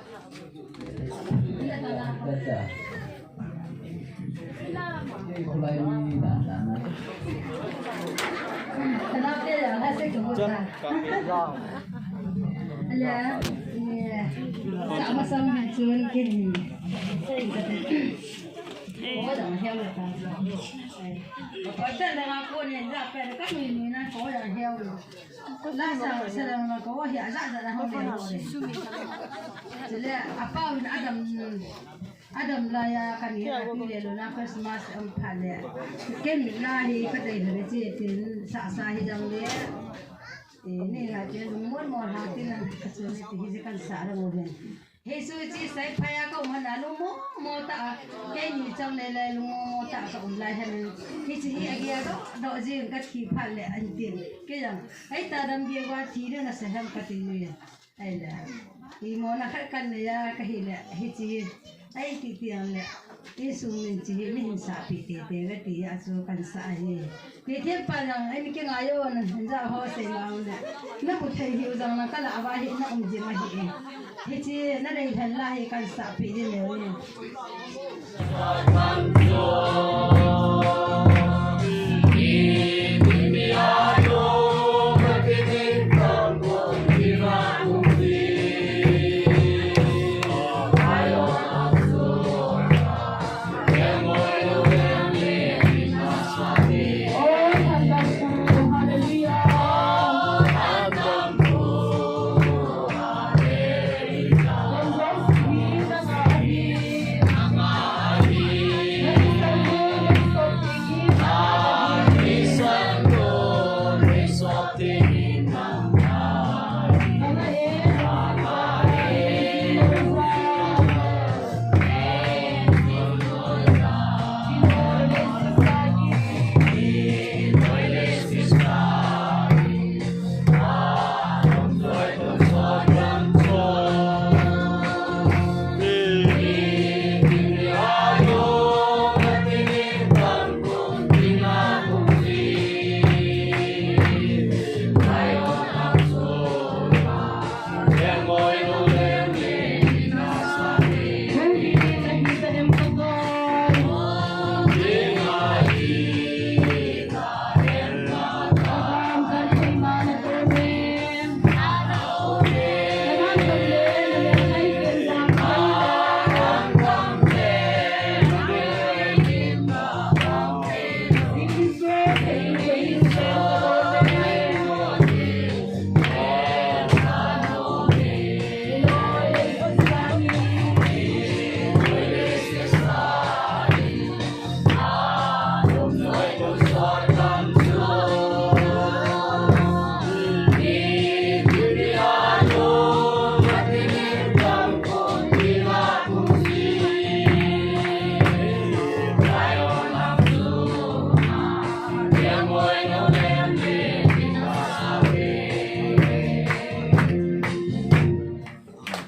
Chang ka pi jang. Ala, ye. Sama sama chun kin. Ko dang hiam ta. Ko ta na ko ni na pe ka ni ni na ko dang hiam. La sa, sa la ma ko hi a za za la ho le ho le. Chule, apa un Adam, Adam la ya ka ni a pi le lo na Christmas um pha le. Ken la hi ka dei le che tin sa sa hi dang le. Ni la che lung mon mon ha tin na ka chu ni ti hi kan sa la mo le. Hiche chu chi sai phaya ka um hana lungmong mong tah a, keini chang le le lungmong mong tah a ka um lai hana. Hiche hi agei a doh doh jing ka thi phat le an tin. Kei jong, ei ta dam gei a thi ding nasa ham ka ti nui. Ei le. Imona khat kan nei a ka hi le, hiche hi. Ei ti tiang le, i sung min chi hi mi hin sah pi ti te ga ti a chu kan sah hi. Ti tiang pa jang ei mi ke ngai o na hin ja ho sei ma le. Na pu thei hiu jang na ka la va hi na um ji ma hi. Hi chi na rei hlan la hi kan sah pi di le ni.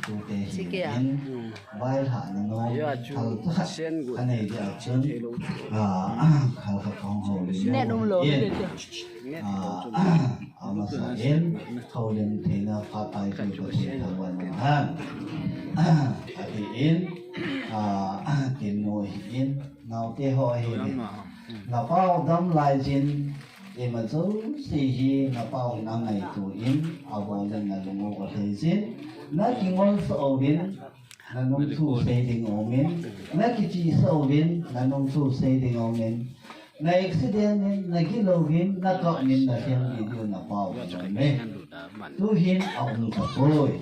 Tute hi in, vailhahna nom thal khat anei dia chun, ah, khal khat kahung houlim in, ah, amasa in, houlim theina phat pai chu Pathen thangvah in hen. Ati in, ah, tin mu hi in, naote ho hi in. Na pau dam lai jin, ima jouse hi na pau in angaito in, abol in na lung u alhai jin, na kingol sah uvin, na nung thu sei ding aum in, na kichih sah uvin, na nung thu sei ding aum in, na accident in, na gilou vin, na kap in, na lhem ding diu na pau in aum e. Tuhin aum tapoi.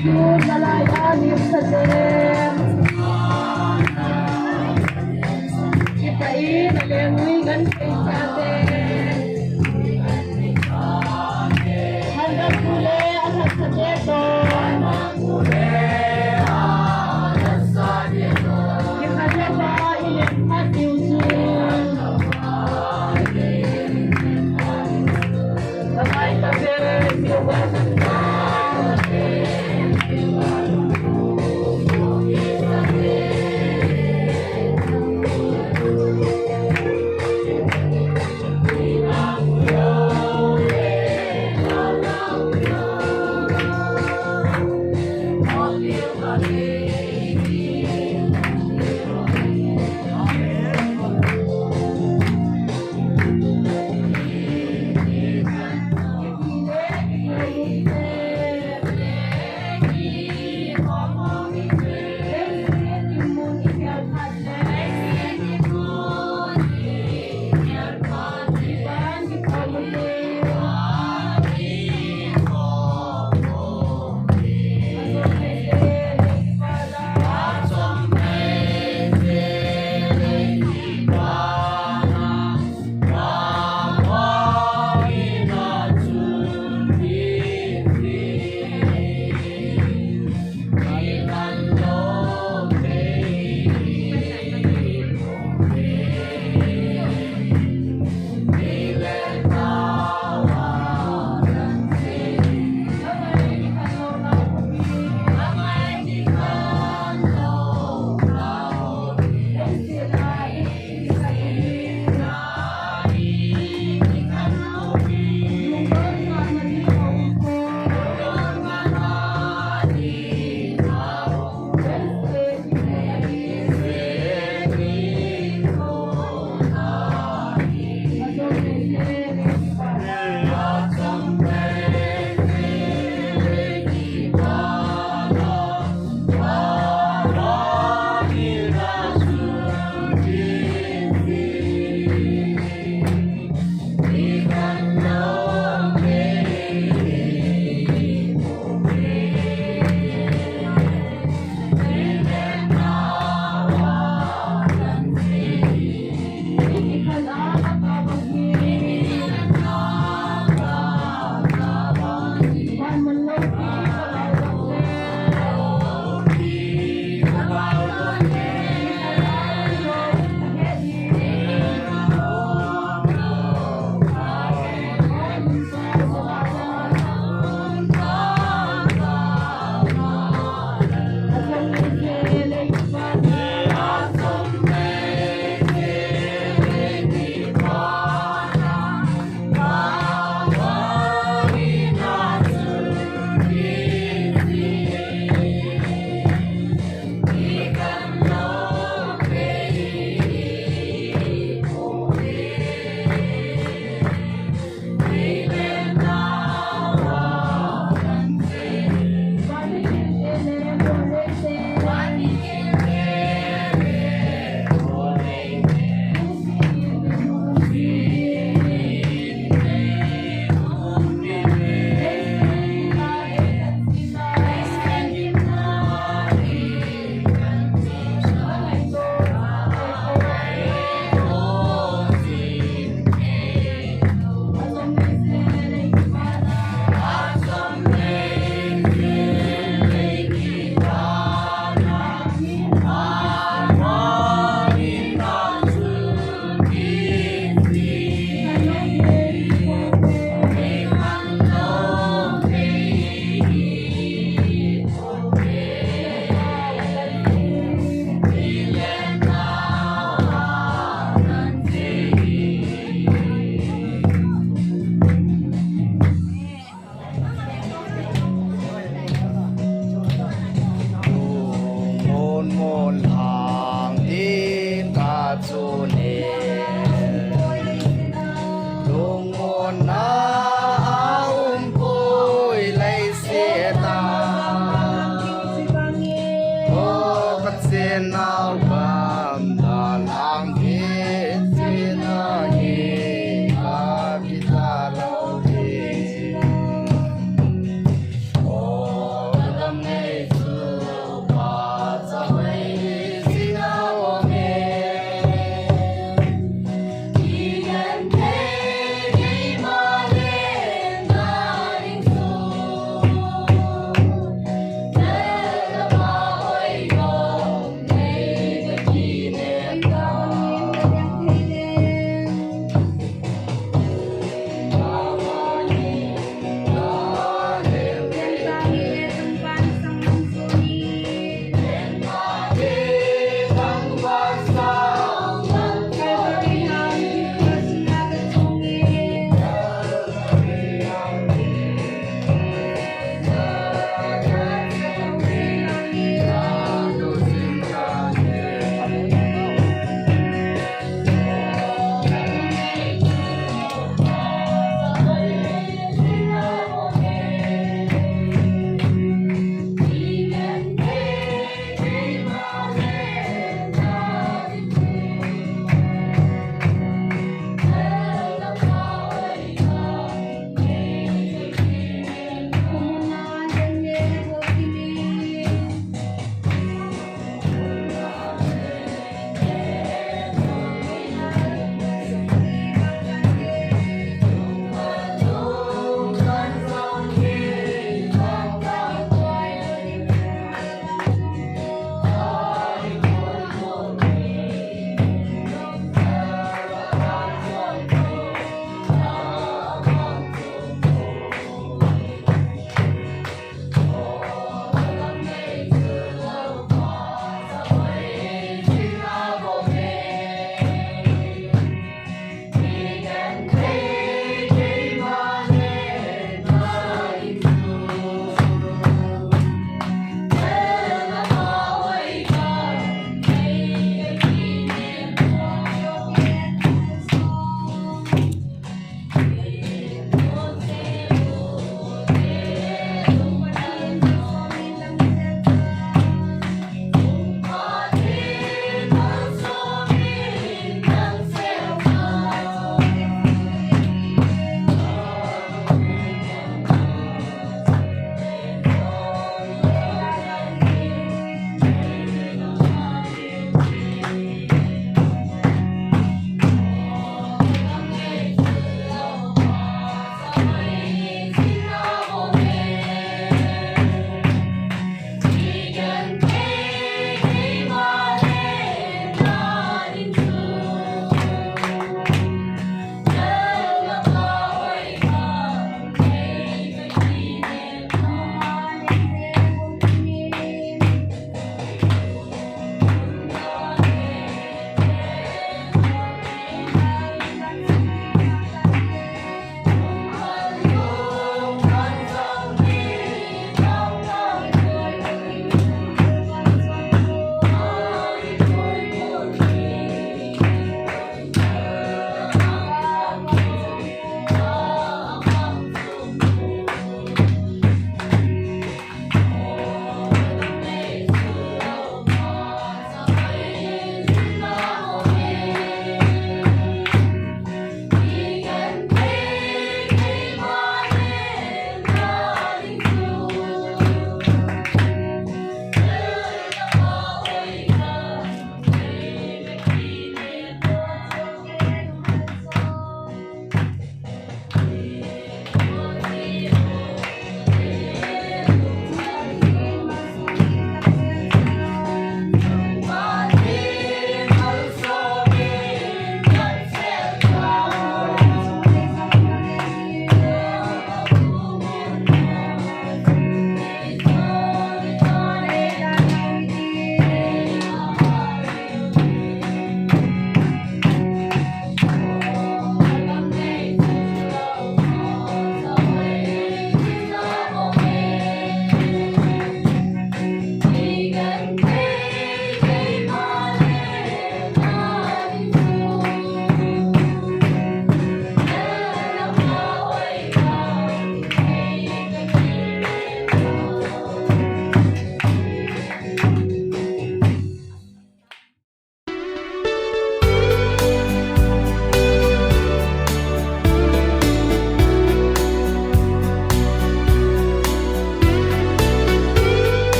Yu nalai a nipsa te. Kipa in aleng ui ngan pei sa te. Hangam kule anasa te to. Kikha te pa inen atiu su.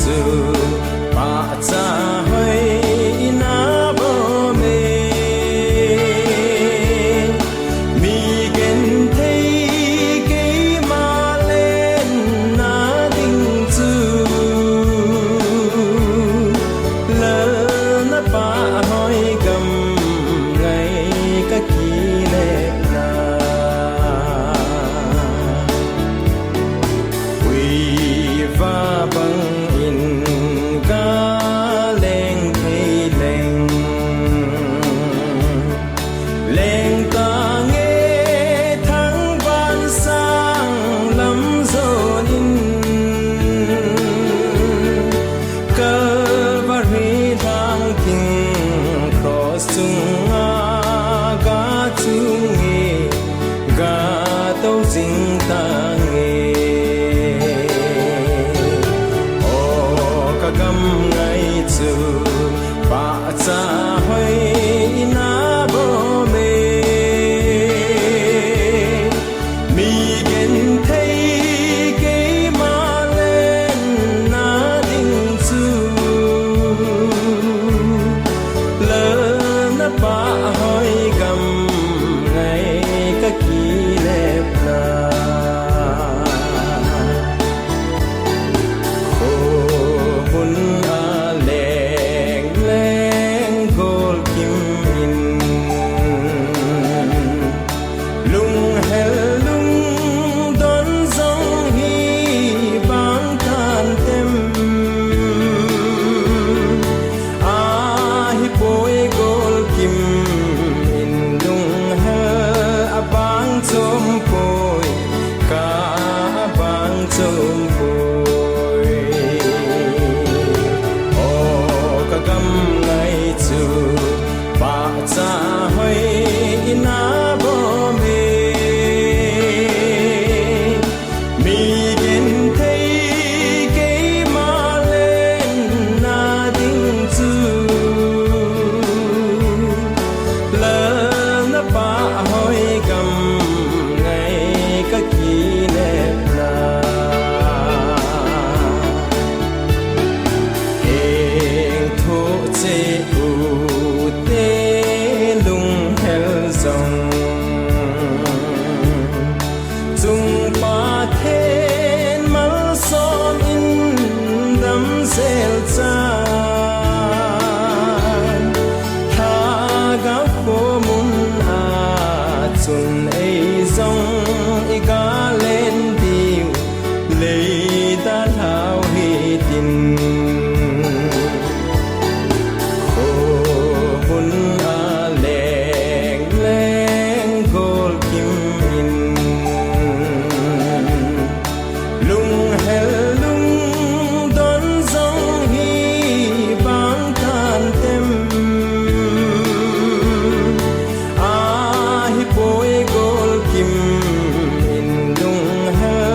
chu pahcha hoi ina bom e. Mi genthei keima lenna ding chu Lal na pah hoi gam ngai ka kinepna. Uiva bangin ka leng thei leng, leng tange thangvah sang lam zonin, Calvary lhang ding cross chunga ga chung e, ga tou jing tange. O ka gam ngai chu pahcha hoi ina bom e. Mi genthei keima lenna ding chu Lal na pah hoi gam ngai ka kinepna. Khomun a leng leng gol kim in, lunghel lungdon jong hi bang tan tem. Ahipoi gol kim in lunghel a bang chom poi, ka a bang chom poi. O ka gam ngai chu pahcha hoi ina bom e. Mi genthei keima lenna ding chu Lal na pah hoi gam ngai ka kinepna. Heng thoh cheh u te lunghel jong, Chung Pathen malsom in damsel chan, Lhagao khomun a chun ei jong i ga len diu, lei dalhau hitin. Khomun a leng leng gol kim in, lunghel lungdon jong hi bang tan tem. Ahipoi gol kim in lunghel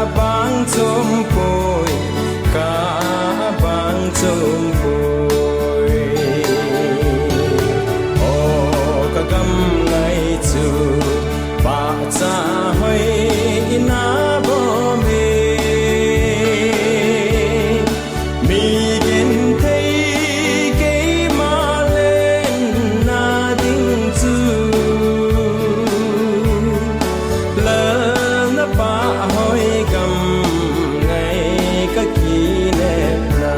a bang chom poi, ka a bang chom poi. O ka gam ngai chu pahcha hoi ina bom e. Mi genthei keima lenna ding chu, Lal na pah hoi gam ngai ka kinepna.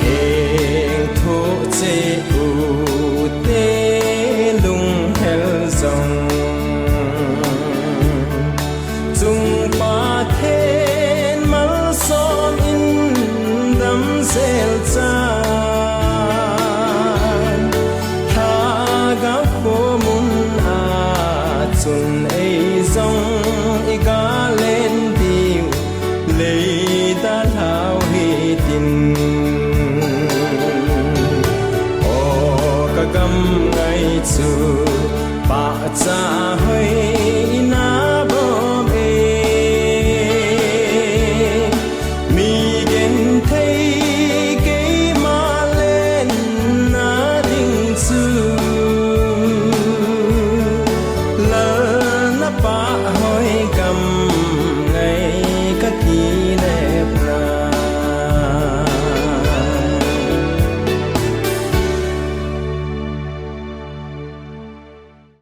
Heng thoh cheh u te lunghel jong, Chung Pathen malsom in damsel chan, Lhagao khomun a chun ei jong i ga len diu, lei dalhau hitin. O ka gam ngai chu pahcha hoi